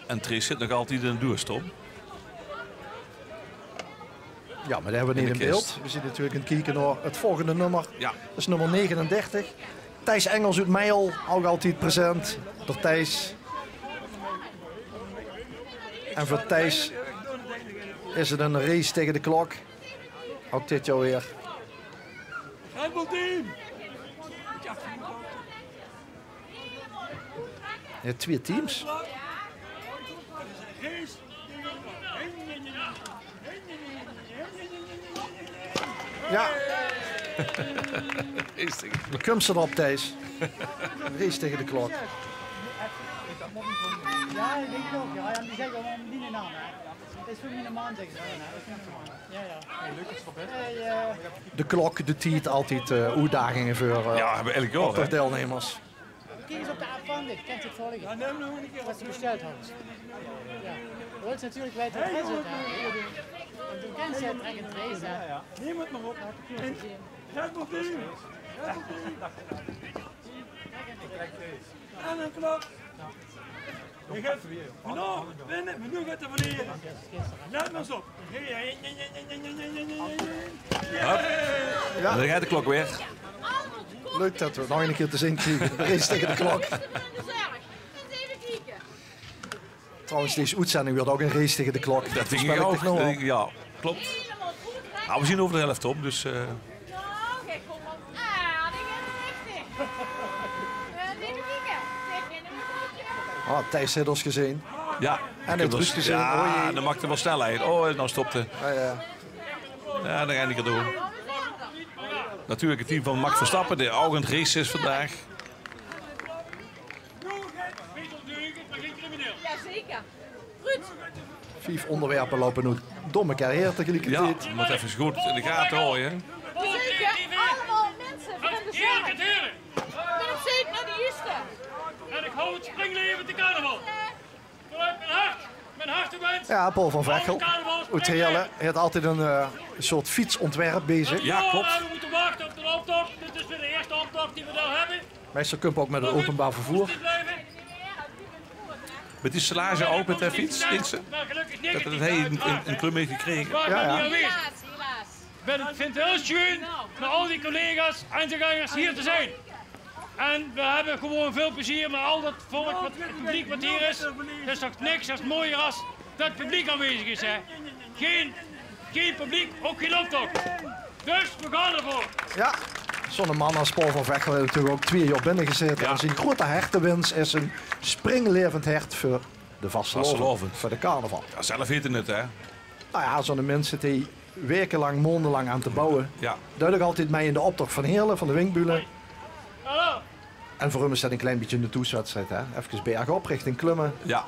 En Trees zit nog altied in de doos, Tom. Jao, mer det höbbe v'r neet in beeld. V'r zeen natuurlik aan 't kieke nao 't volgende nummer. Jao. Det is nummer negenendertig. Thijs Engels oet Meijel, ouch altied present. Door Thijs. En veur Thijs is 't ein race taenge de klok. Ouch dit jaor weer. Red Bull team! Jao, twieë teams. Jao. Kums se d'rop, Thijs? Race taenge de klok. Jao, ich dink 't ouch. Jao, jao, die zègke allemaol miene naam, hè. Det is veur miene man, zègke ze. Jao, jao. De klok, de tied, altied, eh, oetdaginge veur, eh, optochdeilnummers. Kiek ins op de app van dich, kins se 't volge. Wat se besteld has. Jao. Doe wils natuurlik weite wat 't is, hè. Want doe kins 't eigelik neet, hè. Neem 't mer op. Red Bull team! Red Bull team! En ein klok. Ich höb, noe, binne, mer noe geit 'r verliere. Let mer ins op. Hup. Jao. En dan geit de klok weer. Leuk det v'r 't nog ein kier te zeen kriege. Race taenge de klok. Trouwens, deze oetzending wuuert ouch ein race taenge de klok. Det ving ich ouch. Jao, klop. Noe, v'r zeen euver de helf, Tom, dus, eh. Ah, Thijs haet ós gezeen. Jao. En haet Truus gezeen. Jao, dan maak 'r waal snelheid. Oh, noe stop 'r. Jao, jao. Jao, dan geit 'r door. Natuurlik 't team van Max Verstappen, dae ouch aan 't race is vandaag. Jazeker. Vief óngerwerpe loupe noe door mekaar haer tegeliekertied. Jao, je mót effe good in de gate haoje, hè. Zeker, allemaol minse van de zorg. Bin op zeuk nao de juuste. En ich haw 't springlaeve te carnaval. Vanuit mien hart, mien hartewens. Jao, Paul van Vechel oet Heerle haet altied ein, eh, ein soort fietsontwerp bezig. Jao, klop. Jao, v'r mótte wachte op d'n optoch. Dit is weer de ierste optoch die v'r dao höbbe. Meistal kump ouch mit 't openbaar vervoer. Mit die stelage ouch, mit de fiets, denkste? Det, det hae ein, ein, ein klum haet gekrege. Jao, jao. Helaas, helaas. Ich vinj 't hiel sjoen mit al die collega's en zoe gangers hie te zeen. En veer höbbe gewoon väöl plezeer mit al det volk, wat, 't publiek wat hie is. 't Is toch niks is mooier es det 't publiek aanwezig is, hè? Gein, gein publiek, ouch gein optoch. Dus veer gaon d'rveur. Jao, zoe'n man es Paul van Vegel haet natuurlik ouch twieë jaor binne gezaete. Jao. En zien groeate hertewins is ein springlaevend hert veur de vastelaovend, vastelaovend, veur de carnaval. Jao, zelf wete 't, hè? Nou jao, zoe'n mins zit hie waekelang, maondelang aan te bouwe. Jao. Deit ouch altied mei in de optoch van Heerle, van de Winkbülle. En veur häöm is det ein klein bietje ein toeswedstrijd, hè? Efkes bergop, richting klumme. Jao.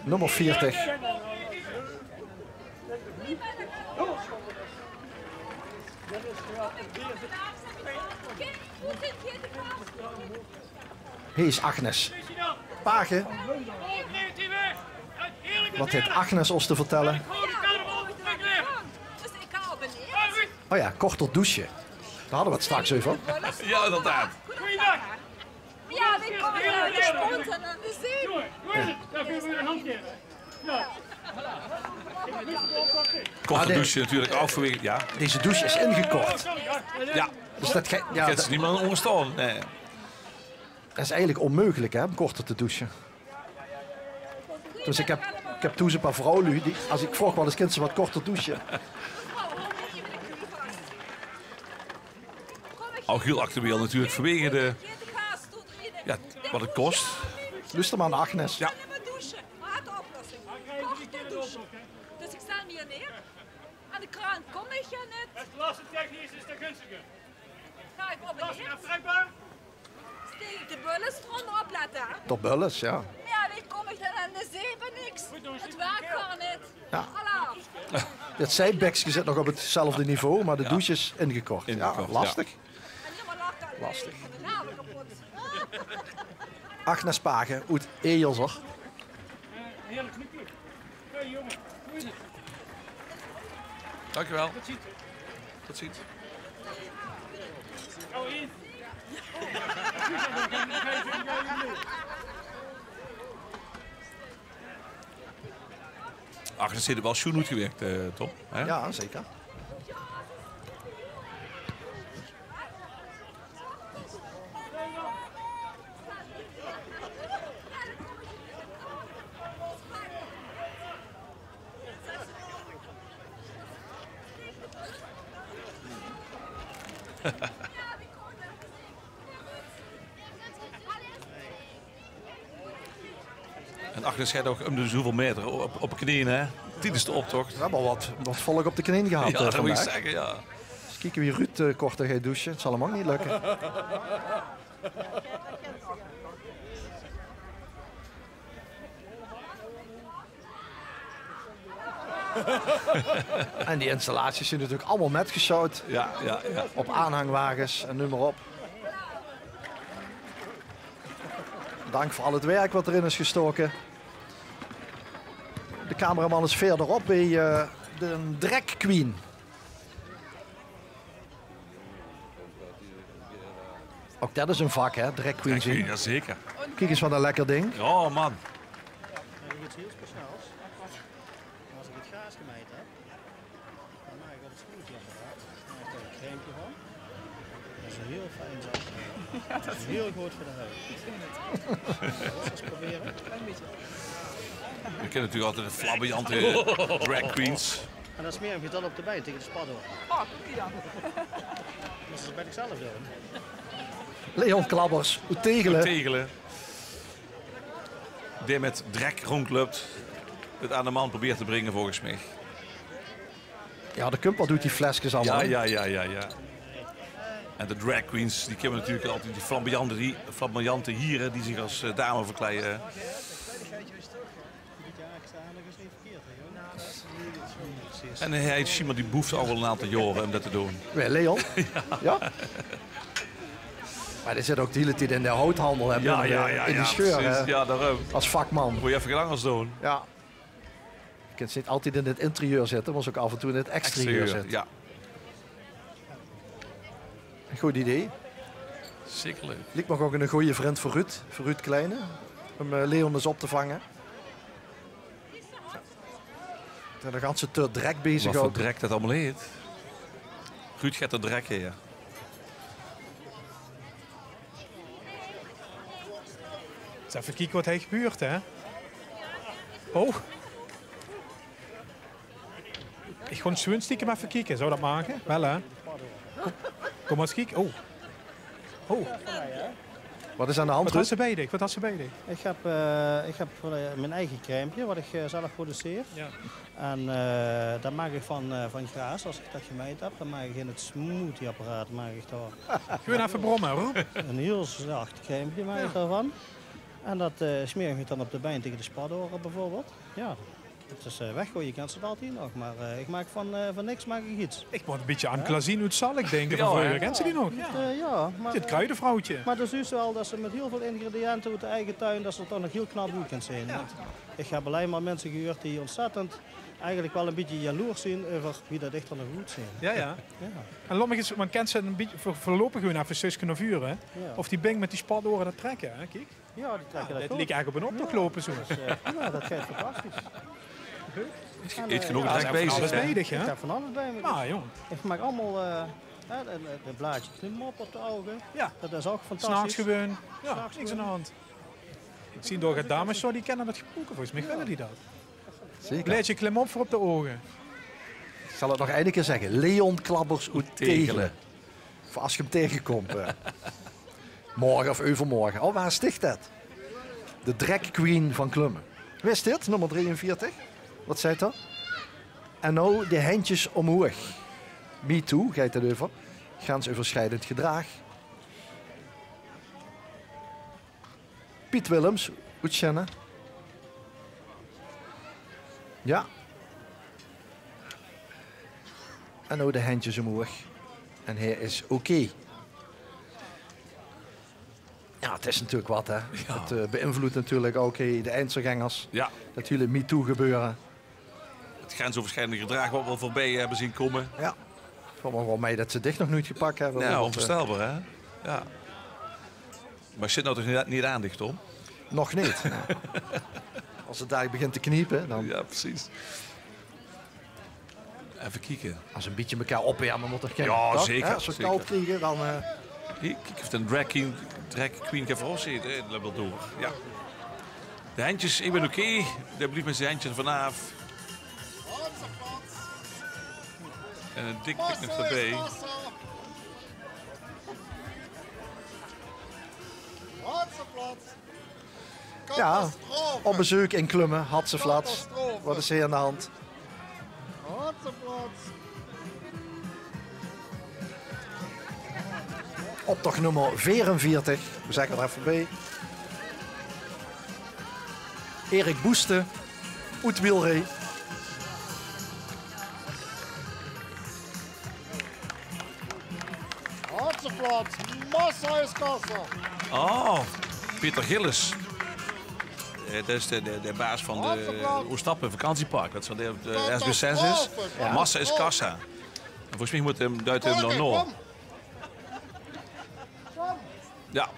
Nummer veertig. Hie is Agnes Page. Wat haet Agnes ós te vertèlle? O jao, korter douche. Dao hadde v'r 't straks euver. Jao, inderdaad. Jao, die kómme, eh, de sponte aan de zee. Korte douche natuurlik ouch vanwege, jao. Deze douche is ingekort. Jao. Dus det ge-, jao, det is neet mie ónger te staon. Nae. Det is eigelik ónmeugelik, hè, óm korter te douche. Dus ich höb, ich höb thoes e paar vrouwluuj die, es ich vroog: "Waal ins, kins se get korter douche?" Ouch hiel actueel natuurlik vanwege de, jao, wat 't kos. Luuster mer nao Agnes. Jao. Dus ich stel mich neer. Aan de kraan kóm ich neet. Belastingtechnisch is det gunstiger. Ga ich op en neer. Steek ich de bölles d'rónger, oplètte, hè? De bölles, jao. Jao, wie kóm ich dan aan de zee? Niks. 't Wirk gewoon neet. Jao. Alaaf. 't Zijdbekske zit nog op 'tzelfde niveau, mer de douche is ingekort. Ingekort, jao. Lastig. Lastig. Agnes Page oet Eejelse. Dank u wel. Tot ziens. Agnes haet 't waal sjoen oetgewirk, eh, Tom, hè? Jao, zeker. En Agnes geit ouch óm de zoeväöl maeter op, op de kneen, hè? Tiedes de optoch. Veer höbbe al get, get volk op de kneen gehad, eh, vandaag. Jao, det mót ich zègke, jao. Ins kieke wie Ruud, eh, korter geit douche. 't Zal häöm ouch neet lökke. En die installaties zeen natuurlik allemaol mètgesjouwd. Jao, jao, jao. Op aanhangwages en neum mer op. Dank veur al 't wirk wat d'rin is gestoke. De cameraman is wiejer op bie, eh, de drag queen. Ouch det is ein vak, hè, drag queen zeen. Jao, zeker. Kiek ins wat ein lekker ding. Jao, man. Jao, ich höb get hiel speciaals. Es ich 't gaas gemeid höb, dan maak ich op 't spoeltje gehad. Dan maak ich dao ein crèmepje van. Det is ein hiel fijn zak. Jao, det is hiel good veur de huid. Ich vinj 't. Zóls se ins probere? Klein bietje. Veer kinne natuurlik altied de flamboyante drag queens. En dan smeer ich 'm dan op de bein taenge de spat aan. Oh, kump-ie dan. Mós se det bie dich zelf doon. Leon Klabbers oet Tegele. Oet Tegele. Dae mit drag róndjlöp, 't aan de man probeert te bringe, volges mich. Jao, det kump waal door die fleskes allemaol, hè? Jao, jao, jao, jao. En de drag queens, die kómme natuurlik altied, die flamboyante, die flamboyante hiere die zich es, eh, dame verkleie. En hae haet sjienbaar die behoefte al waal 'n aantal jaore óm det te doon. Wae, Leon? Jao. Jao? Mer dae zit ouch de hiele tied in de houthandel, hè, in die sjeur, precies, hè, jao, daoróm. Es vakman. Mót se effe get angers doon. Jao. Kins neet altied in 't interieur zitte, mós ouch aaf en toe in 't exterieur zitte. Exterieur, jao. Ein good idee. Zeker leuk. Liek mich ouch 'ne gooje vrund veur Ruud, veur Ruud Kleine, um, eh, Leon ins op te vange. D'r is de ganse tied drek bezig. Wat veur drek det allemaol heet. Ruud geit d'r drek, ja. Ins effe kieke wat hie gebeurt, hè? Oh. Ich gaon sjoen stiekem effe kieke. Zou det mage? Waal, hè? Kóm mer ins kieke. Oh. Oh. Wat is aan de hand, Ruud? Wat has se bie dich? Wat has se bie dich? Ich höb, eh, ich höb, eh, mien eige crèmepje wat ich, eh, zelf produceer. Ja. En, eh, det maak ich van, eh, van graas. Es ich det gemeid höb, dan maak ich in 't smoothieapparaat, maak ich dao... Gewoon effe bromme, roep. Ein hieël zach crèmepje maak ich daovan. En det, eh, smeer ich mich dan op de bein taenge de spadore bieveurbeeld. Ja. 't Is, eh, weggooie kins se 't altied nog, mer, eh, ich maak van, eh, van niks maak ich get. Ich mót ein bietje aan Klazien oet Zalk dinke van vreuger. Kins se die nog? Ja. Eh, ja, mer, dit kruidevrouwtje. Mer dan zuus se waal det se mit hieël väöl ingrediënte oet de eige tuin, det se d'r toch nog hieël knap oet kins zeen. Ja. Want ich höb allein mer minse gehuurd die ontzettend, eigelik waal ein bietje jaloers zeen euver wie det ich d'r nog oetzeen. Ja, ja. Ja. En laot mich ins, want kins se ein bietje veur, veurlopig gewoon effe zöske nao veure, hè? Ja. Of die bink mit die spadore det trèkke, hè? Kiek. Ja, die trèkke det good. 't Liek eigelik op ein optoch loupe zo. Dus, eh, ja, det geit fantastisch. Heet genóg drek bezig, hè? Ich höb van alles bie mich. Ah, jóng. Ich maak allemaol, eh, hè, ein, ein blaadje klimop op de ouge. Ja. Det is ouch fantastisch. 's Nachs gewoon. Ja, niks aan de hand. Ich zeen dao get dames zo, die kinne det gebroeke. Volges mich wille die det. Zeker. Blaadje klimop veur op de ouge. Ich zal 't nog eine kieër zègke. Leon Klabbers oet Tegele. Tegele. Veur es se 'm taengekóms, eh, morge of euvermorge. Oh, waor stich det? De drag queen van Klumme. Wae is dit? Nómmer drieënveertig? Wat zaet 'r? En noe de hendjes ómhoeg. Me too geit 't euver. Grensoverschrijdend gedrag. Piet Willems, oet Sjenne. Ja. En noe de hendjes ómhoeg. En hae is oké. Ja, 't is natuurlik wat, hè. Ja. 't Eh, beïnvloedt natuurlik ouch, hè, de einzelgängers. Ja. Det hiele MeToo-gebeure. 't Grensoverschrijdend gedrag wat v'r al veurbie höbbe zeen kómme. Ja. Vèlt mich waal mei det ze dich nog noeit gepak höbbe. Ja, want, eh, ónveurstelbaar, hè? Ja. Mer zit noe toch neet, neet aan dich, Tom? Nog neet. Es 't dao begint te kniepe, dan... Ja, precies. Effe kieke. Es ze ein bietje mekaar opwerme mótte kinne, toch? Ja, zeker. Hè, es ze 't kald kriege, dan, eh... Kiek, kiek of de drag queen, drag queen geit veuroet zeen, hè, det loopt waal door. Ja. De hendjes, ich bön oké. Dae blief mit zien hendjes d'r vanaaf. En ein dik tik nog d'rbie. Ja, op bezeuk in Klumme, Hatseflats. Wat is hie aan de hand? Optoch nómmer veerenveertig, v'r zègke 't d'r effe bie. Erik Boeste, oet Wielre. Hatseflats, massa is kassa. Oh, Peter Gillis. Eh, det is de, de, de baas van de Ooststappe vakantiepark. Det is van de, de S B zes is. Massa is kassa. En volges mich mót 'm, duit 'm dan nog. Ja.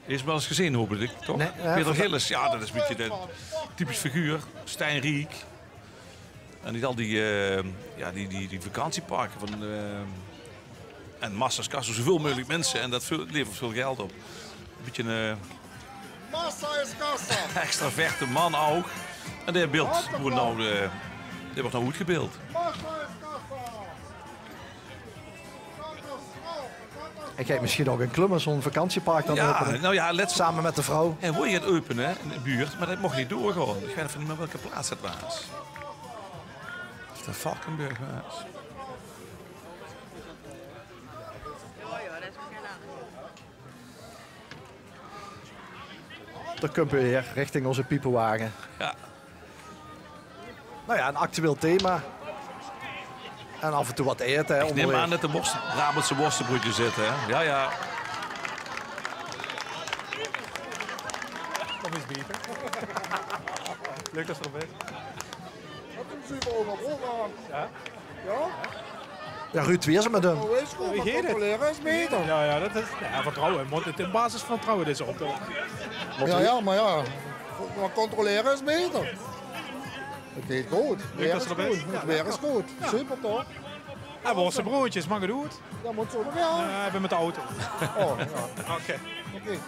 Is waal ins gezeen, hoop ich, toch? Peter Gillis, ja, det is ein bietje de typisch figuur. Steinriek. En die al die, eh, ja, die, die, die vakantieparke van, eh, en massa is kassa, zoväöl meugelik minse en det levert väöl geld op. Ein bietje ein, eh, extraverte man ouch. En dae beeld wuuert noe, eh, dae wuuert noe oetgebeeld. En geit mesjien ouch in Klumme zo'n vakantiepark dan opene. Same mit de vrouw. Hae wól get opene in de buurt, mer det moch neet doorgaon. Ich weit effe neet mie welke plaats 't waas. Of 't Valkenburg waas. Dao kump 'r weer, richting ózze piepewage. Ja. Noe ja, ein actueel thema. En aaf en toe wat aete, hè. Ich num aan det d'r worst-, Brabantse worstebroodjes zitte, hè. Ja, ja. Kóm ins bie. Leuk det se d'r bis. Ja? Ja? Ja, Ruud, wie is 't mit häöm? Oh, is good, mer controlere is beter. Ja, ja, det is, ja, vertrouwe. Mót 't in basis van vertrouwe, deze optoch. Ja, ja, mer ja, mer controlere is beter. 't Geit good. Weer is good. 't Weer is good. Super toch? Ja, Worstenbroodjes, maak 't good. Ja, mót zo nog, ja. Ja, ich bön mit de auto. Oh, ja. Oké. Oké.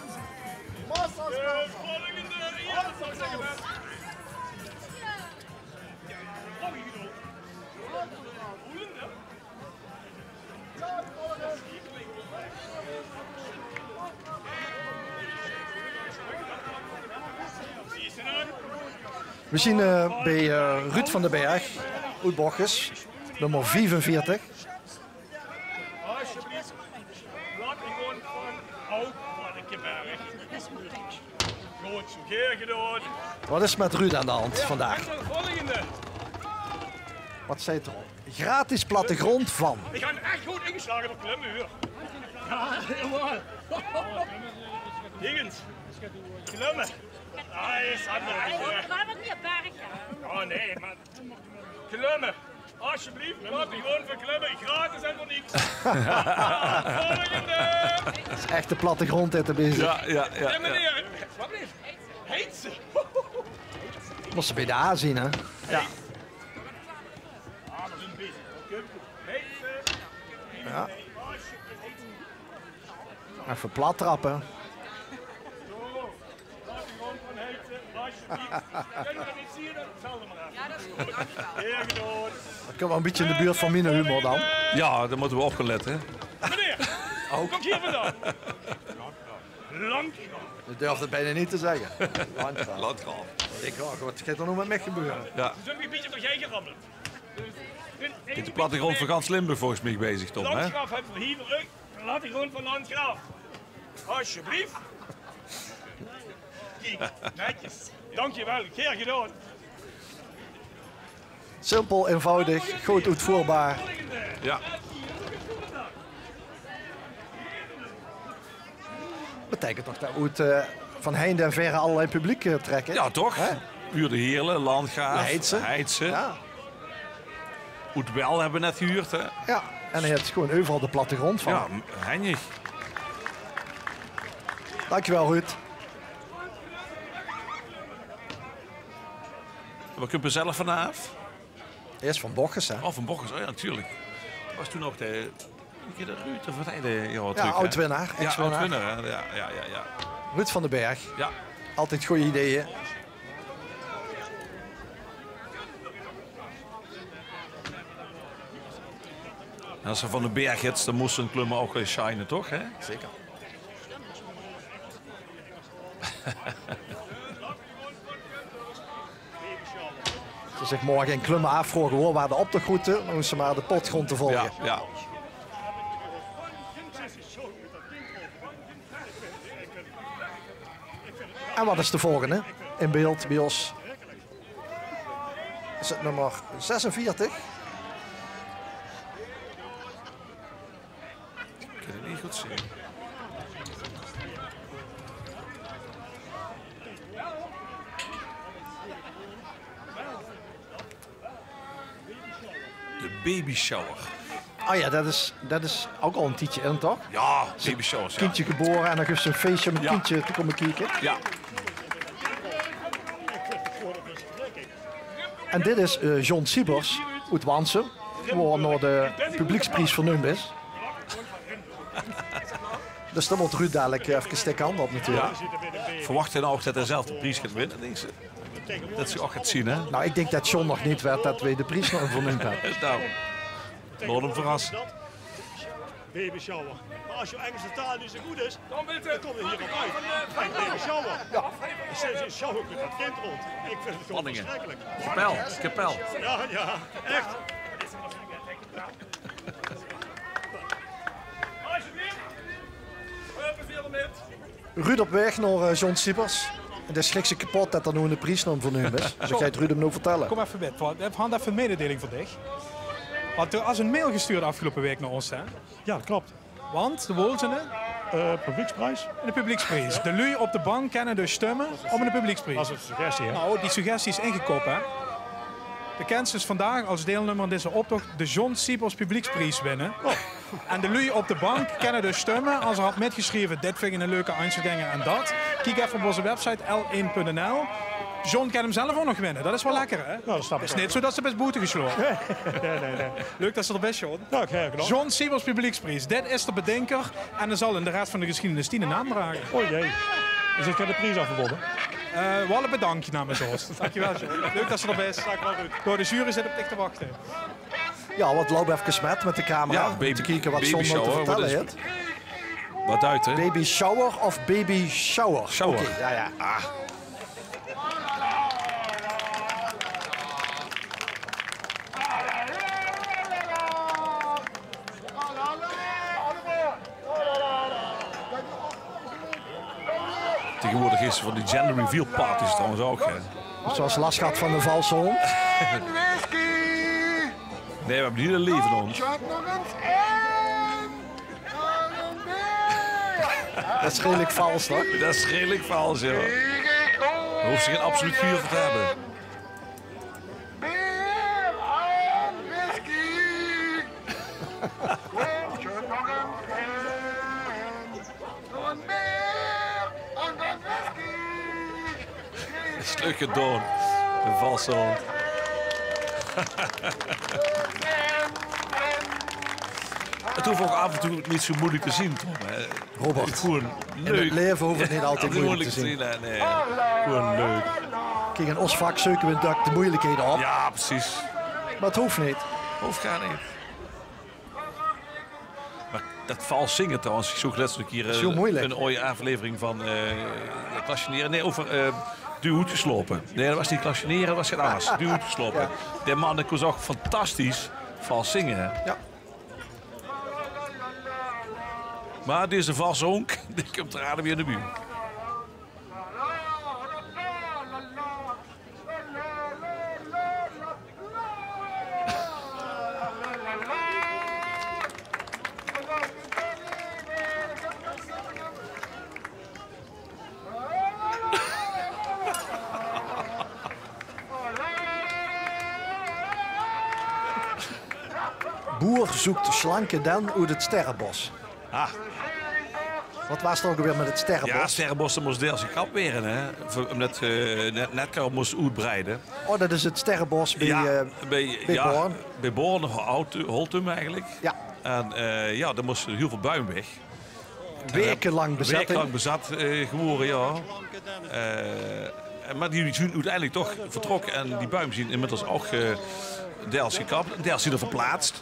We zien, eh, bie, eh, Ruud van den Berg oet Bochjes, nummer viefenveertig. Alsjeblieft. Laat gewoon van, oh, wat een kebaar. Good, zo, geer gedaon. Wat is mit Ruud aan de hand vandaag? Volgende. Wat steit d'r op? Gratis plattegrond van. Ich gaon ech good inslage veur klumme, huur. Ja, jawaal. Higgins. Klumme. Nice, André. Hey, ich gaon 't neet berge. Oh nee, man. Klumme. Alsjeblieft, plattegrond veur klumme. Gratis en veur niks. Volgende. Det is echte plattegrond, hè, te bezig. Ja, ja, ja. Hey, meneer. Wat blieft? Heetse. Mós se bie de A zien, hè? Ja. Ja. Effe plat trappe. Det kump waal ein bietje in de buurt van miene humor dan. Ja, dan mótte we op gaon lette. Meneer, wo kump geer vandaan? Landgraaf. Ich durf 't bienao neet te zègke. Landgraaf. Landgraaf. Ich dink, oh god, wat geit d'r noe mit mich gebeure? Ja. Ze zölle mich ein bietje doorheen gerammeld. Dit is de plattegrond van gans Limburg volges mich bezig, Tom, hè? Landgraaf höbbe v'r hie veur uch. Plattegrond van Landgraaf. Alsjeblieft. Kiek, netjes. Dankjewel, gaer gedaon. Simpel, eenvoudig, good oetvoerbaar. Ja. Beteikent toch det oet, eh, van heinde en verre allerlei publiek, eh, trèkke? Ja, toch? Hè? Wuurden, Heerle, Landgraaf, Heitse. Heitse. Ja. Oet Well höbbe we net gehuurd, hè? Ja, en hae haet gewoon euveral de plattegrond van. Ja, henjig. Dankjewel, Ruud. Wo kump 'r zelf vanaaf? Hae is van Bochjes, hè? Oh, van Bochjes. Oh ja, natuurlik. Det waas toen nog de, de Ruud, of wat, de, ja, trök, hè? Aod-winnaar, ex-winnaar. Ja, aod-winnaar, hè? Ja, ja, ja, ja. Ruud van den Berg. Ja. Altied gooj ideeë. En es se van den Berg hits, dan mós se in klumme ouch waal shine, toch, hè? Zeker. Es ze zich morge in Klumme aafvroge, wo waas de optoch groete, dan hove ze mer de potgrond te volge. Ja, ja. En wat is de volgende in beeld bie ós? Is 't nummer zesenveertig? Ich kin 't neet good zeen. De babyshower. Oh ja, det is, det is ouch al ein tiedje in, toch? Ja, babyshowers, ja. Kindje gebore en dan gufs se ein feesje óm ein kindje te kómme kieke. Ja. En dit is, eh, John Siebers oet Wanssum, wo nao de publiekspries verneump is. Dus dan mót Ruud dalik, eh, efkes dikke hand op natuurlik. Ja. Verwachs se noe ouch det hae zelf de pries geit winne, dinks se? Det ze ouch geit zeen, hè? Nou, ich dink det John nog neet weit det weej de pries nao häöm verneump höbbe. Nou, laot häöm verrasse. Babyshower. Mer es dien Engelse taal neet zo good is, dan kómme v'r hie op oet. Hey, babyshower. Ja. Sinds ein shower mit det kind rónd. Ich vinj 't gewoon versjrikkelik. Kapel, kapel. Ja, ja, ech. Ruud op waeg nao, eh, John Siebers. En dae sjrik zich kepot det d'r noe ein pries nao häöm verneump is. Dus ich gaon 't Ruud häöm noe vertèlle. Kóm effe mit, want v'r hawwe effe ein mededeling veur dich. Want d'r is ein mail gestuurd aafgeloupe waek nao ós, hè? Ja, det klop. Want de Wolzene? Eh, publiekspries. De publiekspries. De luuj op de bank kinne dus sjtumme op de publiekspries. Waas ein suggestie, hè? Nou, die suggestie is ingekop, hè? De kèns dus vandaag es deilnummer in dezen optoch de John Siebels Publiekspries winne. En de luuj op de bank kènne dus stumme. Es ze had mitgesjreve: "Dit vin ich 'ne leuke Einzelgänger" en dat, kiek effe op oze website L één punt N L. John kèn 'm zelf ouch nog winne. Dat is waal lekker, hè? Jao, dat snap ich ouch. 't Is neet zoe dat ze bis boete gesjlaoge. Nae, nae, nae. Leuk dat ze d'r bis, John. Jao, gaer gedaon. John Siebels Publiekspries. Dit is d'r bedinker. En d'r zal in de res van de gesjiedenis diene naam drage. O jee. Is dit de pries aafgebaonde? Eh, waal e bedankje namens ós. Dankjewel, John. Leuk dat ze d'r bis. Door de jury zit op dich te wachte. Jao, want loup efkes mit, mit de camera. Jao, óm te kieke wat John te vertèlle haet. Wat duit, hè? Baby shower of baby shower? Shower. Oké, jao, jao. Taegeswoordig is van die gender reveal parties trouwens ouch, hè. Zoewie Las gehad van de valse hóndj. Nae, veer höbbe hie 'n levende hóndj. Dat is redelik vals, toch? Dat is redelik vals, jao. Dao hoof ze gein absoluut gehuur veur te höbbe. Beer en whisky. Kómp geer nog ins in. Doon beer en doon whisky. Is leuk gedaon. De valse hóndj. 't Hoof ouch aaf en toe neet zoe meujelik te zeen, Tom, hè. Robert, gewoon leuk. In 't laeve hoof 't neet altied meujelik te zeen. Nae, nae. Gewoon leuk. Kiek, in ós vak zeuke v'r de meujelikheid op. Jao, precies. Mer 't hoof neet. Hoof gaar neet. Mer dat vals zinge trouwens, ich zoog lèts nog 'ne kier, eh, 'n aoj aaflevering van, eh, Klasjenere. Nae, euver, eh, Duo Oetgesjlaope. Nae, dat waas neet Klasjenere, dat waas get angers. Duo Oetgesjlaope. Jao. Dae man, dae kós ouch fantastisch vals zinge, hè. Jao. Mer deze valse hóndj, dae kump d'r aardig bie in de buurt. Boer zeuk slanke den oet 't sterrebos. Ah. Wat waas d'r ouch alweer mit 't sterrebos? Jao, sterrebos, dat mós deels gekapt waere, hè. Veur, ómdat, eh, Net-, Netcar mós oetbreide. O, dat is 't sterrebos bie, eh, bie Born. Bie Born, Holtum, Holtum eigelik. Jao. En, eh, jao, dao mós hiel väöl buim weg. Waekelang bezat, hè? Waekelang bezat, eh, gewore, jao. Eh, mer die zeen oeteindelik toch vertrokke en die buim zeen inmiddels ouch, eh, deels gekapt, deels zeen d'r verplaats.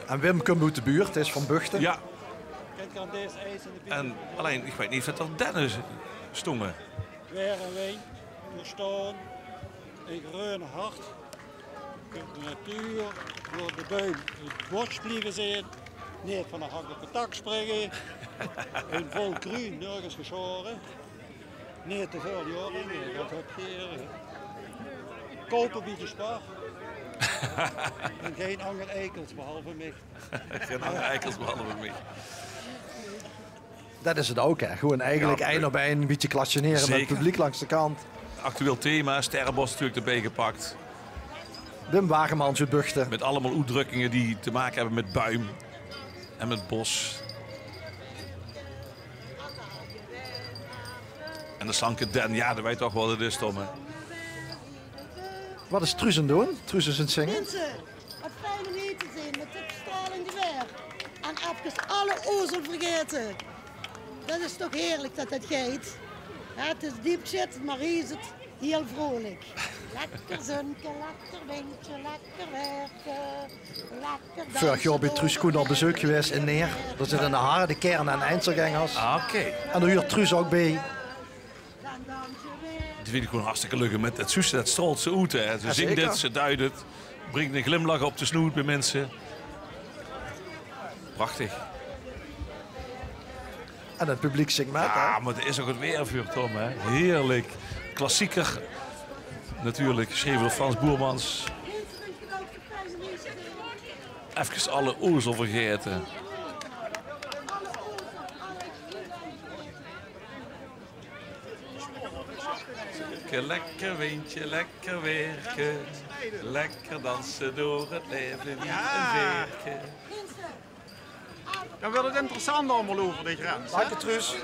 En Wim kump oet de buurt, is van Buchte. Jao. En allein, ich weit neet of d'r denne stónge. Weer en wind, veer staon in greun hart. De natuur, door de buim in 't bos blieve zeen. Neet van de hak op de tak springe. In vol greun, nörges gesjaore. Neet te väöl jaore, nae, dat höb geer, eh, koupe bie de Spar. En gein anger eikels, behalve mich. Gein anger eikels, behalve mich. Dat is 't ouch, hè. Gewoon eigelik ein op ein, bietje klasjenere mit 't publiek langs de kant. Actueel thema, sterrebos natuurlik d'rbie gepak. Wim Wagemans oet Buchte. Mit allemaol oetdrökkinge die te make höbbe mit buim en mit bos. En de slanke den, jao, dat weit toch waal, dat is Tom, hè. Wat is Truus aan 't doon? Truus is aan 't zinge. Minse, wat fijn óm hie te zeen mit dit stralende waer. En efkes alle oezel vergaete. Dat is toch heerlik dat dat geit. Hè, 't is deep shit, mer hie is 't hiel vrolik. Lekker zunke, lekker windje, lekker waerke, lekker danse. Veurig jaor bie Truus Koen op bezeuk gewaes in Neer. Dao zit 'ne harde kern aan Einzelgängers. Ah, oké. En dao huurt Truus ouch bie. Die vinj ich gewoon hartstikke leuk. Mit 't zuus, dat straolt ze oet, hè. Ze zingt 't, ze duit 't. Bringk 'ne glimlach op de snoet bie minse. Prachtig. En 't publiek zingk mit, hè? Jao, mer d'r is ouch 't waer veur, Tom, hè. Heerlik. Klassieker. Natuurlik, gesjreve door Frans Boermans. Efkes alle oezel vergaete. Lekker windje, lekker weerke. Lekker danse door het leven wie een veerke. Dan wordt het interessant allemaal over de grens, hè? Dank je, Truus.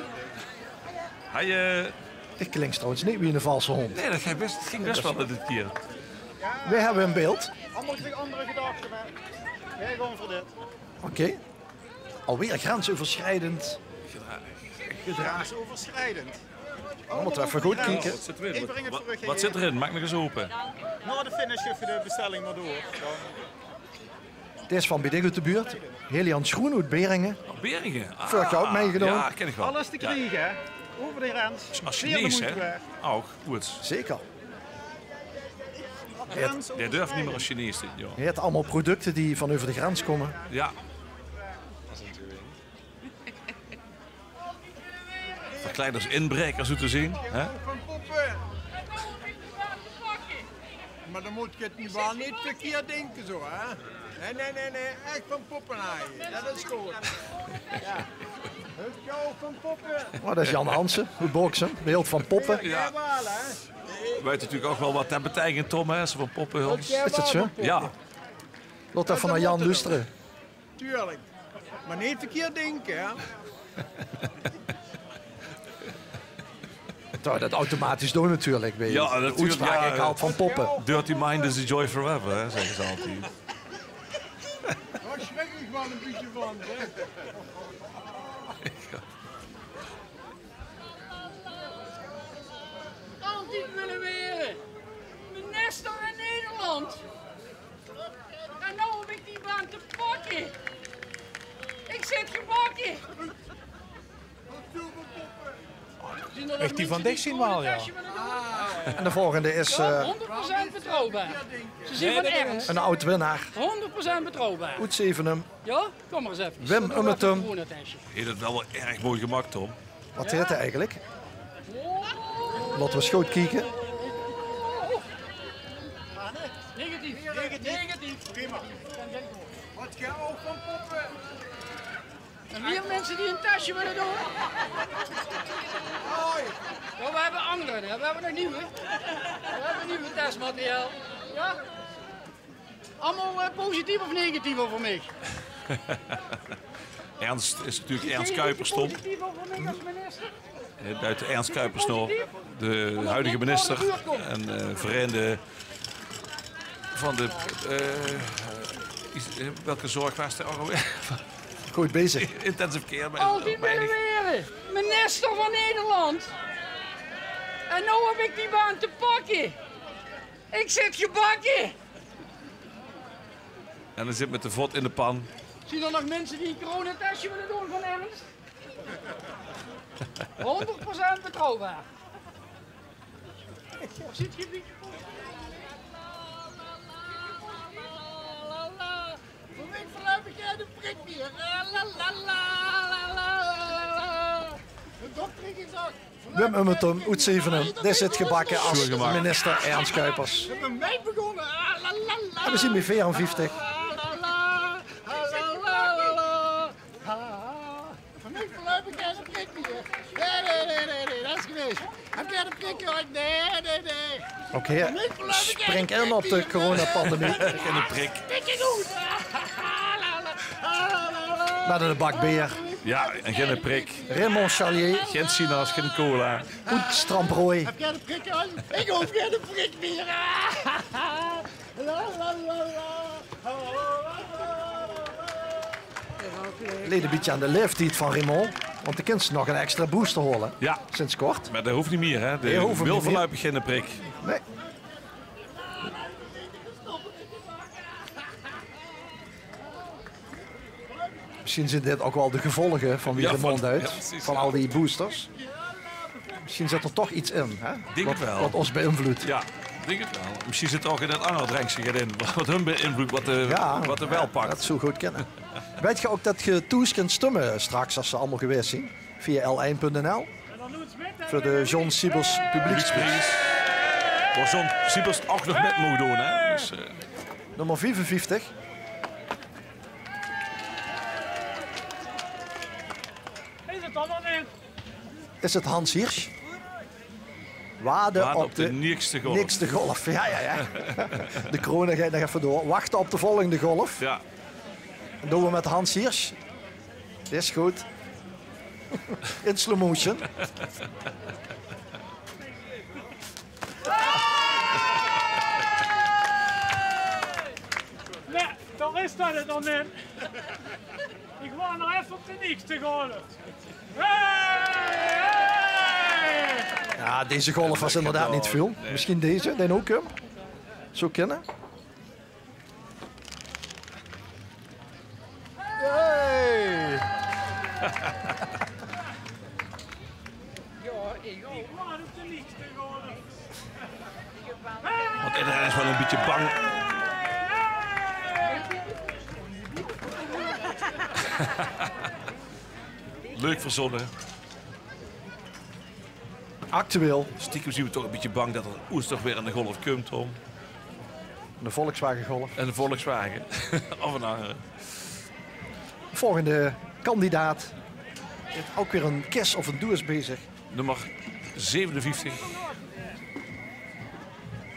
Haje. Dit klinkt trouwens niet wie een valse hond. Nee, dat ging best, dat ging best wel dit keer. We hebben een beeld. Allemaal andere gedachten, hè? Wij gaan voor dit. Oké. Alweer grensoverschrijdend. Grensoverschrijdend. Dan moeten we even goed kijken. Wat zit erin? Wat, wat zit erin? Maak nog eens open. Na de finish geef je de bestelling maar door. Het is van bij dich uit de buurt. Helian Schroen uit Beringen. Oh, Beringen. Ah, vorig jaar ook meegedaan. Ja, ken ik wel. Alles te krijgen, hè? Over de grens. Als Chinees, hè? Ook goed. Zeker. Hij durft niet meer als Chinees, joh. Hij heeft allemaal producten die van over de grens komen. Ja. Verkleid als inbreker, zo te zien, hè? Van Poppen. Maar dan moet je het niet, wel niet verkeerd denken zo, hè? Nee, nee, nee, nee. Echt van Poppen haaien. Dat is goed. Ja. Hup, jou van Poppen. Oh, dat is Jan Hansen, uit Boksem. Beeld van Poppen. Ja. Weet natuurlijk ook wel wat dat betekent, Tom, hè? Als ze van Poppen, Hans. Is dat zo? Ja. Laat even naar Jan luisteren. Tuurlijk. Maar niet verkeerd denken, hè? Terwijl dat automatisch doet natuurlijk. Bij de uitspraak, ja, ik haal van Poppen. Dirty mind is a joy forever, hè, zeggen ze altijd. Daar schrik ik wel een beetje van, zeg. Altied wille waere minister in Nederland. En nou heb ik die baan te pakken. Ik zit gebakken. Echt die van dich zien wel, ja. En de volgende is, eh, honderd procent betrouwbaar. Ze zien van ernst. Een oud-winnaar. Honderd procent betrouwbaar. Oet Zevenum. Ja? Kom maar eens even. Wim Ummetum. Is dat wel erg mooi gemaakt, Tom? Wat heet hij eigenlijk? Laten we eens goed kijken. Negatief. Negatief. Negatief. Prima. Wat jij ook van Poppen. En weer mensen die een testje willen doen. Ja, we hebben andere, hè. We hebben nog nieuwe. We hebben nieuwe testmateriaal. Ja? Allemaal, eh, positief of negatief over mij? Ernst is natuurlijk Ernst Kuipers, Tom. Positief over mij als minister? Eh, uit de Ernst Kuipers nog, de huidige minister en, eh, verrende van de, eh, is, eh, welke zorg was er ook alweer? Goed bezig. Intensive care. Altied wille waere minister van Nederland. En nou heb ik die baan te pakken. Ik zit gebakken. En hij zit met de vot in de pan. Zien er nog mensen die een coronatestje willen doen van ernst? Honderd procent betrouwbaar. Of zit je een beetje positief? Voor mij voorlopig geen prik meer. De dokter heeft gezegd, Wim Ummetum oet Zevenum, die zit gebakken als minister Ernst Kuipers. En we zien bij veerenvijftig. Van mij voorlopig geen prik meer. Nee, nee, nee, nee, nee, dat is geweest. Heb jij de prik gehad? Nee, nee, nee. Ook hier, spring in op de coronapandemie. Geen prik. Met een bak beer. Ja, en geen prik. Raymond Charlier. Geen sinaas, geen cola. Oet Stramprooi. Heb jij de prik al? Ik hoef geen prik meer. La, la, la, la. Leed een beetje aan de leeftijd van Raymond. Want de kins nog een extra booster halen. Ja. Sinds kort. Maar dat hoeft niet meer, hè? De wil voorlopig geen prik. Nee. Misschien zijn dit ook wel de gevolgen van wie de mond uit, van al die boosters. Misschien zit er toch iets in, hè? Denk het wel. Wat ons beïnvloedt. Ja, denk het wel. Misschien zit er ook in het andere drenkje in, wat hun beïnvloedt, wat de, wat de wel pakt. Dat zou goed kunnen. Weet je ook dat je thuis kunt stemmen straks, als ze allemaal geweest zijn? Via L één punt N L. Voor de John Siebels publieksprijs. Waar John Siebels ook nog met moet doen, hè? Dus, eh. Nummer vijfenvijftig. Is het allemaal niet? Is het Hans Hirsch? Wade op de nächste golf. Nächste golf. Ja, ja, ja. De Krone geit nog effe door. Wachte op de volgende golf. Ja. En doon we met Hans Hiers. Is good. In slow motion. Nae, dao is dat 't dan in. Ich waor nog effe op de nächste golf. Hey! Hey! Ja, deze golf was inderdaad niet veel. Misschien deze, den ook, hè? Zou kunnen. Hey! Want iedereen is wel een beetje bang. Leuk verzonnen. Actueel. Stiekem zien we toch een beetje bang dat er oester weer een golf kump, Tom. Een Volkswagen Golf. Een Volkswagen. Of een andere. Volgende kandidaat. Heeft ook weer een kis of een doos bezig. Nummer zevenenvieftig.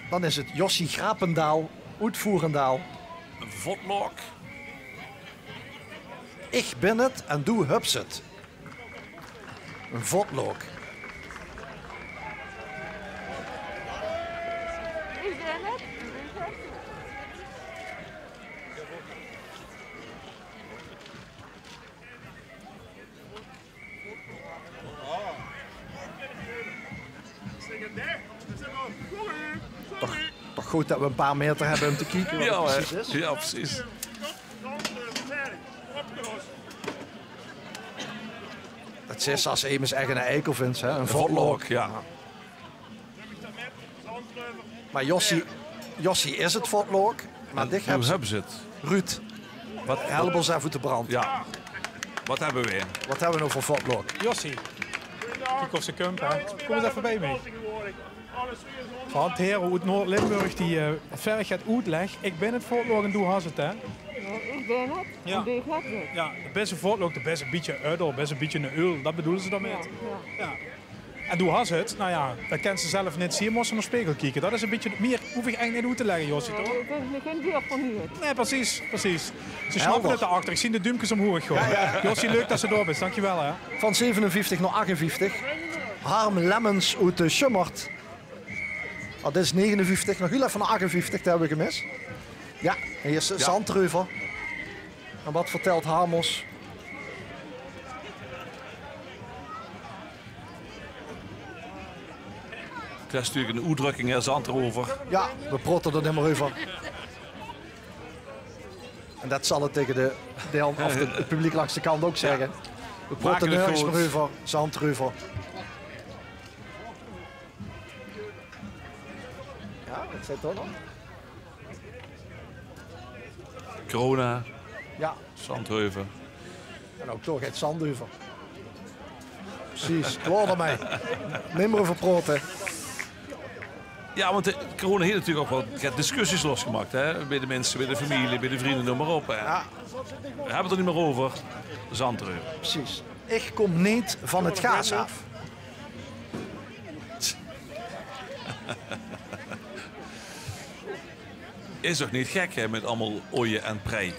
Dan is het Jossie Grapendaal, Oetvoerendaal. Een votlok. Ich bin 't en doe höbs 't. Een votlok. Ich bin 't. Toch, toch good dat we een paar meter hebben om te kieke wat het precies is. Ja, precies. Dat is as emes echt een eikel vindt, hè? Een votlok, ja. Maar Jossie, Jossie is het votlok. Maar dich höbs 't. Ruud, wat help ós effe oet de brand. Ja. Wat hebben we weer? Wat hebben we nou voor votlok? Jossie. Kiek of ze kump, hè. Kom eens effe bij mich. Van Heren oet Noord-Limburg, die, eh, verg het oetleg. Ich bin 't votlok en doe has 't, hè? Ich bin 't en doe höbs 't. Ja, de beste votlok, de beste bietje uddel, beste bietje een uul. Dat bedoelen ze daarmee. Ja. En doe has 't, nou ja, dat kent ze zelf niet zien, moest ze naar spiegel kieken. Dat is een beetje meer, hoef ich eigenlijk niet oet te leggen, Jossie, toch? Nee, precies, precies. Ze snappen het daarachter. Ich zie de duumkes omhoog gewoon. Jossie, leuk dat ze door bent. Dankjewel, hè. Van zevenenvieftig naar achtenvieftig. Harm Lemmens oet de Sjummert. Oh, dit is negenenvieftig. Nog heel even naar achtenvieftig, dat hebben we gemist. Ja, hier is Zandreuver. En wat vertelt Harm ós? Dat is natuurlijk een oetdrukking, hè, Zandreuver. Ja, we proten er nimmer euver. En dat zal het tegen de, de, of de, het publiek langs de kant ook zeggen. We proten nergens meer euver, Zandreuver. Ja, wat zit er dan? Corona. Ja. Zandreuver. En ook toch het Zandreuver. Precies, klaar ermee. Nimmer euver proten. Ja, want de corona heeft natuurlijk ook wel get discussies losgemaakt, hè? Bij de mensen, bij de familie, bij de vrienden, noem maar op, hè? Ja. We hebben het er niet meer over. Zandreuver. Precies. Ich kom neet van het gaas af. Is toch niet gek, hè, met allemaal oje en prei?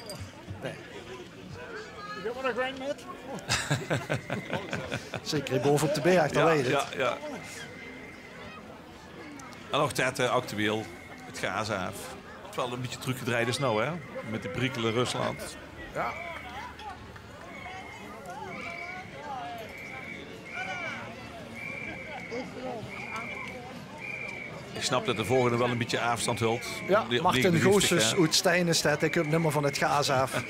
Nee. Zeker boven op de berg, dat weet ik. Ja, ja. En ook dat, eh, actueel, het gaas af. Het is wel een beetje teruggedraaid is nou, hè? Met die prikkelen Rusland. Ja. Ich snap dat de volgende wel een beetje afstand hult. Ja, Martin Goossens oet Stein is dat, ich kump nimmer van het gaas af.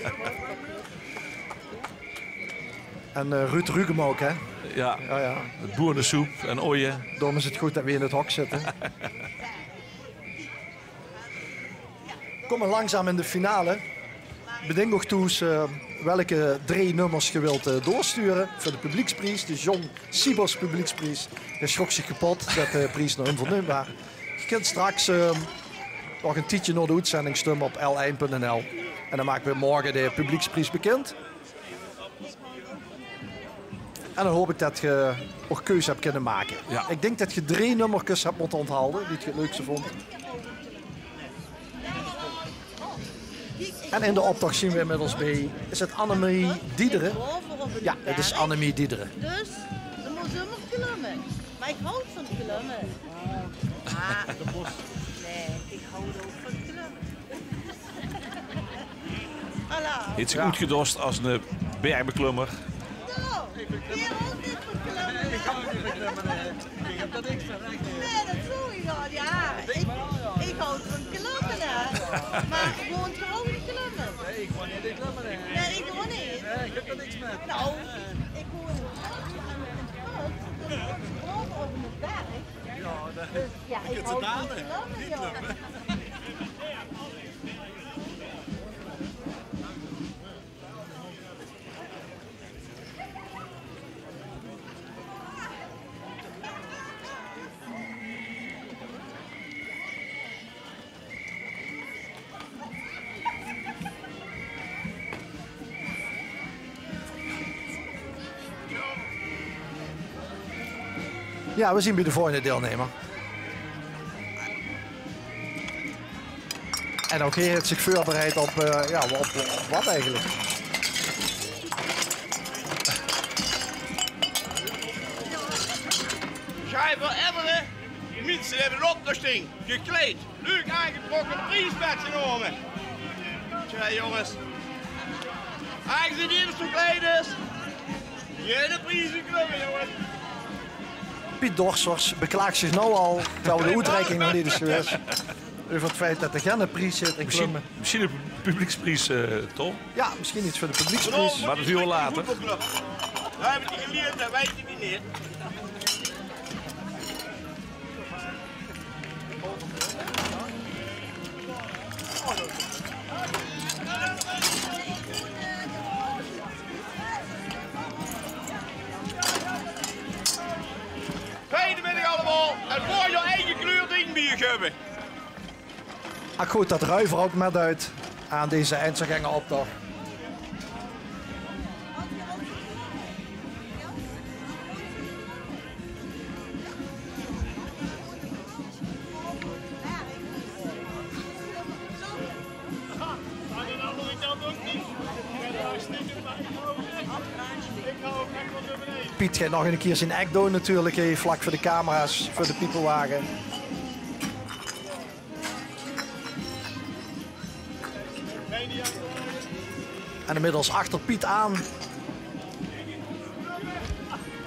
En, eh, Ruud Rugem ook, hè? Ja. Ja, ja. Het boerensoep en oje. Daarom is het good dat we in het hok zitten. Komme langzaam in de finale. Bedink uch thoes, eh, welke drie nummers ge wilt, eh, doorsturen veur de publiekspries, de John Siebers publiekspries. Hae sjrok zich kepot dat de pries nao häöm verneump waor. Ge kint straks, eh, nog ein tiedje nao de oetzending stumme op L ein punt N L. En dan make we morge de publiekspries bekind. En dan haop ik det ge ouch keuze hebt kinne make. Ja. Ik dink det ge drie nummerkes hebt mótte onthalde die ge 't leukste vóndt. En in de optocht zien we inmiddels bij, is het Annemie Diederen? Ja, het is Annemie Diederen. Dus, dan mót ze ummer klumme. Maar ik hou van klumme. Ah, nee, ik hou ook van klumme. Hallo. Heet zich oetgedost as 'ne bergbeklummer. Nee, det zoog ik al. Ja, ik, ik hou van klumme, hè. Maar gewoon gewoon klumme. Nee, ik gewoon niet. Nou, ik woon boven op de berg. Dus ja, ik hou van klumme, joh. Ja, we zien bij de volgende deelnemer. En ouch heer heet zich veurbereid op, eh, ja, op, op wat eigelik? Sjijver Emmeren, minse hebbe op te sting, gekleid, leuk aangetrokke, pries metgenómme. Tja, jónges. Aangezien ieders gekleid is, geine prieze klumme, jónges. Piet Dorsers beklaagt zich now al, terwijl de oetreiking nog neet is gewaes, euver 't feit det d'r geine pries zit in klumme. Misschien 'n publiekspries, eh, toch? Ja, misschien iets veur de publiekspries. Maar det huur we later. Dao hebbe die gelierd, det weit ik neet. Fijne middig allemaol. En moog d'r eige kleur ding bie höbbe. Ah, good det Ruiver ouch metduit aan deze einzelgengeroptoch. Piet geit nog 'ne kier zien act doon natuurlik, hè, vlak veur de camera's, veur de piepewage. En inmiddels achter Piet aan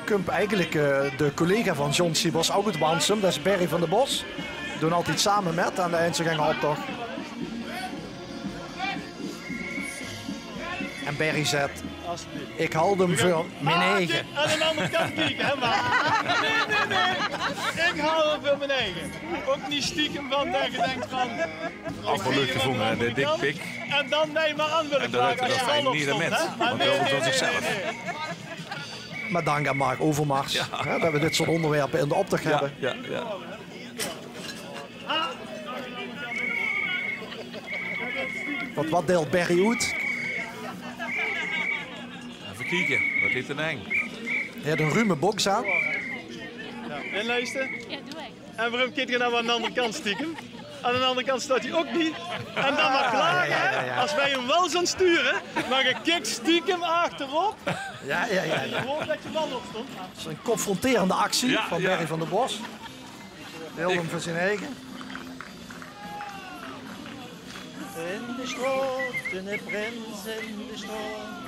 kump eigelik, eh, de collega van John Siebers, ouch oet Wansum, det is Berry van der Bos. Doon altied same mit aan de einzelgengeroptoch. En Berry zaet: "Ik hald 'm veur mien eige." Aan de anger kant kieke, hè, maar. Nee, nee, nee. Ik hald 'm veur mien eige. Ouch neet stiekem van det ge dinkt van, Ouch waal leuk gevónje, hè, de dikpik. En dan bij maar aan willen vragen. En det, det fijn neet mit, want hae hoolt 'm veur zichzelf. Maar dank aan Mark Overmars, hè, det we dit soort onderwerpe in de optoch hebbe. Ja, ja. Wat, wat deilt Berry oet? Effe kieke, wat heet 'r nao? Hae haet 'n rume boks aan. Ja, inluister. Ja, doe ik. En waorum kiek ge dan aan de anger kant stiekem? Aan de anger kant steit hae ouch neet. En dan maar klage, hè? As wej 'm waal zoon sture, maar ge kikt stiekem achterop. Ja, ja, ja, ja. En dan hoort det ge waal opstond. Det is 'n confronterende actie van Berry van der Bos. Hae hoolt 'm veur zien eige. In de straot, de prins in de straot.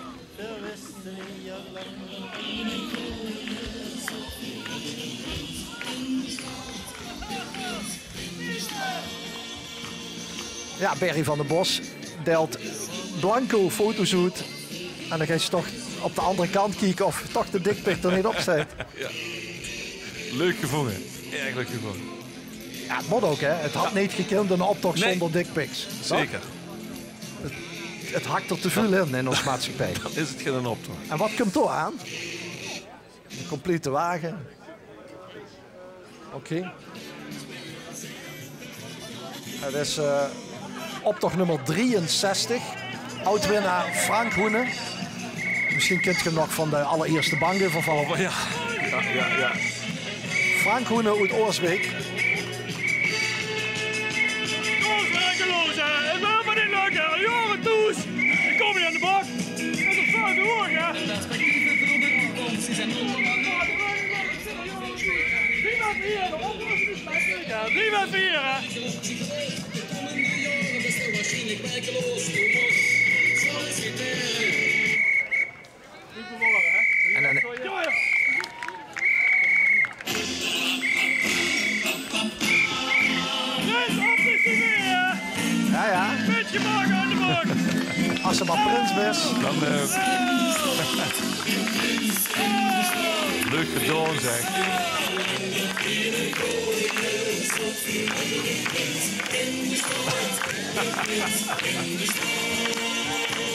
Ja, Berry van der Bos deilt blanco foto's oet. En dan geis se toch op de anger kant kieke of toch de dikpik d'r neet op steit. Ja. Leuk gevónje. Erg leuk gevónje. Ja, 't mót ouch, hè. 't Had neet gekind, 'nen optoch zónger dikpiks. Toch? Zeker. 't, 't hak d'r te väöl in, in ós maatschappij. Dan is 't geinen optoch. En wat kump dao aan? 'Ne complete wage. Oké. 't Is, eh, optoch nummer drieënzestig. Oud-winnaar Frank Hoenen. Misschien kint ge nog van de allereerste bank euvervalle. Oh, ja. Ja, ja, ja. Frank Hoenen oet Oosbeek. Kom, werkeloos, hè. Het wil maar niet lukken. Al jaren toes. Ik kom niet aan de bak. Dat is een foute hoor, hè. Prima vieren. Prima vieren. En, en, ja, ja. Als ze maar prins is. Dan, eh, leuk gedaon, zeg.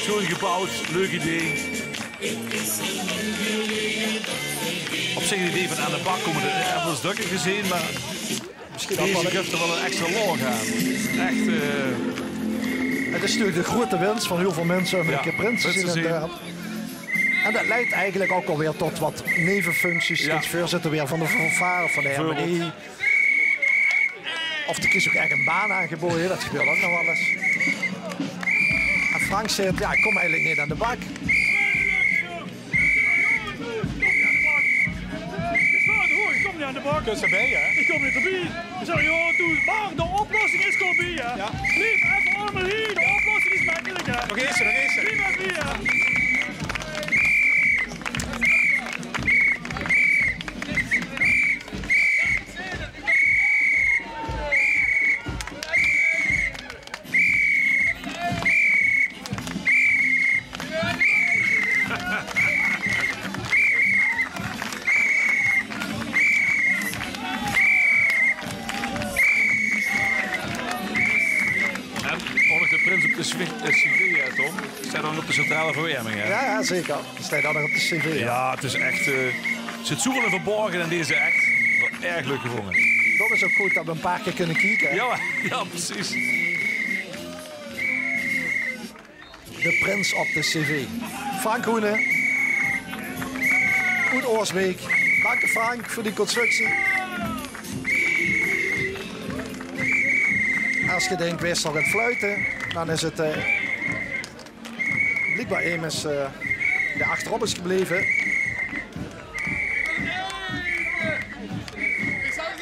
Schoon gebouwd, leuk idee. Op zich het idee van aan de bak komen, dat hebben we eens dökker gezien, maar misschien ook deze wel geeft er wel een extra laag aan. Echt, eh, het is natuurlijk de grote wens van heel veel mensen om een keer prins te zien in het dorp. En dat leidt eigenlijk ook alweer tot wat nevenfuncties. Ja. Steeds voorzitter weer van de fanfare, van de harmonie. Of de kries ook echt een baan aangeboden, dat gebeurt ook nog wel eens. En Frank zegt, ja, ik kom eigenlijk niet aan de bak. Ik kom niet aan de bak. Dus erbij, hè? Ik kom niet erbij. Ik zeg, joh, doe, maar de oplossing is gewoon bij, hè? Ja. Blijf even allemaal hier, de oplossing is makkelijk, hè? Nog eens, nog eens. Blijf even hier, hè? En oorlog de prins op de cv, eh, cv, hè, Tom? Staat dan op de centrale verwarming, hè? Ja, ja, zeker. Die staat dan nog op de cv, ja. Ja, het is echt, eh, er zit zoveel in verborgen in deze act. Wel erg leuk gevonden. Dat is ook goed dat we een paar keer kunnen kijken, hè? Ja, ja, precies. De prins op de cv. Frank Hoenen. Oet Oosbeek. Dank je, Frank, voor die constructie. Als je denkt, wees nog aan het fluiten, dan is het, eh, blijkbaar emes, eh, die achterop is gebleven.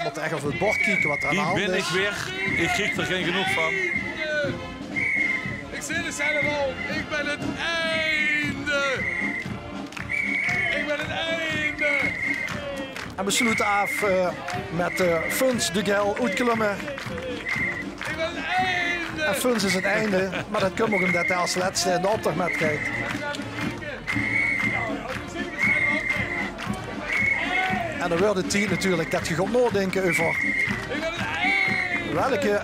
Moet echt op het bord kijken wat er aan de hand is. Hier ben ik weer. Ik krijg er geen genoeg van. Ik zei het zelf al. Ik ben het einde. Ik ben het einde. En we sluiten af, eh, met, eh, Funs de Gel oet Klumme. Ik ben het einde. En Funs is het einde, maar dat komt ook omdat hij als laatste in de optocht met kijkt. En dan wordt het tijd natuurlijk dat je gaat nadenken over welke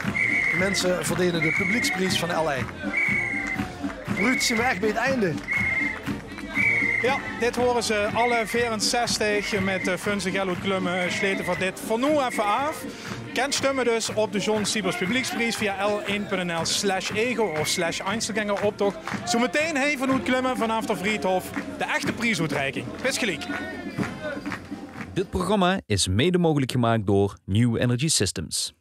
mensen verdenen de publieksprijs van L één. Ruud, zien we echt bij het einde? Ja, dit horen ze alle veerenzestig met, eh, Funs de Gel oet Klumme, eh, sleten voor dit voor nu even af. Kent stemmen dus op de John Siebers Publieksprijs via l één punt n l slash ego of slash Einzelgängeroptocht. Zometeen hei vanoet Klumme vanaf de Vriethof de echte prijsoetreiking. Bis geliek. Dit programma is mede mogelijk gemaakt door New Energy Systems.